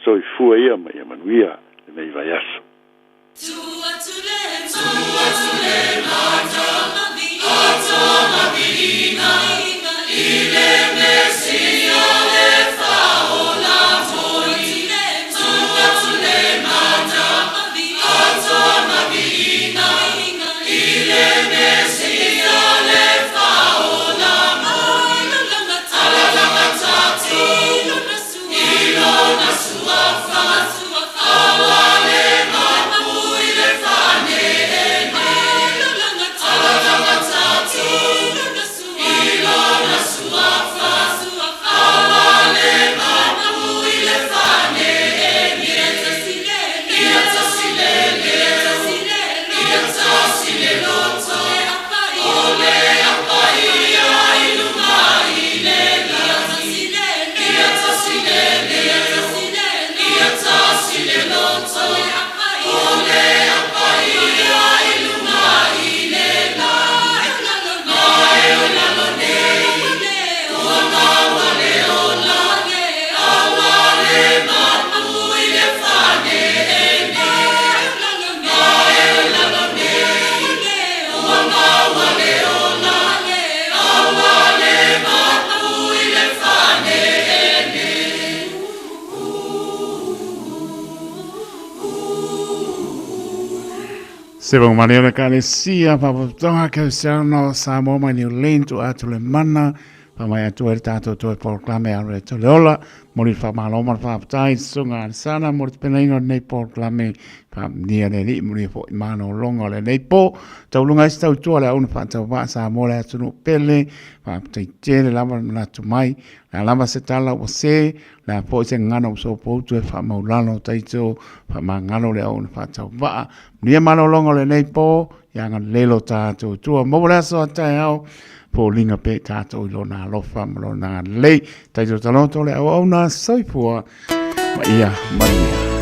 soifua ia ma ia manuia lenei vaiaso. Se vong mani o le kalesia, Faalapotopotoga Kerisiano o Samoa mai Niu Lane, tuu atu le mana. Faamaea atu ai le tatou toe polokalame alo e tole ola. Momoli le faamalo ma le faafetai i le Susuga a Alesana mo le tapenaina o lenei polokalame. Faamanuia le Alii, manuia foi malologa o lenei po. Tauluga ai se tautua le auna faatauvaa Samoa le atunuu pele. Faafetai tele lava le manatu mai. Le a lava se tala ua se, le a foi se gagana ua sopoutu e faamaulalo taito faamagalo le auauna faatauvaa. Manuia malologa o lenei po, ia agalelei lo tatou Atua. Maua le aso a taeao, foliga pea i tatou i lona alofa ma lona agalelei. Taito taloto le auauna, soifua ma ia manuia.